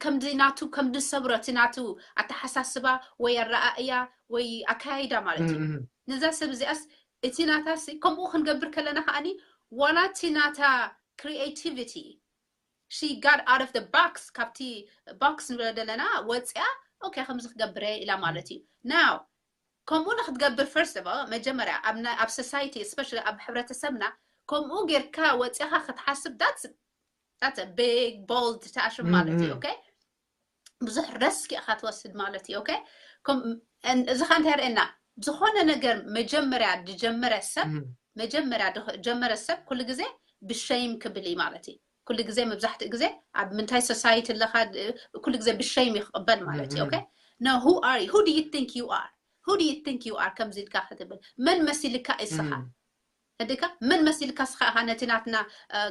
ከምዚ ናቱ ከም ድሰብሮ እቲ ናቱ ኣተሓሳስባ ወይ ኣረኣእያ ወይ ኣካያይዳ ማለት እዩ ነዛ ሰብ እዚኣስ እቲ ናታሲ ከምኡ ክንገብር ከለና ከዓኒ ዋላ እቲ ናታ creativity she got out of the box ካብቲ box ንብሎ ዘለና ወፅያ okay ከምዚ ክገብር እየ ኢላ ማለት እዩ now ከምኡ ንክትገብር first of all መጀመርያ ኣብ society especially ኣብ ሕብረተሰብና ከምኡ ጌርካ ወፅኻ ክትሓስብ that's that's a big bold ታሽም ማለት እዩ okay ብዙሕ risk ኢኻ ትወስድ ማለት እዩ okay እዚ ካ እንታይ ርእና ዝኾነ ነገር መጀመርያ ዝጀመረ ሰብ መጀመርያ ጀመረ ሰብ ኩሉ ግዜ ብሸይም ክብል እዩ ማለት እዩ ኩሉ ግዜ መብዛሕትኡ ግዜ ኣብ ምንታይ society ኣለካ ኩሉ ግዜ ብሸይም ይክቕበል ማለት እዩ okay no who are you who do you think you are who do you think you are ከምዚ ኢልካ ክትብል መን መሲልካ እስኻ ተዲካ መን መሲልካ እስኻ ኢኻ ነቲ ናትና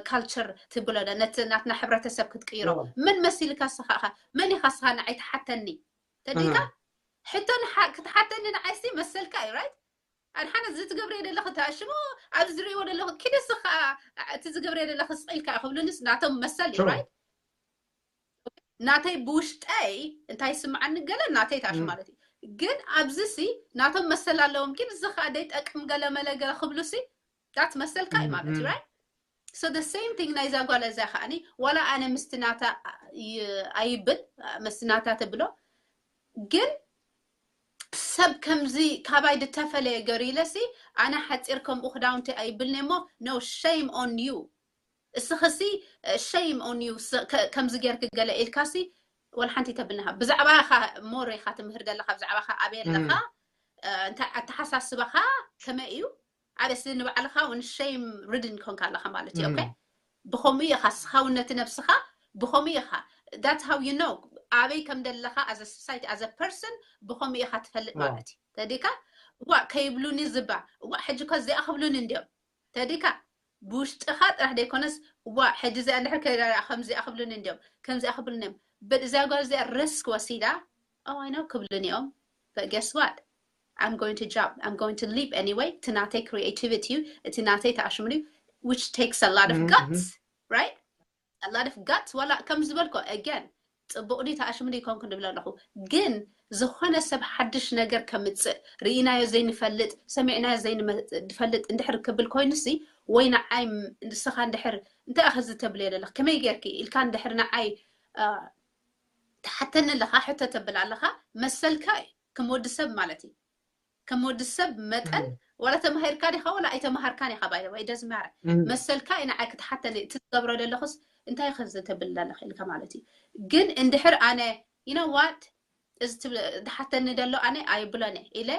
culture ትብሎ ነቲ ናትና ሕብረተሰብ ክትቅይሮ መን መሲልካ እስኻ ኢኻ መን ኢኻ እስኻ ንዓይ ትሓተኒ ተዲካ ሕቶ ክትሓተኒ ንዓይሲ መሰልካ እዩ right ኣድሓነ እዚ ትገብርዮ ዘለኺ ተኣሽሞ ኣብዚ ዝርእይዎ ዘለኹ ኪደስ ከዓ እቲ ዝገብርዮ ዘለኺ ስቕ ኢልካ ክብሉንስ ናቶም መሰል እዩ right ናተይ ብውሽጠይ እንታይ ይስምዓኒ ገለ ናተይ ታሽ ማለት እዩ ግን ኣብዚ ሲ ናቶም መሰል ኣለዎም ግን እዚ ከዓ ደይጠቅም ገለ መለ ገለ ክብሉ ሲ ዳት መሰልካ እዩ ማለት እዩ right so the same thing ናይዛ ጓል እዚኣ ከዓኒ ዋላ ኣነ ምስቲ ናታ ኣይብል ምስቲ ናታ ትብሎ ግን ሰብ ከምዚ ካባይ ዝተፈለየ ገሩ ኢለሲ ኣነ ሓፂር ከምኡ ክዳውንቲ ኣይብልኒ እሞ no shame on you እስኽሲ shame on you ከምዚ ጌርክ ገለ ኢልካሲ ወላ ሓንቲ ተብልናኻ ብዛዕባ ኻ more ኢኻ ትምህር ዘለኻ ብዛዕባ ኻ ኣበይ ኣለኻ እንታይ ኣተሓሳስባኻ ከመይ እዩ ኣበስ ንባዕልኻ እውን shame ridden ኮንካ ኣለኻ ማለት እዩ okay ብኸምኡ ኢኻ ስኻውነቲ ነብስኻ ብኸምኡ ኢኻ that's how you know ኣበይ ከም ደለኻ as a society as a person ብኸምኡ ኢኻ ትፈልጥ ማለት እዩ ተዲካ እዋ ከይብሉኒ ዝባ እዋ ሕጂ ኮ እዚኣ ክብሉኒ እንዲዮም ተዲካ ብውሽጥኻ ጥራሕ ዘይኮነስ እዋ ሕጂ እዚኣ እንድሕር ከይዳ ከምዚኣ ክብሉኒ እንዲዮም ከምዚኣ ክብሉኒ እዮም but እዚኣ ጓል እዚኣ risk ወሲዳ oh I know ክብሉኒ እዮም but guess what I'm going to job I'm going to live anyway እቲ ናተይ creativity እዩ እቲ ናተይ ተኣሽሙሉ which takes a lot of guts right a lot of guts ዋላ ከም ዝበልኮ again ፅቡቕ ድዩ ተኣሽሙ ድዩ ይኮንኩ ንብል ኣለኹ ግን ዝኾነ ሰብ ሓድሽ ነገር ከምፅእ ርኢናዮ ዘይንፈልጥ ሰሚዕናዮ ዘይንፈልጥ እንድሕር ክብል ኮይኑሲ ወይ ንዓይ ንስኻ እንድሕር እንታይ ኣኸ ዝተብልዮ ዘለኽ ከመይ ጌርኪ ኢልካ እንድሕር ንዓይ ትሓተኒ ኣለኻ ሕቶ ተብል ኣለኻ መሰልካ እዩ ከም ወዲ ሰብ ማለት እዩ ከም ወዲ ሰብ መጠን ዋላ ተማሂርካ ዲኻ ዋላ ኣይተማሃርካን ኢኻ ባይ ወይ ደዝማረ መሰልካ እዩ ንዓይ ክትሓተኒ እቲ ትገብሮ ዘለኹስ እንታይ ከ ዝተብል ኣለኽ ኢልካ ማለት እዩ ግን እንድሕር ኣነ you know what እዚ ዝሓተኒ ዘሎ ኣነ ኣይብሎን እየ ኢለ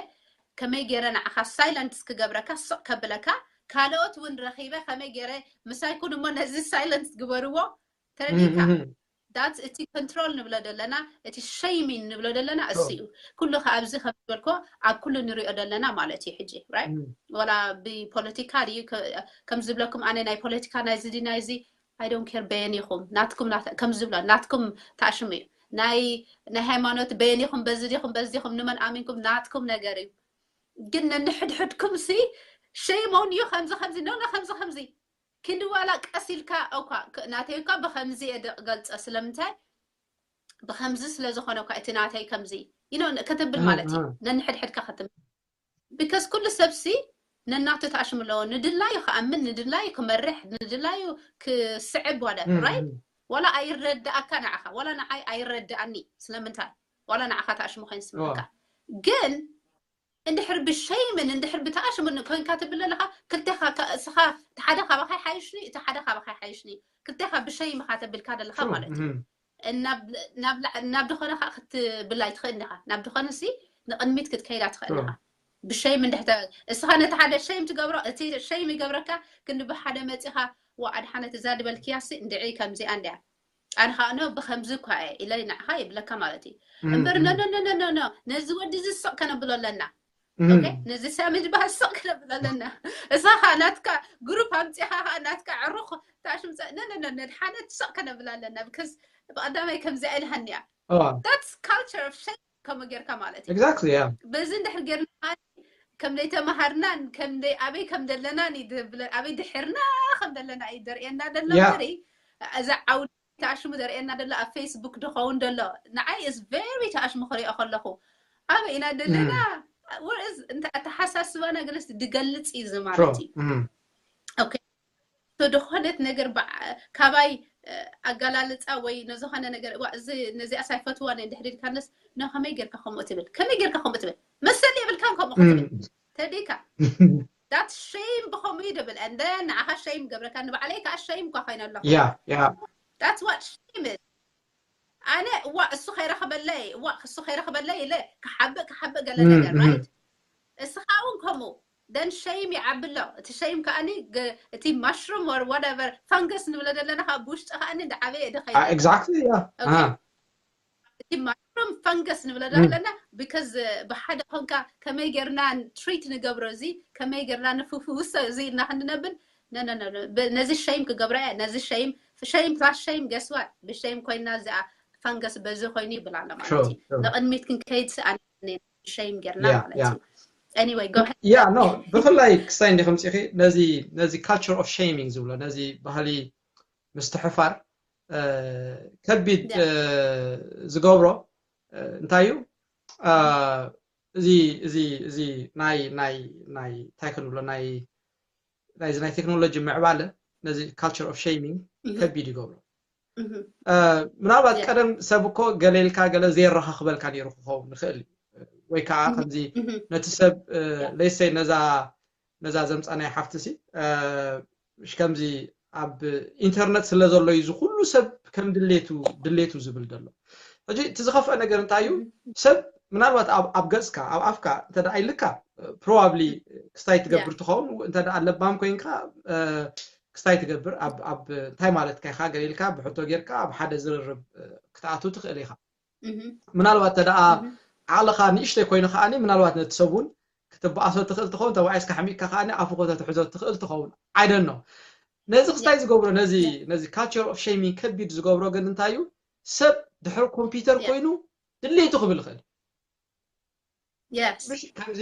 ከመይ ገይረ ንዓኻ silence ክገብረካ ስቕ ከብለካ ካልኦት እውን ረኺበ ከመይ ገይረ ምሳይ ኩን እሞ ነዚ silence ግበርዎ ተረዲእካ that's እቲ control ንብሎ ዘለና፣ እቲ shaming ንብሎ ዘለና እሱ እዩ። ኩሉ ከ ኣብዚ ከም ዝበልኮ ኣብ ኩሉ ንሪኦ ዘለና ማለት እዩ። ሕጂ right ዋላ ብፖለቲካ ድዩ ከም ዝብለኩም ኣነ ናይ ፖለቲካ ናይዚ ድዩ ናይዚ I don't care በየን ኢኹም ናትኩም ከም ዝብሎ ናትኩም ተኣሽሙ እዩ። ናይ ናይ ሃይማኖት በየን ኢኹም በዚ ዲኹም በዚ ዲኹም ንመን ኣሚንኩም ናትኩም ነገር እዩ። ግን ነንሕድሕድኩም ሲ shame on you ከምዚ ከምዚ no no ከምዚ ከምዚ ክንዲ ዋላ ቀስ ኢልካ እኳ ናተይ እኳ ብከምዚ እየ ገልፀ ስለምንታይ ብከምዚ ስለ ዝኾነ እኳ እቲ ናተይ ከምዚ you know ከተብል ማለት እዩ። ነንሕድሕድካ ከተብል because ኩሉ ሰብ ሲ ነናቱ ተኣሽሙ ኣለዎ። ንድላዩ ክኣምን ንድላዩ ክመርሕ ንድላዩ ክስዕብ whatever right ዋላ ኣይረዳእካ ንዓኻ ዋላ ንዓይ ኣይረዳእኒ ስለምንታይ ዋላ ንዓኻ ተኣሽሙ ኮይኑ ስምዕካ ግን እንድሕር ብሸይምን እንድሕር ብተኣሽሙን ኮይንካ ትብል ኣለኻ ክልቴኻ እስኻ እቲ ሓደ ካባኻ ይሓይሽኒ እቲ ሓደ ካባኻ ይሓይሽኒ ክልቴኻ ብሸይምኻ ተብልካ ዘለኻ ማለት እዩ ናብ ዝኾነ ከዓ ክትብል ኣይትኽእል ኢኻ ናብ ዝኾነ ሲ ንቕድሚት ክትከይዳ ትኽእል ኢኻ ብሸይም እንድሕተ እስኻ ነቲ ሓደ ሸይም ትገብሮ እቲ ሸይም ይገብረካ ክንዲ ብሓደ መፂኻ ወኣድ ሓነት እዛ ድበልክያ ሲ እንድዒ ከምዚኣ እንድያ ኣነ ከዓ ኖ ብከምዚ እኳ እየ ኢለ ንዓኻ ይብለካ ማለት እዩ እምበር ኖ ኖ ኖ ኖ ኖ ነዚ ወዲ እዚ ስቕ ከነብሎ ኣለና ነዚ ሳሚ ዝበሃል ስቕ ከነብሎ ኣለና እሳ ከዓ ናትካ ግሩፕ ኣምፂኻ ከዓ ናትካ ዕሩኽ ታሽምፀ ኖ ኖ ኖ ነድሓነት ስቕ ከነብሎ ኣለና ብከዝ ብቀዳማይ ከምዚኣ ኢልሃኒ እያ that's culture of shame ከምኡ ጌርካ ማለት እዩ exactly yeah በዚ እንድሕር ጌርና ከም ዘይተማሃርናን ከም ኣበይ ከም ዘለናን ኣበይ ድሕርና ከም ዘለና እዩ ዘርእየና ዘሎ እምበሪ እዛ ዓውዲ ተኣሽሙ ዘርእየና ዘሎ ኣብ ፌስቡክ ድኸውን ዘሎ ንዓይ is very ተኣሽሙ ክሪኦ ከለኹ ኣበይ ኢና ዘለና ኣተሓሳስባና ገለስ ድገልፅ እዩ እዚ ማለት እዩ okay ዝኾነት ነገር ካባይ ኣገላልፃ ወይ ንዝኾነ ነገር ነዚኣ ሳይፈትዋ ናይ ድሕሪ ኢልካነስ ኖ ከመይ ጌርካ ከምኡ ትብል ከመይ ጌርካ ከምኡ ትብል መሰል የብልካን ከምኡ ክትብል ተዲካ that shame ብኸምኡ እዩ ድብል and then ንዓኻ shame ገብረካ ንባዕለይ ከዓ shame እኳ ኮይነ ኣለኹ yeah yeah that's what shame is ኣነ እዋ እሱ ከይረኽበለይ እዋ እሱ ከይረኽበለይ ኢለ ክሓብእ ክሓብእ ገለ ነገር right እስኻ እውን ከምኡ then shame ይዓቢ ኣሎ እቲ shame ከዓኒ እቲ mushroom or whatever fungus ንብሎ ዘለና ካብ ብውሽጢ ከዓኒ እንዳዓበየ እደ ከይደ exactly yeah okay እቲ mushroom fungus ንብሎ ዘለና because ብሓደ ኮንካ ከመይ ጌርና treat ንገብሮ እዚ ከመይ ጌርና ንፍውሶ እዚ ኢልና ክንነብል ነዚ shame ክገብራ እያ ነዚ shame shame plus shame guess what ብ shame ኮይና እዚኣ fungus በዚ ኮይኑ ይብል ኣሎ ማለት እዩ ንቕድሚት ክንከይድ ስኣን shame ጌርና ማለት እዩ anyway go ahead yeah no ብፍላይ ክስታይ እንዲ ከምፂኺ ነዚ ነዚ culture of shaming ዝብሎ ነዚ ባህሊ ምስትሕፋር ከቢድ ዝገብሮ እንታይ እዩ እዚ እዚ እዚ ናይ ናይ ናይ እንታይ ክንብሎ ናይ ናይዚ ናይ ቴክኖሎጂ ምዕባለ ነዚ culture of shaming ከቢድ ይገብሮ ምናልባት ቀደም ሰብ እኮ ገለ ኢልካ ገለ ዘየረኻኽበልካ ነይሩ ክኸውን ንኽእል እዩ ወይ ከዓ ከምዚ ነቲ ሰብ ለይሰይ ነዛ ነዛ ዘምፃናይ ሓፍቲ ሲ ከምዚ ኣብ ኢንተርነት ስለ ዘሎ እዩ ዝኩሉ ሰብ ከም ድሌቱ ድሌቱ ዝብል ዘሎ ሕጂ እቲ ዝኸፍአ ነገር እንታይ እዩ ሰብ ምናልባት ኣብ ገፅካ ኣብ ኣፍካ እንተ ኢልካ probably ክስታይ ትገብር ትኸውን እንተ ለባም ኮይንካ ክስታይ ትገብር ኣብ እንታይ ማለትካ ኢኻ ገለ ኢልካ ብሕቶ ጌርካ ኣብ ሓደ ዝርርብ ክትኣቱ ትኽእል ኢኻ ምናልባት ተደኣ ዓቕልኻ ንእሽተይ ኮይኑ ከዓኒ ምናልባት ነቲ ሰብ እውን ክትበኣሶ ትኽእል ትኸውን ተባኢስካ ሕሚቕካ ከዓኒ ኣፉ ከተትሕዞ ትኽእል ትኸውን I don't know ነዚ ክስታይ ዝገብሮ ነዚ ነዚ culture of shaming ከቢድ ዝገብሮ ግን እንታይ እዩ ሰብ ድሕሪ ኮምፒውተር ኮይኑ ድሌቱ ክብል ይኽእል ከምዚ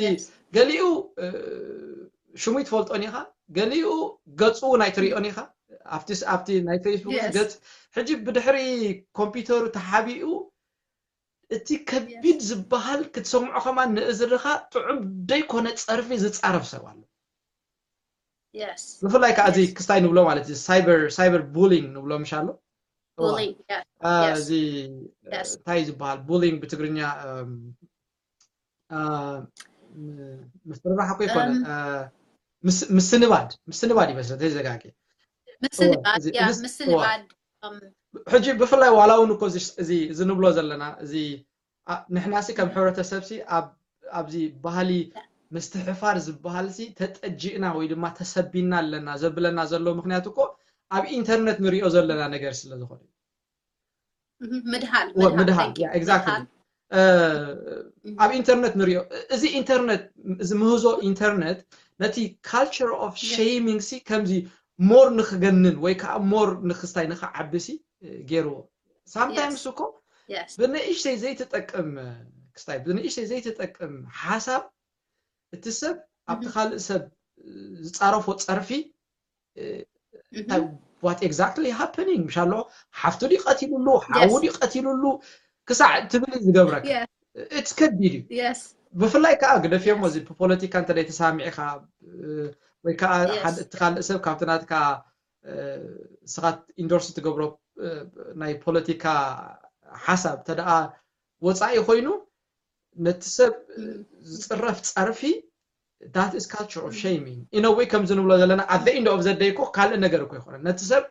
ገሊኡ ሽሙ ይትፈልጦን ኢኻ ገሊኡ ገፁ እውን ኣይትሪኦን ኢኻ ኣብቲ ኣብቲ ናይ ፌስቡክ ገፅ ሕጂ ብድሕሪ ኮምፒውተሩ ተሓቢኡ እቲ ከቢድ ዝበሃል ክትሰምዖ ከማን ንእዝርኻ ጥዑም ደይኮነ ፀርፊ ዝፃረፍ ሰብ ኣሎ ብፍላይ ከዓ እዚ ክስታይ ንብሎ ማለት እዩ cyber cyber bullying ንብሎ ምሽ ኣሎ እዚ እንታይ ዝበሃል bullying ብትግርኛ ምፍርራሕ እኮ ይኮነ ምስንባድ ምስንባድ ይመስለ ተዘጋቂ ምስንባድ ምስንባድ ሕጂ ብፍላይ ዋላ እውን እኮ እዚ ንብሎ ዘለና እዚ ንሕናሲ ከም ሕብረተሰብሲ ኣብዚ ባህሊ ምስትሕፋር ዝበሃልሲ ተጠጂእና ወይ ድማ ተሰቢና ኣለና ዘብለና ዘሎ ምክንያት እኮ ኣብ ኢንተርነት ንሪኦ ዘለና ነገር ስለ ዝኾነ ምድሃል ምድሃል exactly ኣብ ኢንተርነት ንሪኦ። እዚ ኢንተርነት፣ እዚ ምህዞ ኢንተርነት ነቲ culture of shaming ሲ ከምዚ more ንክገንን ወይ ከዓ more ንክስታይ ንክዓቢ ሲ ገይርዎ። Sometimes እኮ ብንእሽተይ ዘይትጠቅም ክስታይ፣ ብንእሽተይ ዘይትጠቅም ሓሳብ እቲ ሰብ ኣብቲ ካልእ ሰብ ዝፃረፎ ፀርፊ እንታይ what exactly happening ምሽ ኣሎ ሓፍቱ ድዩ ቀቲሉሉ፣ ሓዉ ድዩ ቀቲሉሉ ክሳዕ ትብል እዩ ዝገብረካ። It's ከቢድ እዩ። ብፍላይ ከዓ ግደፍዮ እሞ እዚ ብፖለቲካ እንተ ተሳሚዕካ ወይ ከዓ እቲ ካልእ ሰብ ካብቲ ናትካ ስኻት ኢንዶርስ ትገብሮ ናይ ፖለቲካ ሓሳብ ተደኣ ወፃኢ ኮይኑ ነቲ ሰብ ዝፅረፍ ፀርፊ that is culture of shaming in a way ከምዚ ንብሎ ዘለና at the end of the day እኮ ካልእ ነገር እኮ ይኮነ ነቲ ሰብ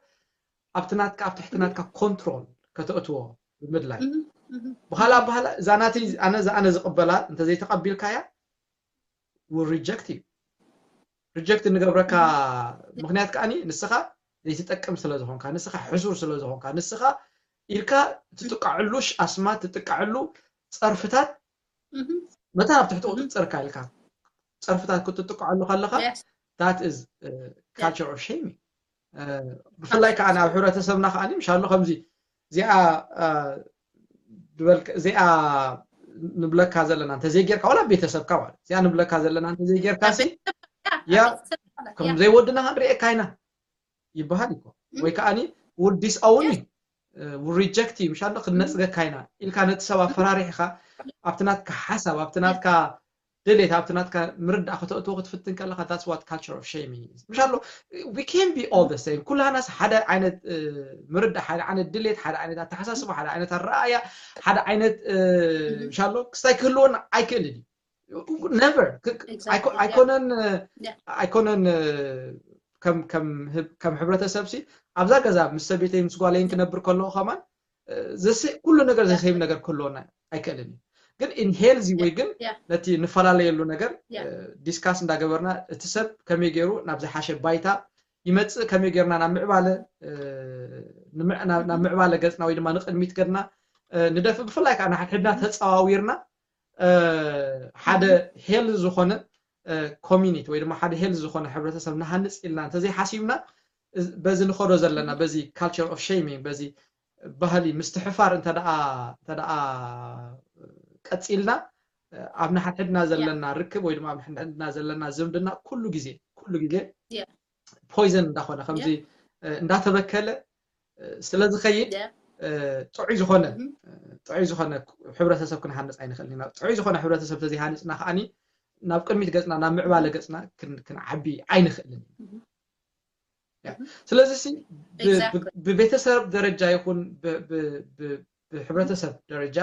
ኣብቲ ናትካ ኣብ ትሕቲ ናትካ ኮንትሮል ከተእትዎ ብምድላይ ብካልእ ኣባህላ እዛ ናተይ ኣነ እዛ ኣነ ዝቕበላ እንተዘይተቐቢልካያ will reject you reject እንገብረካ ምክንያት ከዓኒ ንስኻ ዘይትጠቅም ስለ ዝኾንካ ንስኻ ሕሱር ስለ ዝኾንካ ንስኻ ኢልካ ትጥቀዐሉ ኣስማት ትጥቀዐሉ ፀርፍታት መታ ኣብ ትሕቲ ቁፅፅርካ ኢልካ ፀርፍታት ክትጥቀዐሉ ከለካ that is culture of shaming ብፍላይ ከዓ ኣብ ሕብረተሰብና ከዓ ምሻሎ ከምዚ እዚኣ ዝበልክ እዚኣ ንብለካ ዘለና እንተዘይጌርካ ዋላ ቤተሰብካ ማለት እዚኣ ንብለካ ዘለና እንተዘይጌርካ ሲ ያ ከም ዘይወድና ክንሪኤካ ኢና ይበሃል እኮ ወይ ከዓ ውል ዲስኣውን እዩ ውል ሪጀክት እዩ ምሻሎ ክንነፅገካ ኢና ኢልካ ነቲ ሰብ ኣፈራሪሕካ ኣብቲ ናትካ ሓሳብ ኣብቲ ናትካ ድሌት ኣብቲ ናትካ ምርዳእ ከተእትዎ ክትፍትን ከለካ that's what culture of shaming is ምሻሎ we can be all the same ኩላናስ ሓደ ዓይነት ምርዳእ ሓደ ዓይነት ድሌት ሓደ ዓይነት ኣተሓሳስባ ሓደ ዓይነት ኣረኣያ ሓደ ዓይነት ምሻሎ ክስታይ ክህልወና ኣይክእልን እዩ never ኣይኮነን ኣይኮነን ከም ሕብረተሰብ ሲ ኣብዛ ገዛ ምስ ሰቤተይ ምስ ጓለይን ክነብር ከለኩ ከማን ኩሉ ነገር ዘሰይም ነገር ክህልወና ኣይክእልን እዩ ግን in healthy way ግን ነቲ ንፈላለየሉ ነገር ዲስካስ እንዳገበርና እቲ ሰብ ከመይ ገይሩ ናብ ዝሓሸ ባይታ ይመፅእ ከመይ ገይርና ናብ ምዕባለ ናብ ምዕባለ ገፅና ወይ ድማ ንቅድሚት ገድና ንደፍ ብፍላይ ከዓ ንሓድሕድና ተፀዋዊርና ሓደ healthy ዝኾነ community ወይ ድማ ሓደ healthy ዝኾነ ሕብረተሰብ ንሃንፅ ኢልና እንተዘይሓሲብና በዚ ንኸዶ ዘለና በዚ culture of shaming በዚ ባህሊ ምስትሕፋር እንተደኣ ቀፂልና ኣብ ንሓድሕድና ዘለና ርክብ ወይ ድማ ኣብ ንሓድሕድና ዘለና ዝምድና ኩሉ ግዜ ኩሉ ግዜ poison እንዳኾነ ከምዚ እንዳተበከለ ስለ ዝኸይድ ጥዑይ ዝኾነ ጥዑይ ዝኾነ ሕብረተሰብ ክንሃንፅ ኣይንኽእልን ኢና ጥዑይ ዝኾነ ሕብረተሰብ ተዘይሃንፅና ከዓኒ ናብ ቅድሚት ገፅና ናብ ምዕባለ ገፅና ክንዓቢ ኣይንኽእልን ስለዚ ብቤተሰብ ደረጃ ይኹን ብሕብረተሰብ ደረጃ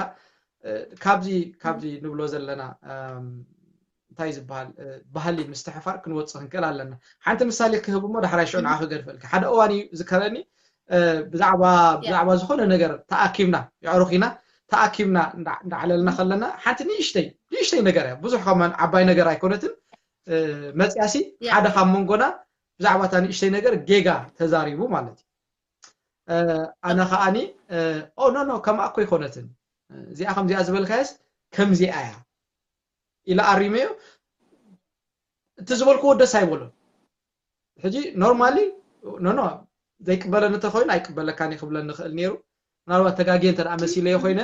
ካብዚ ካብዚ ንብሎ ዘለና እንታይ ዝበሃል ባህሊ ምስትሕፋር ክንወፅእ ክንክእል ኣለና ሓንቲ ምሳሌ ክህብ እሞ ዳሕራይ ሽዑ ንዓ ክገድፈልካ ሓደ እዋን እዩ ዝከረኒ ብዛዕባ ብዛዕባ ዝኾነ ነገር ተኣኪብና የዕሩኽ ኢና ተኣኪብና እንዳዕለልና ከለና ሓንቲ ንእሽተይ ንእሽተይ ነገር እያ ብዙሕ ከማን ዓባይ ነገር ኣይኮነትን መፅያሲ ሓደ ካብ መንጎና ብዛዕባ እታ ንእሽተይ ነገር ጌጋ ተዛሪቡ ማለት እዩ ኣነ ከዓኒ ኦ ኖ ኖ ከምኣ እኮ ይኮነትን እዚኣ ከምዚኣ ዝበልካየስ ከምዚኣ እያ ኢለ ኣሪመዮ እቲ ዝበልክዎ ደስ ኣይበሎን ሕጂ normally ኖ ኖ ዘይቅበለኒ እንተኮይኑ ኣይቅበለካን ክብለኒ ይኽእል ነይሩ ምናልባት ተጋግየ እንተ መሲለዮ ኮይነ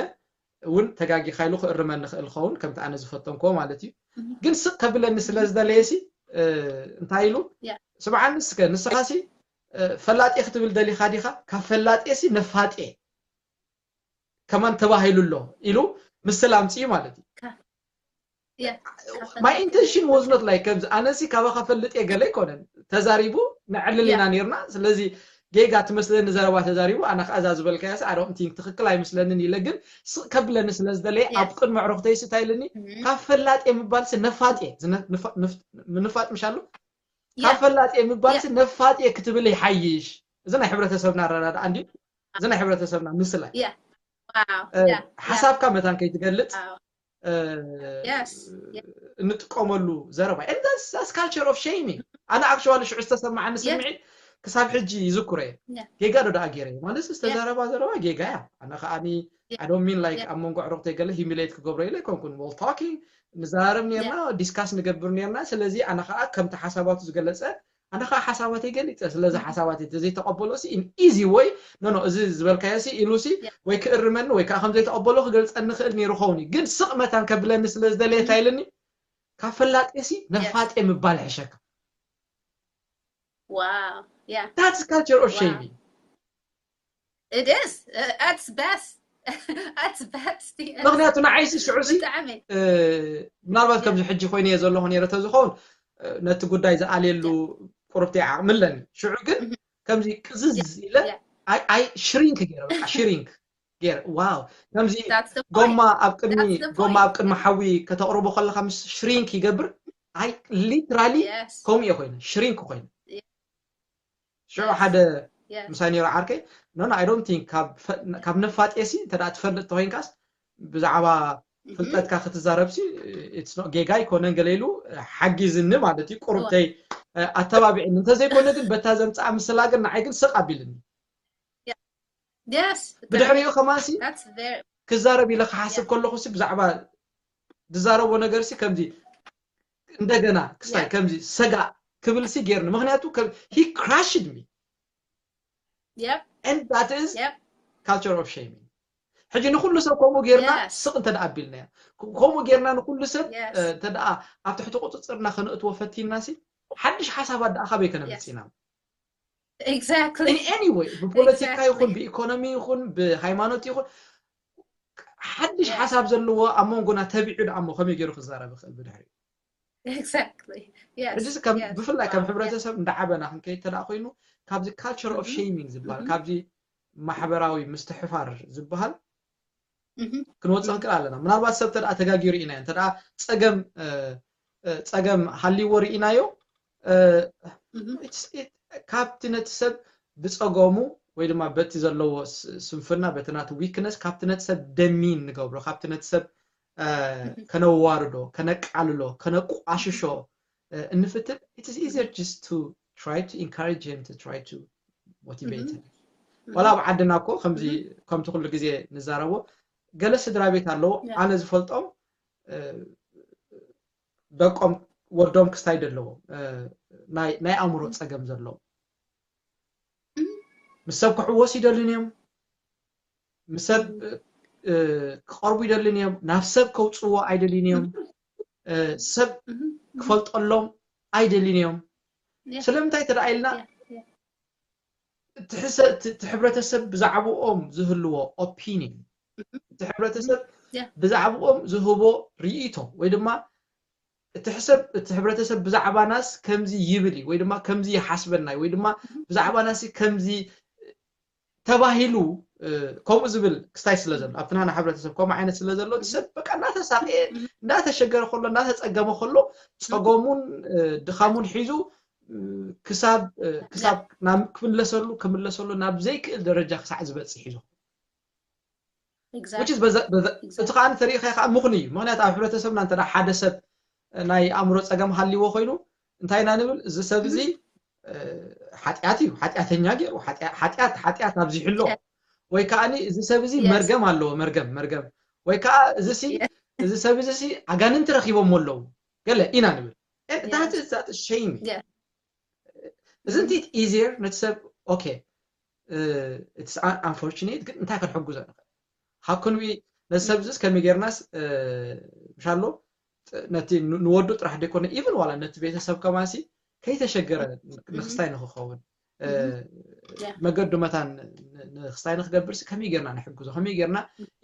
እውን ተጋጊኻ ኢሉ ክእርመኒ ይኽእል ዝኸውን ከምቲ ኣነ ዝፈተንክዎ ማለት እዩ ግን ስቕ ከብለኒ ስለ ዝደለየ ሲ እንታይ ኢሉ ስምዓኒ እስከ ንስኻ ሲ ፈላጤ ክትብል ደሊኻ ዲኻ ካብ ፈላጤ ሲ ነፋጤ ከማን ተባሂሉ ኣሎ ኢሉ ምስል ኣምፅኡ ማለት እዩ my intention was not like ከምዚ ኣነሲ ካባኻ ፈልጥ የገለ ኣይኮነን ተዛሪቡ ንዕልል ኢና ነርና ስለዚ ጌጋ ትመስለኒ ዘረባ ተዛሪቡ ኣነ ከኣ እዛ ዝበልካያ ሲ ኣሮምቲንግ ትኽክል ኣይመስለንን ኢለ ግን ስቕ ከብለኒ ስለ ዝደለየ ኣብ ቅድሚ ዕሩኽተይ ሲ እንታይ ኢልኒ ካብ ፈላጥ የምባል ሲ ነፋጥ እየ ምንፋጥ ምሻሉ ካብ ፈላጥ የምባል ሲ ነፋጥ እየ ክትብል ይሓይሽ እዚ ናይ ሕብረተሰብና ኣረዳድኣ እንዲ እዚ ናይ ሕብረተሰብና ምስላ ሓሳብካ መታን ከይትገልፅ እንጥቀመሉ ዘረባ that's culture of shaming ኣነ actually ሽዑ ዝተሰማዓኒ ስምዒት ክሳብ ሕጂ ይዝክሮ እየ። ጌጋ ዶ ደኣ ገይረ እየ ማለት ዝተዛረባ ዘረባ ጌጋ እያ። ኣነ ከዓኒ I don't mean like ኣብ መንጎ ኣዕሩኽተይ ገለ humiliate ክገብሮ ኢለ ኣይኮንኩን። Well talking ንዘራረብ ነርና፣ discuss ንገብር ነርና። ስለዚ ኣነ ከኣ ከምቲ ሓሳባቱ ዝገለጸ ኣነ ከኣ ሓሳባተይ ገሊጸ። ስለዚ ሓሳባተይ ተዘይተቐበሎ ሲ in easy way no no እዚ ዝበልካዮ ሲ ኢሉ ሲ ወይ ክእርመኒ ወይ ከኣ ከም ዘይተቐበሎ ክገልጸኒ ክእል ነይሩ ኸውን እዩ። ግን ስቕ መታን ከብለኒ ስለ ዝደለየ እንታይ ኢልኒ ካብ ፈላጤ ሲ ነፋጤ ምባል ይሕሸካ። Wow. Yeah. That's culture of shaming. It is. Uh, that's best. That's best. Yes. ምክንያቱ ንዓይሲ ሽዑ ሲ ብጣዕሚ እ፣ ምናልባት ከምዚ ሕጂ ኮይነ እየ ዘለኹ ነይረ ተዝኸውን እ፣ ነቲ ጉዳይ ዝኣልየሉ ቁርብቲ ዓቕሚ ኣለኒ። ሽዑ ግን ከምዚ ቅዝዝ ኢለ Yeah. ኣይ ኣይ ሽሪንክ ገይረ በቃ ሽሪንክ ገይረ ዋው ከምዚ That's the point. ጎማ ኣብ ቅድሚ That's the ጎማ point. ኣብ ቅድሚ ሓዊ ከተቕርቦ ከለካ ምስ ሽሪንክ ይገብር ኣይ ሊትራሊ Yes. ከምኡ እየ ኮይነ ሽሪንክ ኮይነ Yeah. ሽዑ Yes. ሓደ Yes. ምሳይ ነይሩ ዓርከይ no no I don't think ካብ ፈ- ካብ ነፋጤ ሲ እንተ ደኣ ትፈልጥ ተኮይንካስ ብዛዕባ ፍልጠትካ ክትዛረብ ሲ it's not ጌጋ ኣይኮነን ገለ ኢሉ ሓጊዝኒ ማለት እዩ ቁርብተይ እ፣ ኣተባቢዕኒ እንተዘይኮነ ግን በታ ዘምፅኣ ምስላ ግን ንዓይ ግን ስቕ ኣቢልኒ Yes. ብድሕሪኡ ከማን ሲ That's very ክዛረብ ኢለ ክሓስብ ከለኹ ሲ ብዛዕባ ዝዛረቦ ነገር ሲ ከምዚ እንደገና ክስታይ Yeah. ከምዚ ሰጋእ ክብል ሲ ገይርኒ ምክንያቱ ከም he crushed me Yep. and that is Yep. culture of shaming ሕጂ ንኩሉ ሰብ ከምኡ ጌርና Yes. ስቕ እንተ ደኣ ኣቢልናዮ ከምኡ ጌርና ንኩሉ ሰብ Yes. እ፣ እንተ ደኣ ኣብ ትሕቲ ቁፅፅርና ከነእትዎ ፈቲንና ሲ ሓድሽ ሓሳባት ደኣ ካበይ ከነምፅእ ኢና Exactly. in any way ብፖለቲካ Exactly. ይኹን ብኢኮኖሚ ይኹን ብሃይማኖት ይኹን ሓድሽ ሓሳብ ዘለዎ ኣብ መንጎና ተቢዑ ደኣ እሞ ከመይ ገይሩ ክዛረብ ይኽእል ብድሕሪኡ Exactly. Yes. ሕጂ ከም Yes. ብፍላይ ከም Wow. ሕብረተሰብ እንዳዓበና ክንከይድ ተደኣ ኮይኑ ካብዚ culture of shaming ዝበሃል ካብዚ ማሕበራዊ ምስትሕፋር ዝበሃል Mhm. ክንወፅእ ንክእል ኣለና ምናልባት ሰብ ተደኣ ተጋጊሩ ኢና እንተ ደኣ ፀገም እ፣ እ፣ ፀገም ሃልይዎ ርኢናዮ እ፣ Mhm. it's- it- ካብቲ ነቲ ሰብ ብፀገሙ ወይ ድማ በቲ ዘለዎ ስ- ስንፍና በቲ ናቲ weakness ካብቲ ነቲ ሰብ ደሚን ንገብሮ ካብቲ ነቲ ሰብ እ፣ ከነዋርዶ ከነቃልሎ ከነቋሽሾ እ፣ እንፍትን it is easier just to try to encourage him to try to motivate him ዋላ ኣብ ዓድና እኮ ከምዚ ከምቲ ኩሉ ግዜ ንዛረቦ ገለ ስድራ ቤት ኣለዎ Yeah. ኣነ ዝፈልጦም እ፣ ደቆም ወዶም ክስታይ ደለዎም እ፣ ናይ ናይ ኣእምሮ ፀገም ዘለዎም ምስ ሰብ ክሕወስ ይደልን እዮም ምስ ሰብ እ፣ ክቐርቡ ይደልን እዮም ናብ ሰብ ከውፅዎ ኣይደልን እዮም እ፣ ሰብ Mhm. ክፈልጠሎም ኣይደልን እዮም Yeah. ስለምንታይ ተደኣ ኢልና Yeah. Yeah. እቲ ሕሰ- እቲ- እቲ ሕብረተሰብ ብዛዕባኦም ዝህልዎ opinion እቲ ሕብረተሰብ Yeah. ብዛዕባኦም ዝህቦ ርእይቶ ወይ ድማ እቲ ሕሰብ እቲ ሕብረተሰብ ብዛዕባናስ ከምዚ ይብል እዩ ወይ ድማ ከምዚ ይሓስበና እዩ ወይ ድማ ብዛዕባናስ ከምዚ ተባሂሉ እ፣ ከምኡ ዝብል ክስታይ ስለ ዘሎ ኣብቲ ናና ሕብረተሰብ ከምኡ ዓይነት ስለ ዘሎ እቲ ሰብ በቃ እናተሳቀየ እንዳተሸገረ ከሎ እንዳተፀገመ ከሎ ፀገሙን እ፣ ድኻሙን ሒዙ እ፣ ክሳብ እ፣ ክሳብ ናብ ክምለሰሉ ክምለሰሉ ናብ ዘይክእል ደረጃ ክሳዕ ዝበፅሕ እዩ ዝኸውን which is በዛ- በዛ- እቲ ከዓ እንተሪኢኻ ከዓ ምኽኑ እዩ ምክንያቱ ኣብ ሕብረተሰብና እንተ ሓደ ሰብ ናይ ኣእምሮ ፀገም ሃልይዎ ኮይኑ እንታይ ኢና ንብል እዚ ሰብ እዚ እ፣ ሓጢኣት እዩ ሓጢኣተኛ ገይሩ ሓጢኣ- ሓጢኣት ሓጢኣት ኣብዚሑ ኣሎ ወይ ከዓ እዚ ሰብ እዚ Yes. መርገም ኣለዎ መርገም መርገም ወይ ከዓ እዚ ሲ Yes. እዚ ሰብ እዚ ሲ ኣጋንንቲ ረኪቦም ኣለዉ ገለ ኢና ንብል that is that is shame Yeah. isn't it easier ነቲ ሰብ okay it's unfortunate ግን እንታይ ክንሕግዞ ንኽእል how can we ነዚ ሰብ እዚስ ከመይ ጌርናስ ምሻሎ ነቲ ንወዱ ጥራሕ ደይኮነ even ዋላ ነቲ ቤተሰብ ከማሲ ከይተሸገረ ንክስታይ ንክኸውን መገዱ መታን ንክስታይ ንክገብር ከመይ ጌርና ንሕግዞ ከመይ ጌርና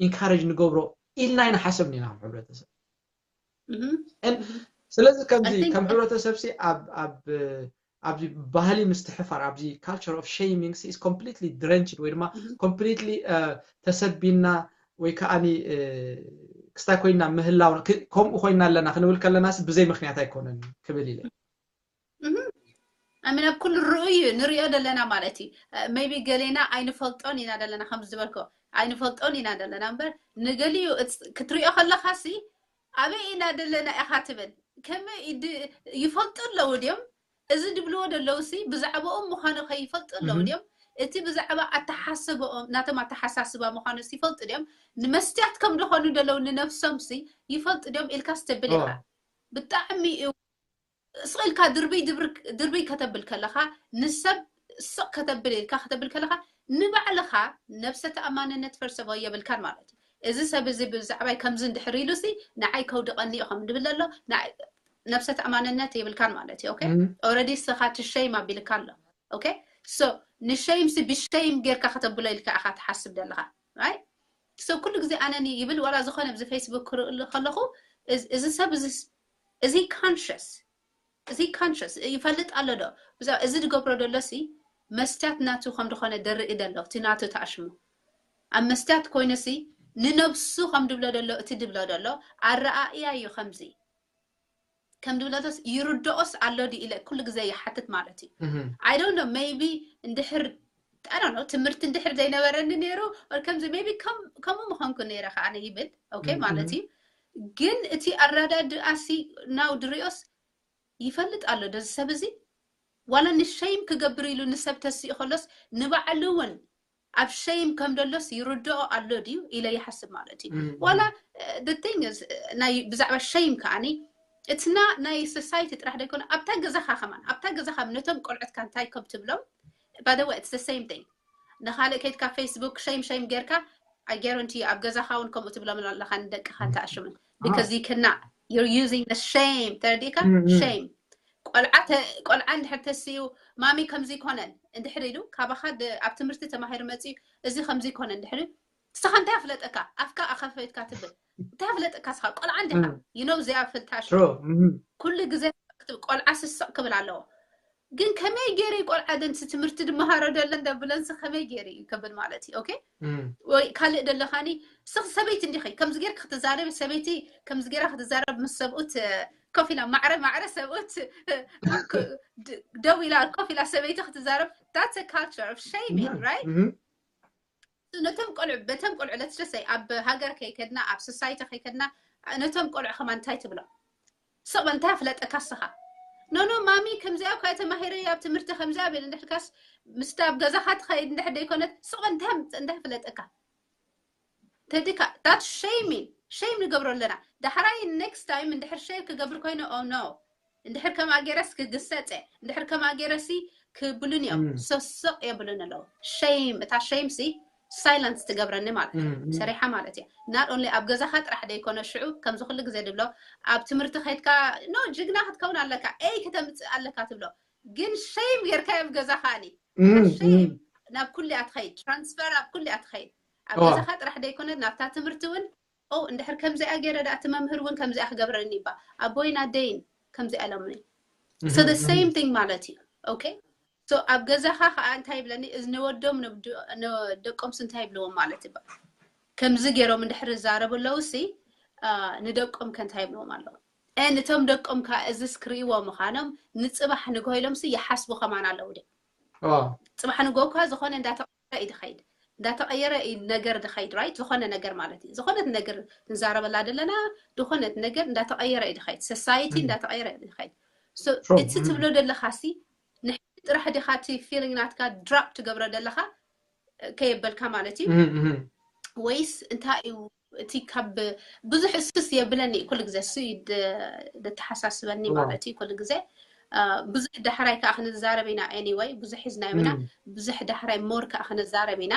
encourage ንገብሮ ኢልና ኢና ሓሰብና ኢና ከም ሕብረተሰብ ስለዚ ከምዚ ከም ሕብረተሰብ ሲ ኣብ ኣብ ኣብዚ ባህሊ ምስትሕፋር ኣብዚ culture of shaming is completely drenched ወይ ድማ completely ተሰቢና ወይ ከዓኒ ክስታይ ኮይና ምህላው ከምኡ ኮይና ኣለና ክንብል ከለና ብዘይ ምክንያት ኣይኮነን ክብል ኢለ ኣሚን ኣብ ኩሉ ርኡ እዩ ንሪኦ ዘለና ማለት እዩ maybe ገሌና ኣይንፈልጦን ኢና ዘለና ከም ዝበልኮ ኣይንፈልጦን ኢና ዘለና እምበር ንገሊኡ ክትሪኦ ከለካ ሲ ኣበይ ኢና ዘለና ኢካ ትብል ከመይ ይፈልጡ ኣለዉ ድዮም እዚ ድብልዎ ደለዉ ሲ ብዛዕባኦም ምዃኑ ከይፈልጡ ኣለዉ ድዮም? እቲ ብዛዕባ ኣተሓሰበኦም ናቶም ኣተሓሳስባ ምዃኑ ሲ ይፈልጡ ድዮም? ንመስትያት ከም ዝኾኑ ደለዉ ንነብሶም ሲ ይፈልጡ ድዮም ኢልካ ስተብል ኢኻ። ብጣዕሚ እዩ ስቕ ኢልካ ድርብይ ድርብይ ከተብል ከለኻ ንሰብ ስቕ ከተብል ኢልካ ከተብል ከለኻ ንባዕልኻ ነብሰ ተኣማንነት ፈርሰቦ የብልካን ማለት እዩ። እዚ ሰብ እዚ ብዛዕባይ ከምዚ እንድሕር ኢሉ ሲ ንዓይ ከውድቐኒ እዩ ከም ድብል ኣሎ ነብሰ ተኣማንነት የብልካን ማለት እዩ። ኦኬ ኦረዲ ስኻ ትሸይም ኣቢልካ ኣሎ። ኦኬ ሶ ንሸይም ሲ ብሸይም ጌርካ ከተብሎ ኢልካ ኢኻ ትሓስብ ዘለኻ። ራይት ሶ ኩሉ ግዜ ኣነኒ ይብል ዋላ ዝኾነ ኣብዚ ፌስቡክ ክርእሉ ከለኹ እዚ ሰብ እዚ conscious እዚ conscious ይፈልጥ ኣሎ ዶ? እዚ ዝገብሮ ዘሎ ሲ መስትያት ናቱ ከም ዝኾነ ደርኢ ደሎ እቲ ናቱ ተኣሽሙ ኣብ መስትያት ኮይኑ ሲ ንነብሱ ከም ድብሎ ደሎ እቲ ድብሎ ደሎ ኣረኣእያ እዩ ከምዚ ከም ድብለቶስ ይርድኦስ ኣሎ ድዩ ኢለ ኩሉ ግዜ ይሓትት ማለት እዩ። I don't know maybe እንድሕር I don't know ትምህርቲ እንድሕር ዘይነበረኒ ነይሩ ከምዚ maybe ከምኡ ምኾንኩ ነይረ ከዓ ይብል ኦኬ ማለት እዩ። ግን እቲ ኣረዳድኣሲ ናው ድሪኦስ ይፈልጥ ኣሎ ዶ እዚ ሰብ እዚ ዋላ ንሸይም ክገብር ኢሉ ንሰብ ተስኡ ከሎስ ንባዕሉ እውን ኣብ ሸይም ከም ደሎስ ይርድኦ ኣሎ ድዩ ኢለ ይሓስብ ማለት እዩ። ዋላ the thing is ናይ ብዛዕባ ሸይም ከዓኒ እትና ናይ society ጥራሕ ደይኮነ ኣብታ ገዛኻ ከማን ኣብታ ገዛኻ ነቶም ቆልዑትካ እንታይ ከም ትብሎም by the way it's the same thing ንኻልእ ከይድካ ፌስቡክ ሸይም ሸይም ጌርካ I guarantee ኣብ ገዛኻ እውን ከምኡ ትብሎም ኣለኻ ንደቅኻ እንተኣሽምን because you cannot you're using the shame ተረዲእካ shame ቆልዓ እንድሕር ተስኡ ማሚ ከምዚ ይኮነን እንድሕር ኢሉ ካባኻ ኣብ ትምህርቲ ተማሂሩ መፅኡ እዚ ከምዚ ይኮነ እንድሕር ንስኻ እንታይ ኣፍለጠካ ኣፍካ ኣኸፈትካ ትብል እንታይ ኣፍለጠካ ስኻ ቆልዓ እንዲኻ you know እዚኣ ፍልታ ኩሉ ግዜ ቆልዓ ስስቕ ክብል ኣለዎ ግን ከመይ ገይረ ቆልዓ ደንሲ ትምህርቲ ድመሃሮ ደለ እንደ ብለንሲ ከመይ ገይረ እዩ ከብል ማለት እዩ okay ወይ ካልእ ደለኻኒ ስኽ ሰበይቲ እንዲኸ ከምዚ ጌር ክትዛረብ ሰበይቲ ከምዚ ጌራ ክትዛረብ ምስ ሰብኡት ኮፍ ኢላ ማዕረ ማዕረ ሰብኡት ደው ኢላ ኮፍ ኢላ ሰበይቲ ክትዛረብ that's a culture of shaming right ነቶም ቆልዑ በተም ቆልዑ let's just say ኣብ ሃገር ከይከድና ኣብ society ከይከድና ነቶም ቆልዑ ከማ እንታይ ትብሎም ስቕ እንታይ ኣፍለጠካ ስኻ ኖኖ ማሚ ከምዚኣ እኳ ተማሂረ ኣብ ትምህርቲ ከምዚኣ ቤል እንድሕርካስ ምስቲ ኣብ ገዛኻ ትኸይድ እንድሕር ደይኮነት ስቕ እንታይ እንታይ ኣፍለጠካ ተዲካ that's shaming shame ንገብሮ ኣለና ዳሕራይ next time እንድሕር shame ክገብር ኮይኑ oh no እንድሕር ከምኣ ገይረስ ክግሰፅ እየ እንድሕር ከምኣ ገይረሲ ክብሉን እዮም ሰስቕ የብሉን ኣለዉ shame እታ shame ሲ silence ትገብረኒ ማለት እዩ ሰሪሓ ማለት እያ not only ኣብ ገዛኻ ጥራሕ ደይኮነ ሽዑ ከምዚ ኩሉ ግዜ ድብሎ ኣብ ትምህርቲ ከይድካ no ጅግና ክትከውን ኣለካ A ክተምፅእ ኣለካ ትብሎ ግን shame ጌርካ ኣብ ገዛኻ ኒ shame ናብ ኩሉ እያ ትኸይድ transfer ኣብ ኩሉ እያ ትኸይድ ኣብ ገዛኻ ጥራሕ ደይኮነ ናብታ ትምህርቲ እውን ኦ እንድሕር ከምዚኣ ገይረ ዳ እቲ መምህር እውን ከምዚኣ ክገብረኒ ይባ ኣቦይን ኣደይን ከምዚኣ ኢሎምኒ so the same thing ማለት እዩ okay so ኣብ ገዛኻ ከዓ እንታይ ይብለኒ እዚ ንወዶም ደቆምስ እንታይ ይብልዎም ማለት ይባ ከምዚ ገይሮም እንድሕር ዝዛረቡ ኣለዉ ሲ ንደቆም ከ እንታይ ይብልዎም ኣለዉ ን እቶም ደቆም ከዓ እዚ ስክርእዎ ምዃኖም ንፅባሕ ንግሆ ኢሎም ሲ ይሓስቡ ከማን ኣለዉ ድ ፅባሕ ንግሆ እኳ ዝኾነ እንዳተቐየረ እዩ ድኸይድ እንዳተቐየረ እዩ ነገር ድኸይድ right ዝኾነ ነገር ማለት እዩ ዝኾነት ነገር ንዛረበላ ዘለና ዝኾነት ነገር እንዳተቐየረ እዩ ድኸይድ society እንዳተቐየረ እዩ ድኸይድ እቲ ትብሎ ደለኻ ሲ ንሕጂ ጥራሕ ዲኻ እቲ feeling ናትካ drop ትገብሮ ደለኻ ከየበልካ ማለት እዩ ወይስ እንታይ እዩ እቲ ካብ ብዙሕ እሱስ የብለኒ ኩሉ ግዜ እሱ ደተሓሳስበኒ ማለት እዩ ኩሉ ግዜ ብዙሕ ዳሕራይ ከዓ ክንዛረብ ኢና anyway ብዙሕ ሒዝናዮም ኢና ብዙሕ ዳሕራይ more ከዓ ክንዛረብ ኢና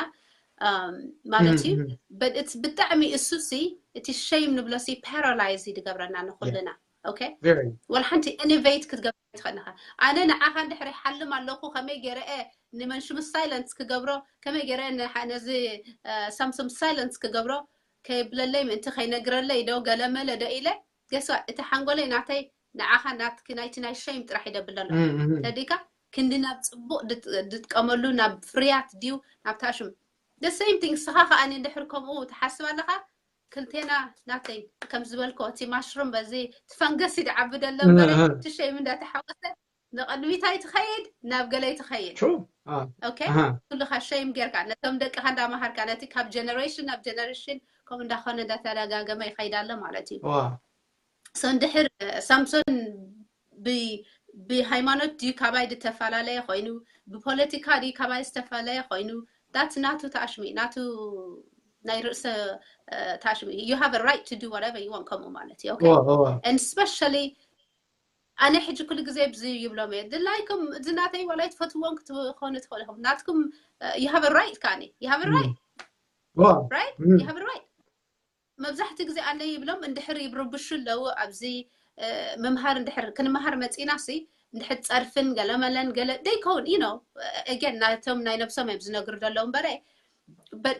ማለት እዩ but it's ብጣዕሚ እሱ ሲ እቲ shame ንብሎ ሲ paralyze ይድገብረና ንኩልና okay ወላ ሓንቲ innovate ክትገብር ትኽእል ኢኻ ኣነ ንዓኻ እንድሕር ይሓልም ኣለኹ ከመይ ገይረ እየ ንመንሽሙ silence ክገብሮ ከመይ ገይረ ነዚ ሳምሶም silence ክገብሮ ከይብለለይ ምእንቲ ከይነግረለይ ዶ ገለመለ ዶ ኢለ guess what እቲ ሓንጎለይ ናተይ ንዓኻ ናትኪ ናይቲ ናይ shame ጥራሕ ይደብል ኣሎ ተዲካ ክንዲ ናብ ፅቡቕ ድጥቀመሉ ናብ ፍርያት ድዩ ናብ ታሽም the same thing ስኻ ከኣ እንድሕር ከምኡ ትሓስብ ኣለኻ ክልቴና ናተይ ከም ዝበልኮ እቲ ማሽሩም በዚ ትፈንገስ ይድዓቢ ደሎ እምበር እቲ shame እንዳተሓወሰ ንቐድሚታይ ትኸይድ ናብ ገለይ ትኸይድ okay ኩልኻ shame ጌርካ ነቶም ደቅኻ እንዳመሃርካ ነቲ ካብ generation ናብ generation ከምኡ እንዳኾነ እንዳተደጋገመ ይኸይድ ኣሎ ማለት እዩ so እንድሕር ሳምሶን ብ ብሃይማኖት ድዩ ካባይ ዝተፈላለየ ኮይኑ፣ ብፖለቲካ ድዩ ካባይ ዝተፈላለየ ኮይኑ፣ that's ናቱ ታሽሚ፣ ናቱ ናይ ርእሰ ታሽሚ። You have a right to do whatever you want፣ ከምኡ ማለት እዩ። Okay? And especially ኣነ ሕጂ ኩሉ ግዜ ብዚ ይብሎም እየ፣ ድላይኩም እዚ ናተይ ዋላ ትፈትዎም ክትኾኑ ትኽእሉ ኢኹም፣ ናትኩም you have a right፣ ካኒ you have a right፣ right? You have a right። መብዛሕትኡ ግዜ ኣለ ይብሎም እንድሕር ይብርብሹ ኣለዉ። ኣብዚ ምምሃር እንድሕር ክንመሃር መፂና ሲ እንድሕር ፀርፍን ገለመለን ገለ ደይከውን you know፣ again ናቶም ናይ ነብሶም እዮም ዝነግሩ ዘለዉ እምበረ፣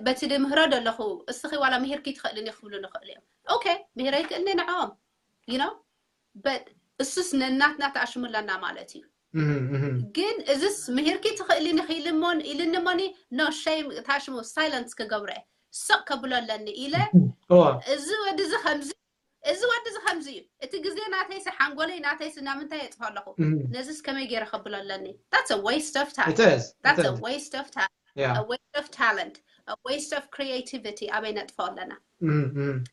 በቲ ድምህሮ ዘለኹ እስኺ ዋላ ምሂርኪ ትኽእልን ክብሉ ንኽእሉ እዮም። Okay፣ ምሂረ ይክእልኒ ንዕኦም you know፣ but እሱስ ነናትና ተኣሽሙ ኣለና ማለት እዩ። ግን እዝስ ምሂርኪ ትኽእሊ ንኽኢልሞን ኢልንሞኒ no shame፣ ታሽሙ silence ክገብረ ስቕ ከብሎ ኣለኒ ኢለ፣ እዚ ወዲ እዚ ከምዚ፣ እዚ ወዲ እዚ ከምዚ እዩ፣ እቲ ግዜ ናተይሲ ሓንጎለይ ናተይሲ ናምንታይ የጥፋ ኣለኹ፣ ነዚስ ከመይ ገይረ ከብሎ ኣለኒ? That's a waste of time። That's a waste of time። A waste of talent, a waste of creativity ኣበይ ነጥፎ ኣለና?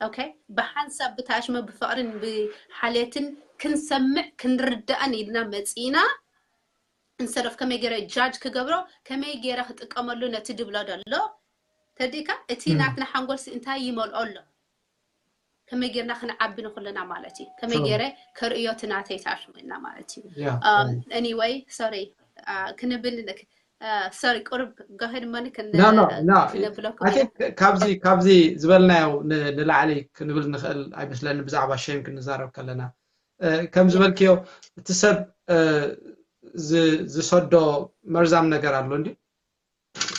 Okay፣ ብሓንሳብ ብታሽመ ብፍቕርን ብሓልየትን ክንሰምዕ ክንርዳእን ኢልና መፂና፣ instead of ከመይ ገይረ judge ክገብሮ፣ ከመይ ገይረ ክጥቀመሉ ነቲ ድብሎ ደሎ ተዲካ፣ እቲ ናትና ሓንጎልሲ እንታይ ይመልኦ ኣሎ፣ ከመይ ጌርና ክንዓቢ ንኽለና ማለት እዩ። ከመይ ገይረ ከርእዮ እቲ ናተይ ታሽሙ ኢልና ማለት እዩ። Anyway፣ sorry ክንብል sorry ቁርብ go ahead እሞኒ ክንብለኩም። ካብዚ ካብዚ ዝበልናዮ ንላዕሊ ክንብል ንኽእል ኣይመስለኒ። ብዛዕባ shame ክንዛረብ ከለና ከም ዝበልክዮ እቲ ሰብ ዝሰዶ መርዛም ነገር ኣሎ እንዲ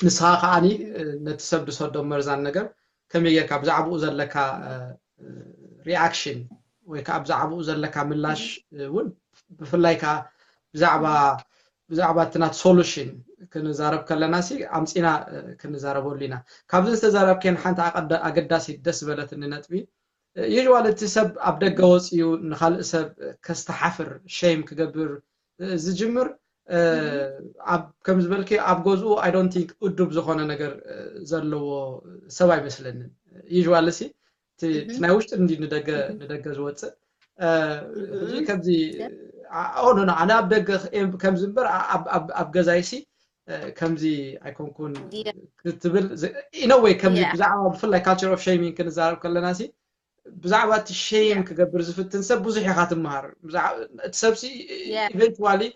ንስኻ ከዓኒ ነቲ ሰብ ዝሰዶ መርዛን ነገር ከመይ ጌርካ ብዛዕባኡ ዘለካ reaction ወይ ከዓ ብዛዕባኡ ዘለካ ምላሽ እውን ብፍላይ ከዓ ብዛዕባ ብዛዕባ እቲ ናት solution ክንዛረብ ከለና ሲ ኣምፂና ክንዛረበሉ ኢና። ካብዚ ዝተዛረብክየን ሓንቲ ኣገዳሲት ደስ ዝበለትኒ ነጥቢ usually እቲ ሰብ ኣብ ደገ ወፂኡ ንካልእ ሰብ ከስተሓፍር shame ክገብር ዝጅምር ኣብ ከም ዝበልኪ ኣብ ገዝኡ I don't think እዱብ ዝኾነ ነገር ዘለዎ ሰብ ኣይመስለንን። Usually ሲ እቲ ናይ ውሽጢ እንዲ ንደገ ንደገ ዝወፅእ እዚ ከምዚ ኦኖ ኣነ ኣብ ደገ ከምዚ እምበር ኣብ ገዛይ ሲ ከምዚ ኣይኮንኩን ክትብል ኢነወይ ከምዚ ብዛዕባ ብፍላይ culture of shaming ክንዛረብ ከለና ሲ ብዛዕባ እቲ shame ክገብር ዝፍትን ሰብ ብዙሕ ኢኻ ትመሃር። እቲ ሰብሲ eventually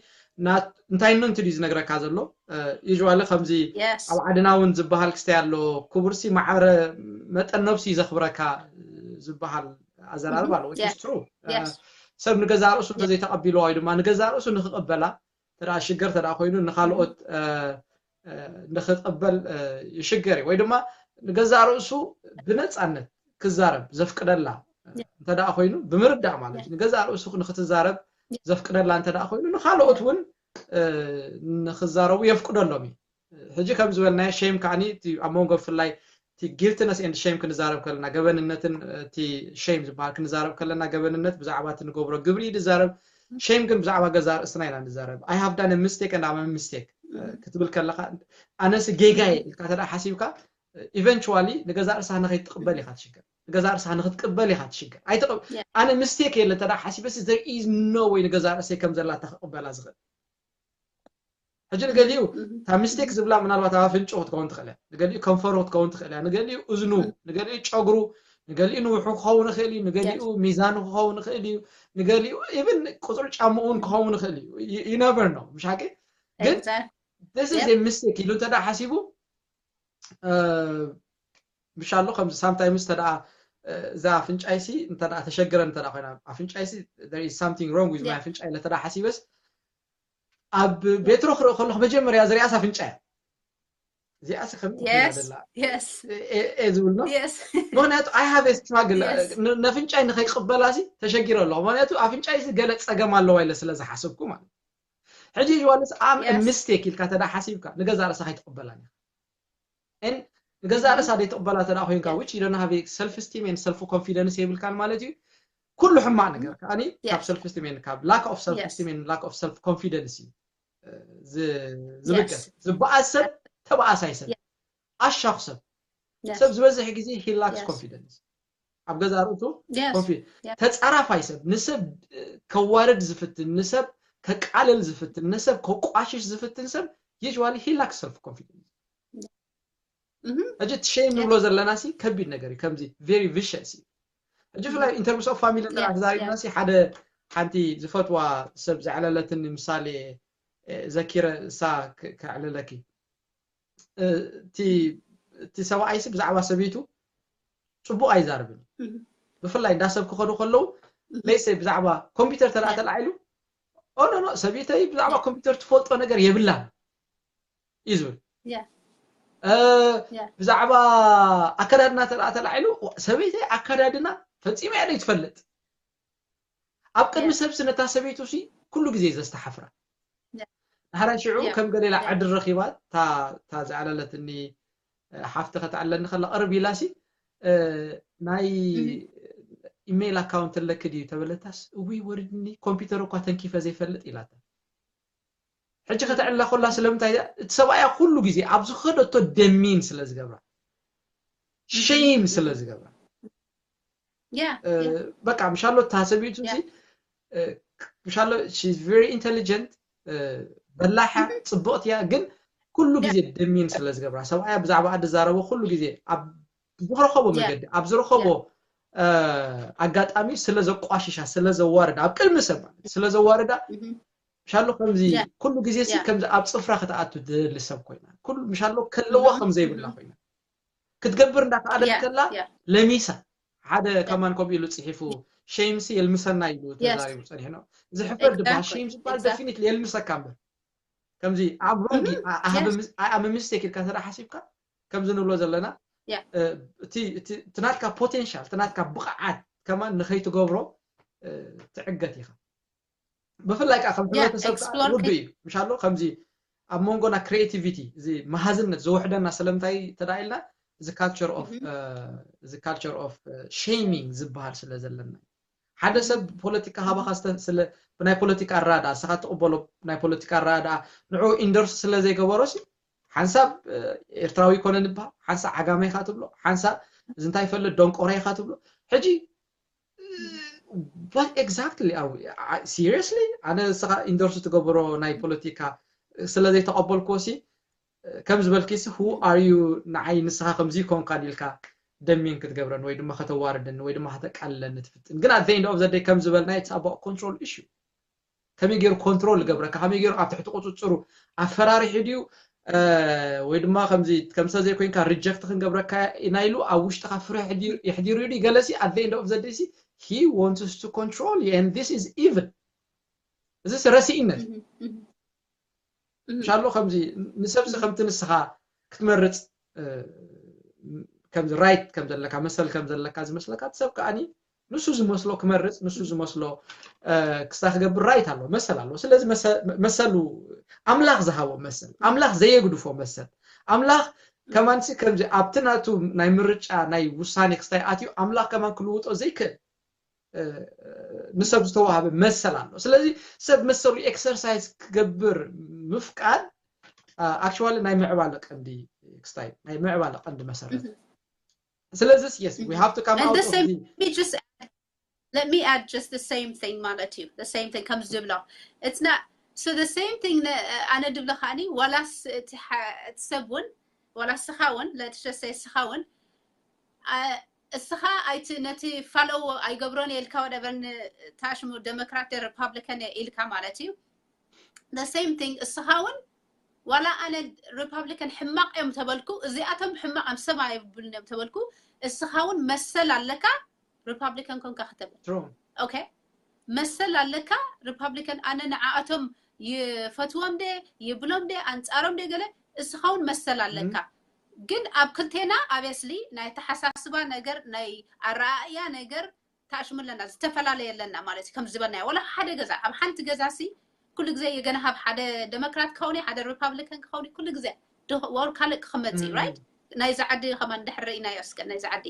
እንታይ ነንቱ ድዩ ዝነግረካ ዘሎ usually ከምዚ ኣብ ዓድና እውን ዝበሃል ክስታይ ኣሎ ክቡርሲ ማዕረ መጠን ነብሲ ዘኽብረካ ዝበሃል ኣዘራርባ ኣሎ። Which is true። ሰብ ንገዛእ ርእሱ እንተዘይተቐቢልዋ ወይ ድማ ንገዛእ ርእሱ ንክቕበላ ተደኣ ሽገር ተደኣ ኮይኑ ንካልኦት ንክቕበል ይሽገር እዩ ወይ ድማ ንገዛእ ርእሱ ብነፃነት ክዛረብ ዘፍቅደላ እንተደኣ ኮይኑ ብምርዳእ ማለት እዩ። ንገዛእ ርእሱ ንክትዛረብ ዘፍቅደላ እንተደኣ ኮይኑ ንካልኦት እውን ንክዛረቡ የፍቅደሎም እዩ። ሕጂ ከም ዝበልናዮ shame ከዓኒ ኣብ መንጎ ብፍላይ እቲ guiltiness and shame ክንዛረብ ከለና ገበንነትን እቲ shame ዝበሃል ክንዛረብ ከለና ገበንነት ብዛዕባ እቲ ንገብሮ ግብሪ እዩ ዝዛረብ። Shame ግን ብዛዕባ ገዛ ርእስና ኢና ንዛረብ። I have done a mistake and I'm a mistake ክትብል ከለካ ኣነስ ጌጋ እየ ኢልካ ተደኣ ሓሲብካ eventually ንገዛ ርእስኻ ንኸይትቕበል ኢኻ ትሽገር። ንገዛ ርእስኻ ንክትቅበል ኢኻ ትሽገር። ኣይትቕብ ኣነ mistake የለ ተደኣ ሓሲበሲ there is no way ንገዛ ርእሰይ ከም ዘላታ ክቕበላ ዝኽእል ሕጂ ንገሊኡ እታ mistake ዝብላ ምናልባት ኣብ ኣፍንጭኡ ክትከውን ትኽእል እያ፣ ንገሊኡ ከንፈሩ ክትከውን ትኽእል እያ፣ ንገሊኡ እዝኑ፣ ንገሊኡ ጨጉሩ፣ ንገሊኡ ንውሑ ክኸውን ይኽእል እዩ፣ ንገሊኡ ሚዛኑ ክኸውን ይኽእል እዩ፣ ንገሊኡ even ቁፅሪ ጫምኡ እውን ክኸውን ይኽእል እዩ። You never know፣ ምሽ ሓቂ? ግን this is a mistake ኢሉ እንተ ሓሲቡ ምሻሎ ከምዚ sometimes ተደኣ እዛ ኣፍንጫይሲ እንተ ተሸግረን እንተ ኮይና ኣፍንጫይሲ there is something wrong with my ኣፍንጫይ ኢለ ተደኣ ሓሲበስ ኣብ ቤትሮ ክርኢ ከለኹ መጀመርያ ዝሪኣስ ኣፍንጫ እያ። እዚኣሲ ከምዚ ኮይና ደላ እየ ዝብል ነው። ምክንያቱ I have a struggle ነፍንጫይ ንከይቅበላሲ ተሸጊረ ኣለኹ። ምክንያቱ ኣፍንጫይሲ ገለ ፀገም ኣለዋ ኢለ ስለ ዝሓሰብኩ ማለት እዩ። ሕጂ ዮሃንስ I'm a mistake ኢልካ ተዳ ሓሲብካ ንገዛ ርእሳ ከይትቅበላን ኢኻ። ንገዛ ርእሳ ዘይትቅበላ ተዳ ኮይንካ which you don't have self esteem and self confidence የብልካን ማለት እዩ። ኩሉ ሕማቅ ነገር ከዓኒ ካብ self esteem and ካብ lack of self esteem and lack of self confidence እዩ ዝብገስ። ዝበኣስ ሰብ ተባኣሳይ ሰብ፣ ኣሻኹ ሰብ፣ ሰብ ዝበዝሕ ግዜ he lacks confidence ኣብ ገዛ ርእሱ። ተጻራፋይ ሰብ፣ ንሰብ ከዋርድ ዝፍትን፣ ንሰብ ከቃልል ዝፍትን፣ ንሰብ ከቋሽሽ ዝፍትን ሰብ usually he lacks self confidence። ሕጂ እቲ shame ንብሎ ዘለና ሲ ከቢድ ነገር እዩ። ከምዚ very vicious እዩ። ሕጂ ብፍላይ in terms of family ጥራሕ ተዛሪብና ሲ ሓደ ሓንቲ ዝፈትዋ ሰብ ዘዕለለትኒ ምሳሌ ዘኪረ እሳ ከዕልለኪ። እቲ ሰብኣይሲ ብዛዕባ ሰበይቱ ፅቡቅ ኣይዛርብን። ብፍላይ እንዳ ሰብ ክኸዱ ከለዉ ለይሰ ብዛዕባ ኮምፒውተር ተደኣ ተላዒሉ ኦኖኖ ሰበይተይ ብዛዕባ ኮምፒውተር ትፈልጦ ነገር የብላን እዩ ዝብል። ብዛዕባ ኣከዳድና ተደኣ ተላዒሉ ሰበይተይ ኣከዳድና ፈፂማ እያ ዘይትፈልጥ። ኣብ ቅድሚ ሰብሲ ነታ ሰበይቱ ሲ ኩሉ ግዜ ዘስተሓፍራ። ዳሕራይ ሽዑ ከም ገሌላ ዕድል ረኺባ እታ ዝኣለለትኒ ሓፍቲ ከተዕለኒ ከላ ቅርብ ኢላ ሲ ናይ ኢሜይል ኣካውንት ኣለኪ ድዩ ተበለታስ እውይ ወሪድኒ ኮምፒውተር እኳ ተንኪፈ ዘይፈልጥ ኢላታ። ሕጂ ከተዕላ ኮላ ስለምንታይ እቲ ሰብኣያ ኩሉ ግዜ ኣብ ዝኸደቶ ደሚን ስለ ዝገብራ ሸይም ስለ ዝገብራ በቃ ምሻሎ እታ ሰብይቱ እዚ ምሻሎ she's very intelligent በላሕ እያ ፅብቕቲ እያ ግን ኩሉ ግዜ ደሚን ስለ ዝገብራ ሰብኣያ ብዛዕባ ዝዛረቦ ኩሉ ግዜ ኣብ ዝረኸቦ መገዲ ኣብ ዝረኸቦ ኣጋጣሚ ስለ ዘቋሽሻ ስለ ዘዋርዳ ኣብ ቅድሚ ሰብ ማለት ስለ ዘዋርዳ ምሻሎ ከምዚ ኩሉ ግዜ ሲ ከምዚ ኣብ ፅፍራ ክትኣቱ ትደሊ ሰብ ኮይና ኩሉ ምሻሎ ከለዋ ከም ዘይብላ ኮይና ክትገብር እንዳከኣለት ከላ ለሚሳ ሓደ ከማን ከምኡ ኢሉ ፅሒፉ shame ሲ የልምሰና ኢሉ ተዛሪቡ ፀኒሑ ነው ዝሕፈር ድበሃል shame ዝበሃል definitely የልምሰካ እምበር ከምዚ ኣብ wrong I am a mistake ኢልካ ተዳ ሓሲብካ ከምዚ ንብሎ ዘለና እቲ ናትካ potential እቲ ናትካ ብቕዓት ከማን ንኸይትገብሮ ትዕገት ኢኻ ብፍላይ ከዓ ከም ሕብረተሰብ ውዱ እዩ ምሻሎ ከምዚ ኣብ መንጎና creativity እዚ መሃዝነት ዘውሕደና ስለምንታይ ተዳኢልና እዚ culture of እዚ culture of shaming ዝበሃል ስለ ዘለና ሓደ ሰብ ፖለቲካ ሃባኻ ብናይ ፖለቲካ ኣረዳድኣ ንስኻ ትቕበሎ ናይ ፖለቲካ ኣረዳድኣ ንዑ ኢንዶርስ ስለ ዘይገበሮሲ ሓንሳብ ኤርትራዊ ይኮነ ንበሃል ሓንሳ ዓጋመ ኢኻ ትብሎ ሓንሳ እዚ እንታይ ይፈልጥ ደንቆሮ ኢኻ ትብሎ ሕጂ what exactly are we seriously ኣነ ንስኻ ኢንዶርስ ትገብሮ ናይ ፖለቲካ ስለ ዘይተቐበልክዎ ሲ ከም ዝበልኪስ who are you ንዓይ ንስኻ ከምዚ ይኮንካን ኢልካ ደሚን ክትገብረን ወይ ድማ ከተዋርደኒ ወይ ድማ ከተቃልለኒ ትፍትን ግን at the end of the day ከም ዝበልናዮ it's about control issue ከመይ ገይሩ ኮንትሮል ይገብረካ ከመይ ገይሩ ኣብ ትሕቲ ቁፅፅሩ ኣፈራሪሑ ድዩ ወይ ድማ ከምዚ ከምሰ ዘይኮይንካ ሪጀክት ክንገብረካ ኢና ኢሉ ኣብ ውሽጥካ ፍርሒ የሕዲሩ ድዩ ገለሲ at the end of the day he wants to control you and this is evil እዚ ረሲእነት ምሻሎ ከምዚ ንሰብሲ ከምቲ ንስኻ ክትመርፅ ከምዚ ራይት ከም ዘለካ መሰል ከም ዘለካ ዝመስለካ እቲ ሰብ ከዓኒ ንሱ ዝመስሎ ክመርፅ ንሱ ዝመስሎ ክስታ ክገብር ራይት ኣለዎ መሰል ኣለዎ ስለዚ መሰሉ ኣምላኽ ዝሃቦ መሰል ኣምላኽ ዘየግድፎ መሰል ኣምላኽ ከማንሲ ከምዚ ኣብቲ ናቱ ናይ ምርጫ ናይ ውሳኔ ክስታይ ኣትዩ ኣምላኽ ከማን ክልውጦ ዘይክእል ንሰብ ዝተዋሃበ መሰል ኣሎ ስለዚ ሰብ መሰሉ ኤክሰርሳይዝ ክገብር ምፍቃድ actually ናይ ምዕባለ ቀንዲ ክስታይ ናይ ምዕባለ ቀንዲ መሰረት ስለዚስ yes we have to come out of the let me add just the same thing ማለት እዩ the same thing ከም ዝብሎ it's not so the same thing ኣነ ድብሎ ከዓኒ ዋላስ እቲ ሰብ እውን ዋላ እስኻ እውን ለትሸሰ እስኻ እውን እስኻ ኣይቲ ነቲ follow ኣይገብሮን እየ ኢልካ whatever ታሽሙ ዴሞክራት ሪፓብሊካን እየ ኢልካ ማለት እዩ the same thing እስኻ እውን ዋላ ኣነ ሪፓብሊካን ሕማቕ እዮም ተበልኩ እዚኣቶም ሕማቕ ኣብ ሰብ ኣይብሉን እዮም ተበልኩ እስኻ እውን መሰል ኣለካ ሪፓብሊካን ኮንካ ከተብል okay መሰል ኣለካ ሪፓብሊካን ኣነ ንዓኣቶም ይፈትዎም ደ ይብሎም ደ ኣንፃሮም ደ ገለ እስኻ እውን መሰል ኣለካ ግን ኣብ ክልቴና obviously ናይ ኣተሓሳስባ ነገር ናይ ኣረኣእያ ነገር ታሽሙ ኣለና ዝተፈላለየ ኣለና ማለት እዩ ከም ዝበልናዮ ወላ ሓደ ገዛ ኣብ ሓንቲ ገዛ ሲ ኩሉ ግዜ የገናሃብ ሓደ ዴሞክራት ክኸውን ሓደ ሪፓብሊካን ክኸውን ኩሉ ግዜ ወር ካልእ ክመፅ እዩ right ናይዚ ዓዲ ከማን ድሕር ኢናዮ እስከ ናይዚ ዓዲ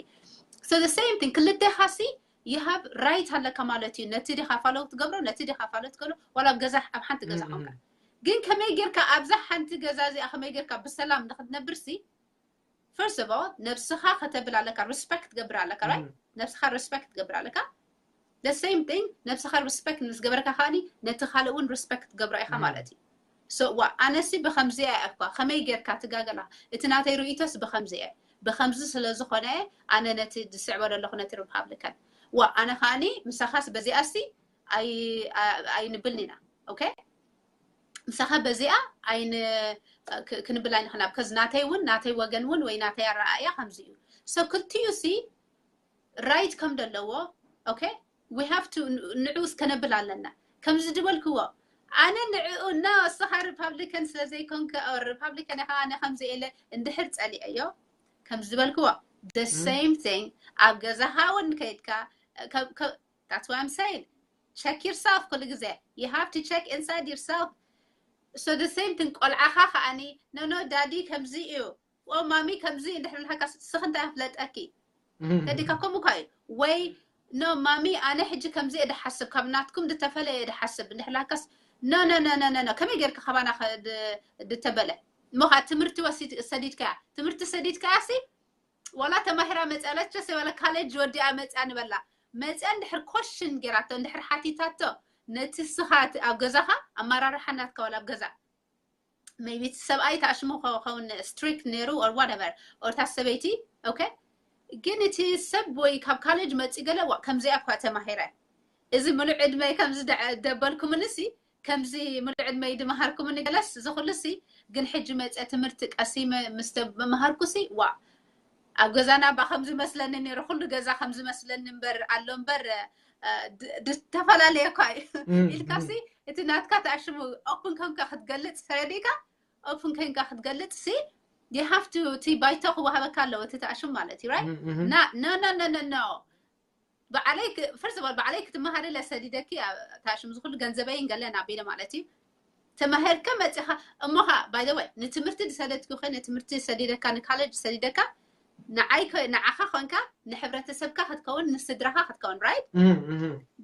so the same thing ክልቴኻ ሲ you have right ኣለካ ማለት እዩ ነቲ ዲኻ follow ትገብሮ ነቲ ዲኻ follow ትገብሮ ዋላ ኣብ ገዛ ኣብ ሓንቲ ገዛ ኮንካ ግን ከመይ ጌርካ ኣብዛ ሓንቲ ገዛ እዚኣ ከመይ ጌርካ ብሰላም ንክትነብር ሲ first of all ነብስኻ ከተብል ኣለካ respect ትገብር ኣለካ right ነብስኻ respect ትገብር ኣለካ the same thing ነብስኻ respect ምስ ገበርካ ከኣኒ ነቲ ካልእ እውን respect ትገብሮ ኢኻ ማለት እዩ። So ዋ ኣነሲ ብኸምዚ እያ እኳ ከመይ ጌርካ ትጋገላ እቲ ናተይ ርእይቶስ ብኸምዚ እየ ብኸምዚ ስለ ዝኾነ ኣነ ነቲ ዝስዕቦ ዘለኹ ነቲ Republican ዋ ኣነ ከኣኒ ምሳኻስ በዚኣሲ ኣይንብልን ኢና okay ምሳኻ በዚኣ ኣይን ክንብል ኣይንኽናብ ከዚ ናተይ እውን ናተይ ወገን እውን ወይ ናተይ ኣረኣእያ ከምዚ እዩ so ክልቲኡ ሲ right ከም ዘለዎ okay we have to ንዕኡስ ከነብል ኣለና ከምዚ ዝበልክዎ ኣነ ንዕኡ እና እስኻ Republican ስለ ዘይኮንከ Republican ኢኻ ኣነ ከምዚ ኢለ እንድሕር ጸሊዐዮ ከምዚ ዝበልክዎ the same thing ኣብ ገዛኻ እውን ከይድካ that's what I'm saying check yourself ኩሉ ግዜ you have to check inside yourself so the same thing ቆልዓኻ ከኣኒ no no daddy ከምዚ እዩ ኦ ማሚ ከምዚ እንድሕር ኢልካ ስኽ እንታይ ኣፍለጠኪ ተዲካ ከምኡ ኳ እዩ ወይ no ማሚ ኣነ ሕጂ ከምዚ እየ ድሓስብ ካብ ናትኩም ዝተፈለየ ድሓስብ እንድሕር ኢልካስ no no no no no ከመይ ጌርካ ካባና ድተበለ እሞ ከዓ ትምህርቲ ወሲድ ሰዲድካ ትምህርቲ ሰዲድካ ሲ ዋላ ተማሂራ መፅያ ለቸሰ ዋላ ካሌጅ ወዲኣ መፅያ ንበላ መፅያ እንድሕር ኮሽን ጌራቶ እንድሕር ሓቲታቶ ነቲ ስኻ ኣብ ገዛኻ ኣመራርሓ ናትካ ዋላ ኣብ ገዛ maybe እቲ ሰብኣይ ተኣሽሙ ከውን strict ነይሩ or whatever or እታ ሰበይቲ okay ግን እቲ ሰብ ወይ ካብ ካሌጅ መፂ ገለ ዋ ከምዚኣ እኳ ተማሂረ እዚ ምሉእ ዕድመይ ከምዚ ደበልኩምንሲ ከምዚ ምሉእ ዕድመይ ድመሃርኩምኒ ገለስ እዚ ኩሉሲ ግን ሕጂ መፀ ትምህርቲ ቀሲመ ምስ መሃርኩሲ ዋ ኣብ ገዛና ባ ከምዚ መስለኒ ነይሩ ኩሉ ገዛ ከምዚ መስለኒ እምበር ኣሎ እምበር ዝተፈላለየ እኳ እዩ ኢልካሲ እቲ ናትካ ተኣሽሙ ኦፕን ከምካ ክትገልፅ ተረዲእካ ኦፕን ከንካ ክትገልፅ ሲ you have to እቲ ባይቶ ክወሃበካ ኣለዎ እቲ ተኣሽሙ ማለት እዩ right no no no no no ባዕለይ first of all ባዕለይ ክትመሃሪ ለሰዲደኪ ተኣሽሙ ዝኩሉ ገንዘበይን ገለን ኣቢለ ማለት እዩ ተማሄርከ መፂኻ እሞኻ by the way ንትምህርቲ ዝሰደድኪ ኮይ ንትምህርቲ ሰዲደካ ንካሌጅ ዝሰዲደካ ንዓይ ንዓኻ ኮንካ ንሕብረተሰብካ ክትከውን ንስድራኻ ክትከውን right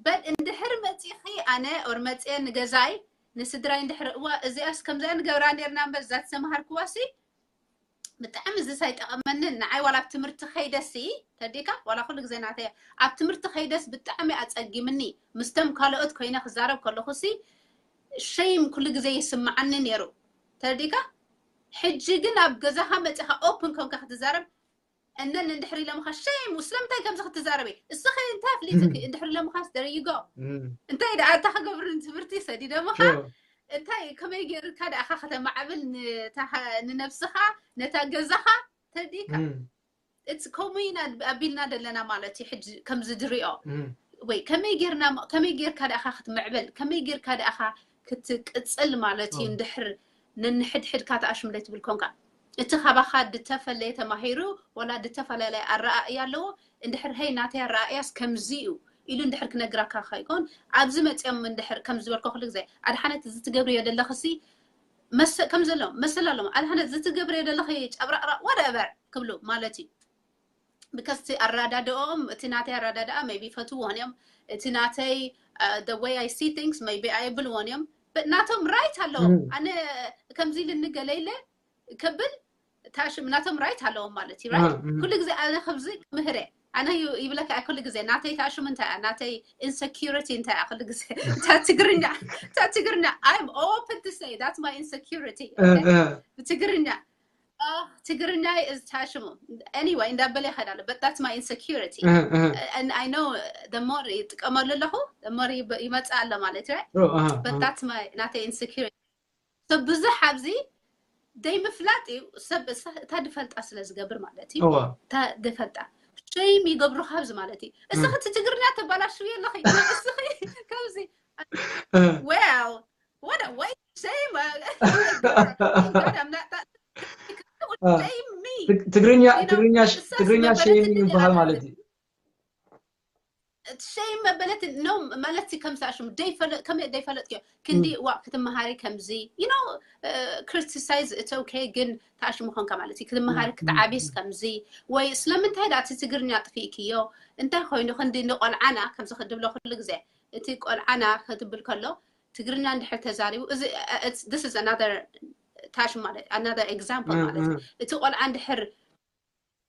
but እንድሕር መፂኺ ኣነ or መፅየ ንገዛይ ንስድራይ እንድሕር እዋ እዚኣስ ከምዚኣ ንገብራ ነርና እምበር እዛ ተሰምሃርክዋ ሲ ብጣዕሚ እዚስ ኣይጠቐመንን ንዓይ ዋላ ኣብ ትምህርቲ ከይደሲ ተዲካ ዋላ ኩሉ ግዜ ናተይ ኣብ ትምህርቲ ከይደስ ብጣዕሚ ኣፀጊምኒ ምስቶም ካልኦት ኮይነ ክዛረብ ከለኹ ሲ shame ኩሉ ግዜ ይስምዓኒ ነይሩ ተረዲካ ሕጂ ግን ኣብ ገዛኻ መፂኻ ኦፕን ኮንካ ክትዛረብ እነን እንድሕር ኢለምኻ shame ስለምንታይ ከምዚ ክትዛረቢ እስኺ እንታይ ኣፍሊጥኪ እንድሕር ኢለምኻስ there you go እንታይ ደኣ እታ ክገብር ንትምህርቲ ሰዲደምኻ እንታይ ከመይ ገይርካ ደኣኻ ከተማዕብል ንነብስኻ ነታ ገዛኻ ተዲካ it's ከምኡ ኢና ኣቢልና ዘለና ማለት እዩ ሕጂ ከምዚ ድሪኦ ወይ ከመይ ጌርና ከመይ ጌርካ ደኣኻ ክትምዕብል ከመይ ጌርካ ደኣኻ ክትቅፅል ማለት እዩ እንድሕር ነንሕድሕድካ ተኣሽምለይ ትብል ኮንካ እቲ ካባኻ ድተፈለየ ተማሂሩ ወላ ድተፈላለየ ኣረኣእያ ኣለዎ እንድሕር ሀይ ናተይ ኣረኣእያስ ከምዚ እዩ ኢሉ እንድሕር ክነግራካ ከይኮን ኣብዚ መፅኦም እንድሕር ከም ዝበልኮ ኩሉ ግዜ ኣድሓነት እዚ ትገብርዮ ዘለኽሲ ከም ዘሎ መሰል ኣለሞ ኣድሓነት እዚ ትገብርዮ ዘለኺ ጨብራቕራቕ whatever ክብሉ ማለት እዩ because እቲ ኣረዳድኦም እቲ ናተይ ኣረዳድኣ maybe ይፈትውዎን እዮም እቲ ናተይ the way I see things maybe ኣይብልዎን እዮም ናቶም right ኣለዎም ኣነ ከምዚ ኢልኒ ገለ ኢለ ከብል ታሽም ናቶም right ኣለዎም ማለት እዩ right ኩሉ ግዜ ኣነ ከምዚ ክምህር እየ ኣነ ይብለካ ኩሉ ግዜ ናተይ ታሽም እንታይ እያ ናተይ insecurity እንታይ እያ ኩሉ ግዜ እታ ትግርኛ እታ ትግርኛ I'm open to say that's my insecurity ብትግርኛ ትግርኛ is ታሽሙ anyway እንዳበለ ይኸዳለ but that's my insecurity and I know the more ይጥቀመሉ ኣለኹ the more ይመፅእ ኣሎ ማለት እዩ but that's my ናተይ insecurity ብዙሕ ኣብዚ ደይ ምፍላጥ እዩ ሰብ እታ ድፈልጣ ስለ ዝገብር ማለት እዩ እታ ድፈልጣ shame ይገብሩኻ ኣብዚ ማለት እዩ እስኺ እቲ ትግርኛ ተባላሽው ኣለኺ እስኺ ከምዚ well what a way to say ትግርኛ ትግርኛ shame ይበሃል ማለት እዩ shame መበለት no ማለት ከምዚ ኣሽሙ ከመይ ደይፈለጥክዮ ክንዲ ዋ ክትመሃሪ ከምዚ you know criticize it's okay ግን ተኣሽሙ ኮንካ ማለት እዩ ክትመሃሪ ክትዓብስ ከምዚ ወይ ስለምንታይ ዳ እቲ ትግርኛ ጥፊእክዮ እንታይ ኮይኑ ክንዲ ንቆልዓና ከምዚ ክድብሎ ኩሉ ግዜ እቲ ቆልዓና ክትብል ከሎ ትግርኛ እንድሕር ተዛሪቡ እዚ this is another ታሽ ማለት another example ማለት እዩ እቲ ቆልዓ እንድሕር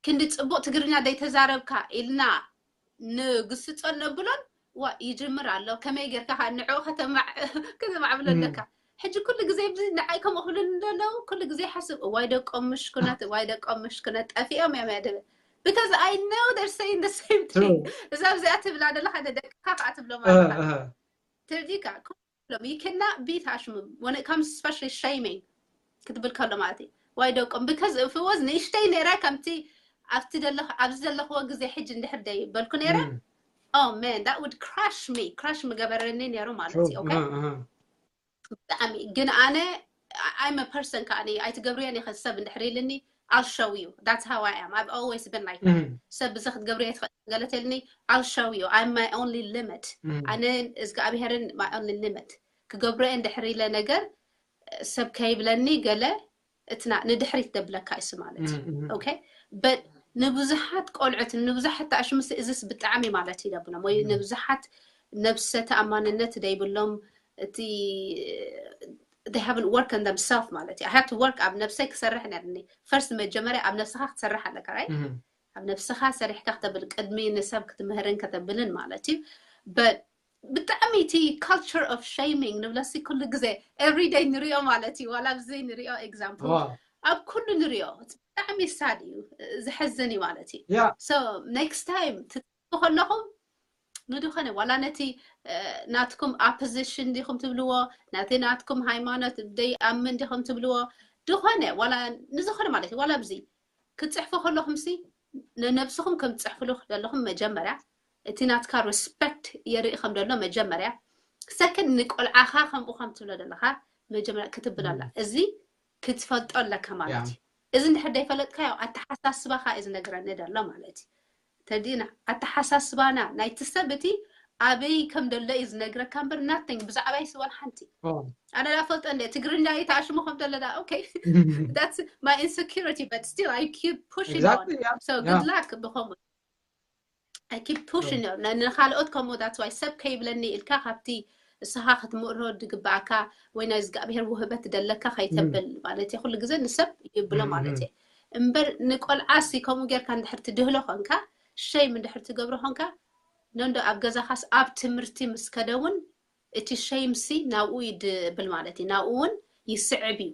ክንዲ ፅቡቅ ትግርኛ ደይተዛረብካ ኢልና ንግስፆን ነብሎን ዋ ይጅምር ኣሎ። ከመይ ጌርካ ከዓ ንዕኡ ከተማዕ- ከተማዕብሎ ኣለካ? ሕጂ ኩሉ ግዜ ብዚ ንዓይ ከምኡ ክብሉኒ ዘለዉ፣ ኩሉ ግዜ ሓስብ፣ እዋይ ደቆም ምሽኩናት፣ እዋይ ደቆም ምሽኩናት ጠፊኦም እዮም እያ ድብል። Because I know they're saying the same thing. እዛ ኣብዚኣ ትብላ ዘለኻ ንደቅኻ ከዓ ትብሎም ኣለኻ። ትርዲካ ኩሎም you cannot beat ኣሽሙ when it comes especially shaming ክትብል ከሎ ማለት እዩ። ዋይ ደቆም because if it was ንእሽተይ ነይረ ከምቲ ኣብቲ ዘለኹ ኣብዚ ዘለኽዎ ግዜ ሕጂ እንድሕር ደይ በልኩ ነይረ oh man that would crush me crush ምገበረኒ ነይሩ ማለት እዩ። Okay ብጣዕሚ ግን ኣነ I'm a person ከኣ ኣይትገብርዮን ኢኸ ሰብ እንድሕር ኢልኒ I'll show you that's how I am I've always been like that ሰብ ብዚ ክትገብርዮ ትኽእል ገለ ተልኒ I'll show you I'm my only limit ኣነ እግዚኣብሄርን my only limit ክገብሮ እንድሕር ኢለ ነገር ሰብ ከይብለኒ ገለ እትና ንድሕሪት ደብለካ እሱ ማለት እዩ። Okay but ንብዙሓት ቆልዑት ንብዙሓት ተኣሽምስ እዝስ ብጣዕሚ ማለት እዩ ደብሎም ወይ ንብዙሓት ነብሰ ተኣማንነት ደይብሎም እቲ they haven't work on themselves ማለት እዩ። I have to work ኣብ ነብሰይ ክሰርሕ ነርኒ first መጀመርያ ኣብ ነብስኻ ክትሰርሕ ኣለካ right ኣብ ነብስኻ ሰሪሕካ ክተብል ቅድሚ ንሰብ ክትምህርን ከተብልን ማለት እዩ። But ብጣዕሚ እቲ culture of shaming ንብለሲ ኩሉ ግዜ everyday ንሪኦ ማለት እዩ ዋላ ብዘይ ንሪኦ example ኣብ ኩሉ ንሪኦ ብጣዕሚ sad እዩ ዝሐዝን እዩ ማለት እዩ። So next time ትፅሕፉ ከለኹም ንድኾነ ዋላ ነቲ ናትኩም opposition ዲኹም ትብልዎ ናቲ ናትኩም ሃይማኖት ደይኣምን ዲኹም ትብልዎ ድኾነ ዋላ ንዝኾነ ማለት እዩ ዋላ ብዚ ክትፅሕፉ ከለኹም ሲ ንነብስኹም ከም ትፅሕፍሉ ዘለኹም መጀመርያ እቲ ናትካ respect የርኢ ከም ዘሎ መጀመርያ second ንቆልዓኻ ከምኡ ከም ትብሎ ዘለኻ መጀመርያ ክትብል ኣላ እዚ ክትፈልጦ ኣለካ ማለት እዩ። እዚ እንድሕር ደይፈለጥካዮ ኣተሓሳስባኻ እዩ ዝነግረኒ ዘሎ ማለት እዩ። ተዲና ኣተሓሳስባና ናይቲ ሰብ እቲ ኣበይ ከም ደሎ እዩ ዝነግረካ እምበር nothing ብዛዕባይ ስወል ሓንቲ ኣነ ዳፈልጦ እንደ ትግርኛ እዩ ተኣሽሙ ከም ደሎ ዳ okay that's my insecurity but still I keep pushing on so good luck ብኸምኡ I keep pushing ንኻልኦት ከምኡ that's why ሰብ ከይብለኒ ኢልካ ካብቲ እስኻ ክትምእሮ ድግበኣካ ወይ ናይ እግዚኣብሔር ውህበት ደለካ ከይተብል ማለት እየ ኩሉ ግዜ ንሰብ ይብሎ ማለት እየ እምበር ንቆልዓሲ ከምኡ ጌርካ እንድሕር ትድህሎ ኾንካ shame እንድሕር ትገብሮ ኾንካ ነንዶ ኣብ ገዛኻስ ኣብ ትምህርቲ ምስ ከደ እውን እቲ shame ሲ ናብኡ ይድብል ማለት እዩ ናብኡ እውን ይስዕብ እዩ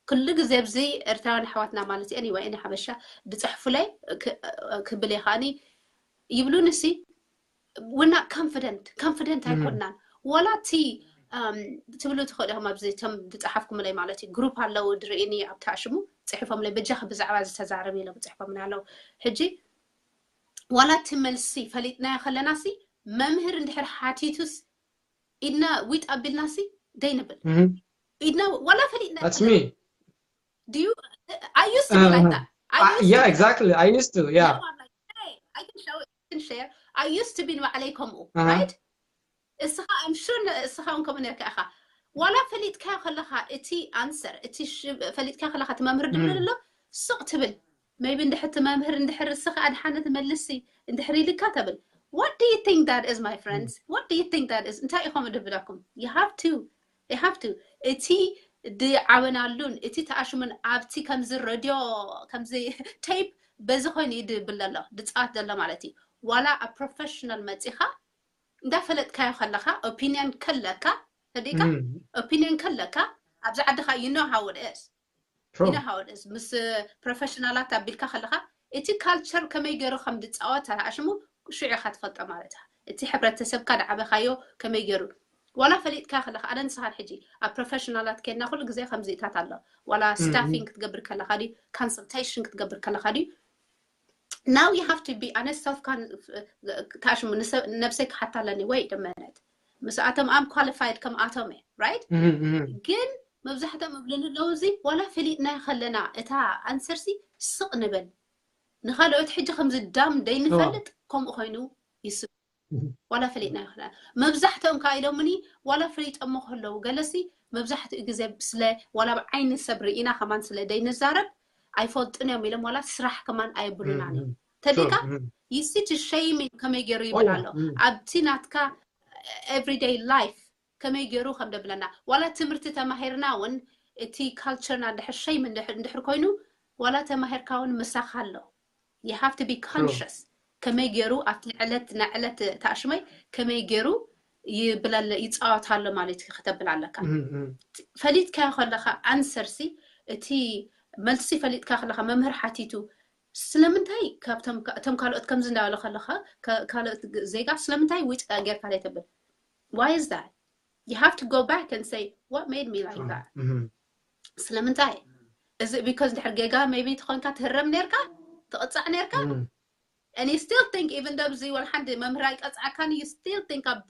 ኩሉ ግዜ ኣብዚ ኤርትራውያን ኣሕዋትና ማለት እዩ anyway እኔ ሓበሻ ድፅሕፉለይ ክብል እየ ከዓኒ ይብሉኒ ሲ we're not confident confident ኣይኮናን ዋላ እቲ ትብሉ ትኽእሉ ኢኹም ኣብዚ ቶም ዝፀሓፍኩምለይ ማለት እዩ group ኣለዉ ድርእኒ ኣብታ ሽሙ ፅሒፎምለይ በጃኺ ብዛዕባ ዝተዛረብ ኢሎም ፅሒፎምና ኣለዉ ሕጂ ዋላ እቲ መልሲ ፈሊጥናዮ ከለና ሲ መምህር እንድሕር ሓቲቱስ ኢድና ዊጥ ኣቢልና ሲ ደይንብል ኢድና ዋላ ፈሊጥና That's me. Do you? I used to be like that. I Uh, used yeah, to be like exactly. I used to. Yeah. Now I'm like, hey, I can show it, I can share. I used to be ንባዕለይ ከምኡ Uh-huh. right? እስኻ I'm sure እስኻ እውን ከምኡ ነርካ ኢኻ። ዋላ ፈሊጥካዮ ከለኻ እቲ answer እቲ ሽ- ፈሊጥካዮ ከለኻ እቲ መምህር ድብል ኣሎ ስቕ ትብል maybe እንድሕር እቲ መምህር እንድሕር እስኻ ኣድሓነ ትመልሲ እንድሕር ኢልካ ተብል What do you think that is my friends? What do you think that is? እንታይ ኢኹም ድብለኩም? You have to. You have to. እቲ ድዓበናሉን እቲ ተኣሽሙን ኣብቲ ከምዚ ረድዮ ከምዚ tape በዚ ኮይኑ እዩ ድብል ዘሎ ድፃወት ዘሎ ማለት እዩ ዋላ ኣብ professional መፂኻ እንዳፈለጥካዮ ከለካ opinion ከለካ ተዲካ opinion ከለካ ኣብዚ ዓድኻ you know how it is True. You know how it is ምስ professional ኣት ኣቢልካ ከለካ እቲ culture ከመይ ገይሩ ከም ድፃወት ኣሽሙ ሽዑ ኢካ ትፈልጦ ማለት እዩ እቲ ሕብረተሰብካ ድዓበካዮ ከመይ ገይሩ ዋላ ፈሊጥካ ከለካ ኣነ ንስኻን ሕጂ ኣብ professional ኣት ከድና ኩሉ ግዜ ከምዚእታት ኣሎ ዋላ staffing ክትገብር ከለካ ድዩ consultation ክትገብር ከለካ ድዩ now you have to be ኣነ self ታሽሙ ነብሰይ ክሓታ ኣለኒ ወይ ደመነት ምስኣቶም I'm qualified ከም ኣቶም እየ right Mhm, mhm. ግን መብዛሕትኦም እብልኒ ኣለዉ እዚ ዋላ ፈሊጥናዮ ከለና እታ answer ሲ ስቕ ንበል ንኻልኦት ሕጂ ከምዚ dumb ደይንፈልጥ ከምኡ ኮይኑ ይስብ ዋላ ፈሊጥናዮ ከለና መብዛሕትኦም ከዓ ኢሎምኒ ዋላ ፈሊጦሞ ከለዉ ገለሲ መብዛሕትኡ ግዜ ስለ ዋላ ብዓይኒ ሰብ ርኢና ከማን ስለ ደይንዛረብ ኣይፈልጡን እዮም ኢሎም ዋላ ስራሕ ከማን ኣየብሉናን እዮም ተዲካ Mhm. you see እቲ shame እዩ ከመይ ገይሩ ይብል ኣሎ Mm. ኣብቲ ናትካ everyday life ከመይ ገይሩ ከም ደብለና ዋላ ትምህርቲ ተማሂርና እውን እቲ culture ና እንድሕር shame እንድሕር እንድሕር ኮይኑ ዋላ ተማሂርካ እውን ምሳኻ ኣሎ you have to be conscious ከመይ ገይሩ ኣብቲ ዕለት ንዕለት ተኣሽመይ ከመይ ገይሩ ይብለለ ይፃወት ኣሎ ማለት እዩ ከተብል ኣለካ። ፈሊጥካዮ ከለካ ኣንሰር ሲ እቲ መልሲ ፈሊጥካ ከለካ መምህር ሓቲቱ ስለምንታይ ካብቶም እቶም ካልኦት ከምዚ እንዳበለ ከለካ ካልኦት ዜጋ ስለምንታይ ውጭ ጌርካ ላይ ተብል? Why is that? You have to go back and say what made me like that. ስለምንታይ እዚ because ድሕር ጌጋ maybe ትኾንካ ትህረም ነርካ ትቕፃዕ ነርካ and you still think even though እዚ ወላ ሓንቲ መምህር ኣይቀፅዓካን you still think ኣብ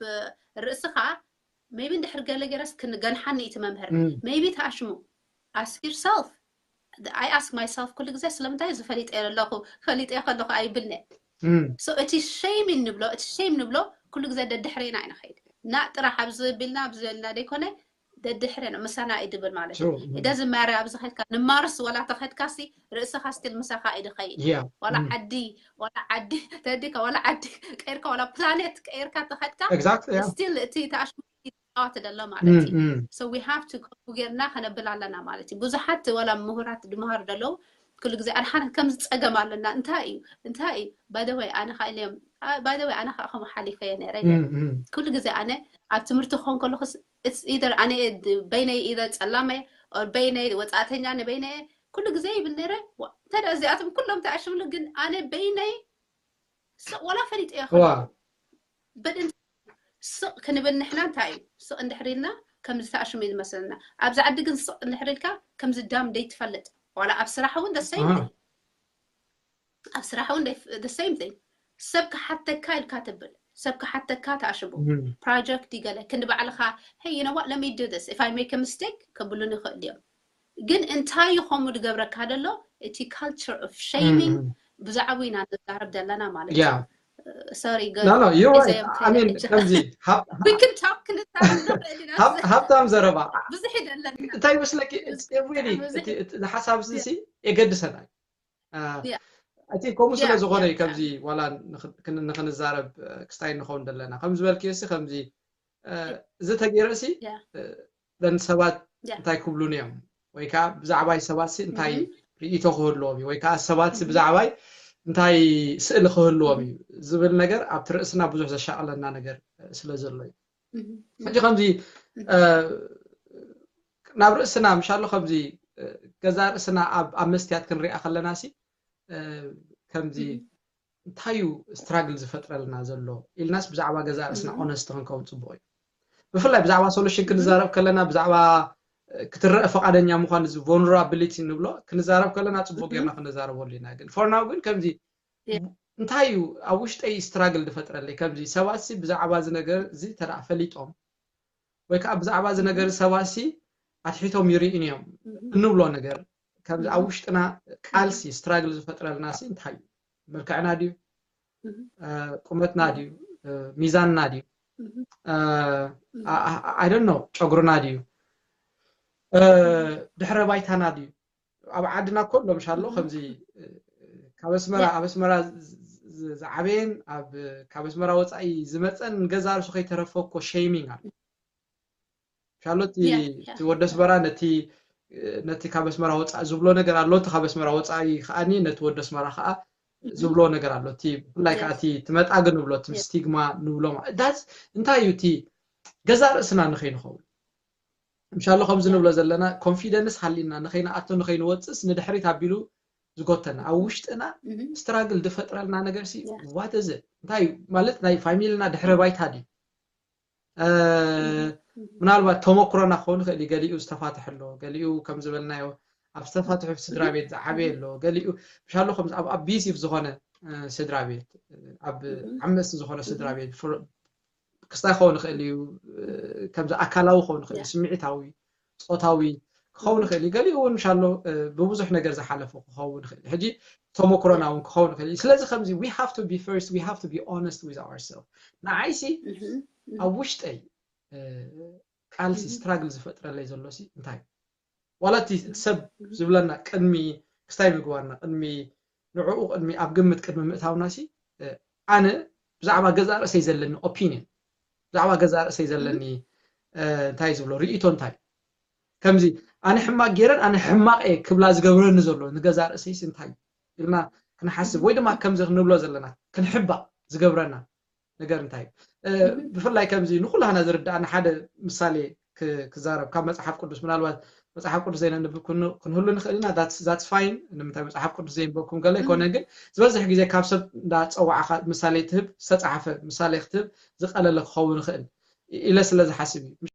ርእስኻ maybe እንድሕር ገለ ገረስ ክንገንሓኒ እቲ መምህር maybe ተኣሽሙ ask yourself. I ask myself ኩሉ ግዜ ስለምንታይ እዚ ፈሊጠ ኣለኹ ፈሊጠ ከለኹ ኣይብልነ። So እቲ shame ንብሎ እቲ shame ንብሎ ኩሉ ግዜ ደድሕሬና ኢና ኸይድ ና ጥራሕ ኣብዚ ቢልና ኣብዚ በልና ደይኮነ ደድሕሬና ምሳና እዩ ድብል ማለት እዩ። It doesn't matter ኣብዚ ኸድካ ንማርስ ወላ ተኸድካሲ ርእስኻ still ምሳኻ እዩ ድኸይድ። ወላ ዓዲ ወላ ዓዲ ተዲካ ወላ ዓዲ ቀይርካ ወላ ፕላኔት ቀይርካ ተኸድካ still እቲ ተኣሽሙ ይፃወት ደሎ ማለት እዩ። So we have to ከምኡ ጌርና ከነብል ኣለና ማለት እዩ። ብዙሓት ወላ ምሁራት ድምሃሩ ደለዉ ኩሉ ግዜ ኣድሓን ከምዚ ፀገም ኣለና እንታይ እዩ እንታይ እዩ by the way ኣነ ከዓ ኢለዮም by the way ኣነ ከዓ ከምኡ ሓሊፈዮ ነረ ኩሉ ግዜ ኣነ ኣብ ትምህርቲ ክኾን ከለኩስ it's either ኣነ በይነይ either ፀላመ or በይነይ ወፃእተኛ ንበይነ ኩሉ ግዜ ይብል ነረ እንተ እዚኣቶም ኩሎም ተኣሽምሉ ግን ኣነ በይነይ ስቕ ወላ ፈሊጠዮ but ስቕ ክንብል ንሕና እንታይ እዩ ስቕ እንድሕር ኢልና ከምዚ ተኣሽሙ እዩ ዝመስለና ኣብዚ ዓዲ ግን ስቕ እንድሕር ኢልካ ከምዚ ዳም ደይትፈልጥ ዋላ ኣብ ስራሕ እውን the same thing ኣብ ስራሕ እውን the same thing ሰብ ክሓተካ ኢልካ ትብል ሰብ ክሓተካ ተኣሽሙ project ይገለ ክንዲ ባዕልኻ hey you know what let me do this if I make a mistake ከብሉን ይኽእል እዮም ግን እንታይ ይኸሙ ዝገብረካ ደሎ እቲ culture of shaming ብዛዕባ ኢና ንዛረብ ዘለና ማለት እዩ sorry ከምዚ ሃብታም ዘረባ ብዙሕ ይደለና እንታይ ይመስለኪ ዝሓሳብ ሲ የገድሰና እቲ ከምኡ ስለ ዝኾነ እዩ ከምዚ ዋላ ንክንዛረብ ክስታይ ንኸውን ዘለና ከም ዝበልክዮ ሲ ከምዚ እዚ ተገይረ ሲ ደን ሰባት እንታይ ክብሉን እዮም ወይ ከዓ ብዛዕባይ ሰባት ሲ እንታይ ርእይቶ ክህልዎም እዩ ወይ ከዓ ሰባት ሲ ብዛዕባይ እንታይ ስእሊ ክህልዎም እዩ ዝብል ነገር ኣብቲ ርእስና ብዙሕ ዘሻቕለና ነገር ስለ ዘሎ እዩ ሕጂ ከምዚ ናብ ርእስና ምሻሎ ከምዚ ገዛ ርእስና ኣብ መስትያት ክንሪኣ ከለና ሲ ከምዚ እንታይ እዩ ስትራግል ዝፈጥረልና ዘሎ ኢልናስ ብዛዕባ ገዛ ርእስና ኦነስት ክንከውን ፅቡቅ እዩ ብፍላይ ብዛዕባ ሶሉሽን ክንዛረብ ከለና ብዛዕባ ክትረአ ፈቃደኛ ምኳን እዚ vulnerability ንብሎ ክንዛረብ ከለና ፅቡቅ ጌርና ክንዛረበሉ ኢና ግን for now ግን ከምዚ እንታይ እዩ ኣብ ውሽጠይ ስትራግል ዝፈጥረለይ ከምዚ ሰባት ሲ ብዛዕባ እዚ ነገር እዚ ተደኣ ፈሊጦም ወይ ከዓ ብዛዕባ እዚ ነገር ሰባት ሲ ኣትሒቶም ይርእዩን እዮም እንብሎ ነገር ከምዚ ኣብ ውሽጥና ቃልሲ ስትራግል ዝፈጥረልና ሲ እንታይ እዩ መልክዕና ድዩ ቁመትና ድዩ ሚዛንና ድዩ I don't know ጨጉርና ድዩ ድሕረ ባይታና ድዩ ኣብ ዓድና ኮሎ ምሻሎ ከምዚ ካብ ኣስመራ ኣብ ኣስመራ ዝዓበየን ኣብ ካብ ኣስመራ ወፃኢ ዝመፀን ንገዛ ርእሱ ከይተረፈ እኮ shaming ኣሎ ሻሎቲ እቲ ወዲ ኣስመራ ነቲ ነቲ ካብ ኣስመራ ወፃኢ ዝብሎ ነገር ኣሎ እቲ ካብ ኣስመራ ወፃኢ ከዓኒ ነቲ ወዲ ኣስመራ ከዓ ዝብሎ ነገር ኣሎ እቲ ብፍላይ ከዓ እቲ ትመጣ ግን ንብሎ እቲ ስቲግማ ንብሎ ዳስ እንታይ እዩ እቲ ገዛ ርእስና ንኸይንኸውን ምሻሎ ከምዚ ንብሎ ዘለና ኮንፊደንስ ሃሊና ንኸይንኣቶ ንኸይንወፅስ ንድሕሪት ኣቢሉ ዝጎተና ኣብ ውሽጥና ስትራግል ዝፈጥረልና ነገር ሲ what is it እንታይ ማለት ናይ ፋሚልና ድሕረ ባይታ ድዩ ምናልባት ተመክሮና ክኸውን ይኽእል እዩ ገሊኡ ዝተፋትሐ ኣሎ ገሊኡ ከም ዝበልናዮ ኣብ ዝተፋትሑ ስድራ ቤት ዝዓበየ ኣሎ ገሊኡ ምሻሎ ከም ኣብ ኣቢሲቭ ዝኾነ ስድራ ቤት ኣብ ዓመፅቲ ዝኾነ ስድራ ቤት ክስታይ ክኸውን ይኽእል እዩ ከምዚ ኣካላዊ ክኸውን ይኽእል እዩ ስምዒታዊ ፆታዊ ክኸውን ይኽእል እዩ ገሊኡ እውን ምሻሎ ብብዙሕ ነገር ዝሓለፉ ክኸውን ይኽእል እዩ ሕጂ ተመክሮና እውን ክኸውን ይኽእል እዩ ስለዚ ከምዚ we have to be first we have to be honest with ourselves ንዓይሲ ኣብ ውሽጠይ ቃልሲ ስትራግል ዝፈጥረለይ ዘሎሲ እንታይ ዋላ እቲ ሰብ ዝብለና ቅድሚ ክስታይ ምግባርና ቅድሚ ንዕኡ ቅድሚ ኣብ ግምት ቅድሚ ምእታውና ሲ ኣነ ብዛዕባ ገዛ ርእሰይ ዘለኒ ኦፒኒየን ብዛዕባ ገዛ ርእሰይ ዘለኒ እንታይ ዝብሎ ርእቶ እንታይ ከምዚ ኣነ ሕማቅ ገይረን ኣነ ሕማቅ እየ ክብላ ዝገብረኒ ዘሎ ንገዛ ርእሰይስ እንታይ ኢልና ክንሓስብ ወይ ድማ ከምዚ ክንብሎ ዘለና ክንሕባእ ዝገብረና ነገር እንታይ እዩ? ብፍላይ ከምዚ ንኩላህና ዝርዳእና ሓደ ምሳሌ ክዛረብ ካብ መፅሓፍ ቅዱስ፣ ምናልባት መፅሓፍ ቅዱስ ዘይነንብብ ክንህሉ ንኽእል ኢና። That's fine። ንምንታይ መፅሓፍ ቅዱስ ዘየንበብኩም ገለ ኣይኮነ፣ ግን ዝበዝሕ ግዜ ካብ ሰብ እንዳፀዋዕካ ምሳሌ ትህብ ዝተፃሓፈ ምሳሌ ክትህብ ዝቀለለ ክኸውን ይኽእል ኢለ ስለ ዝሓስብ እዩ።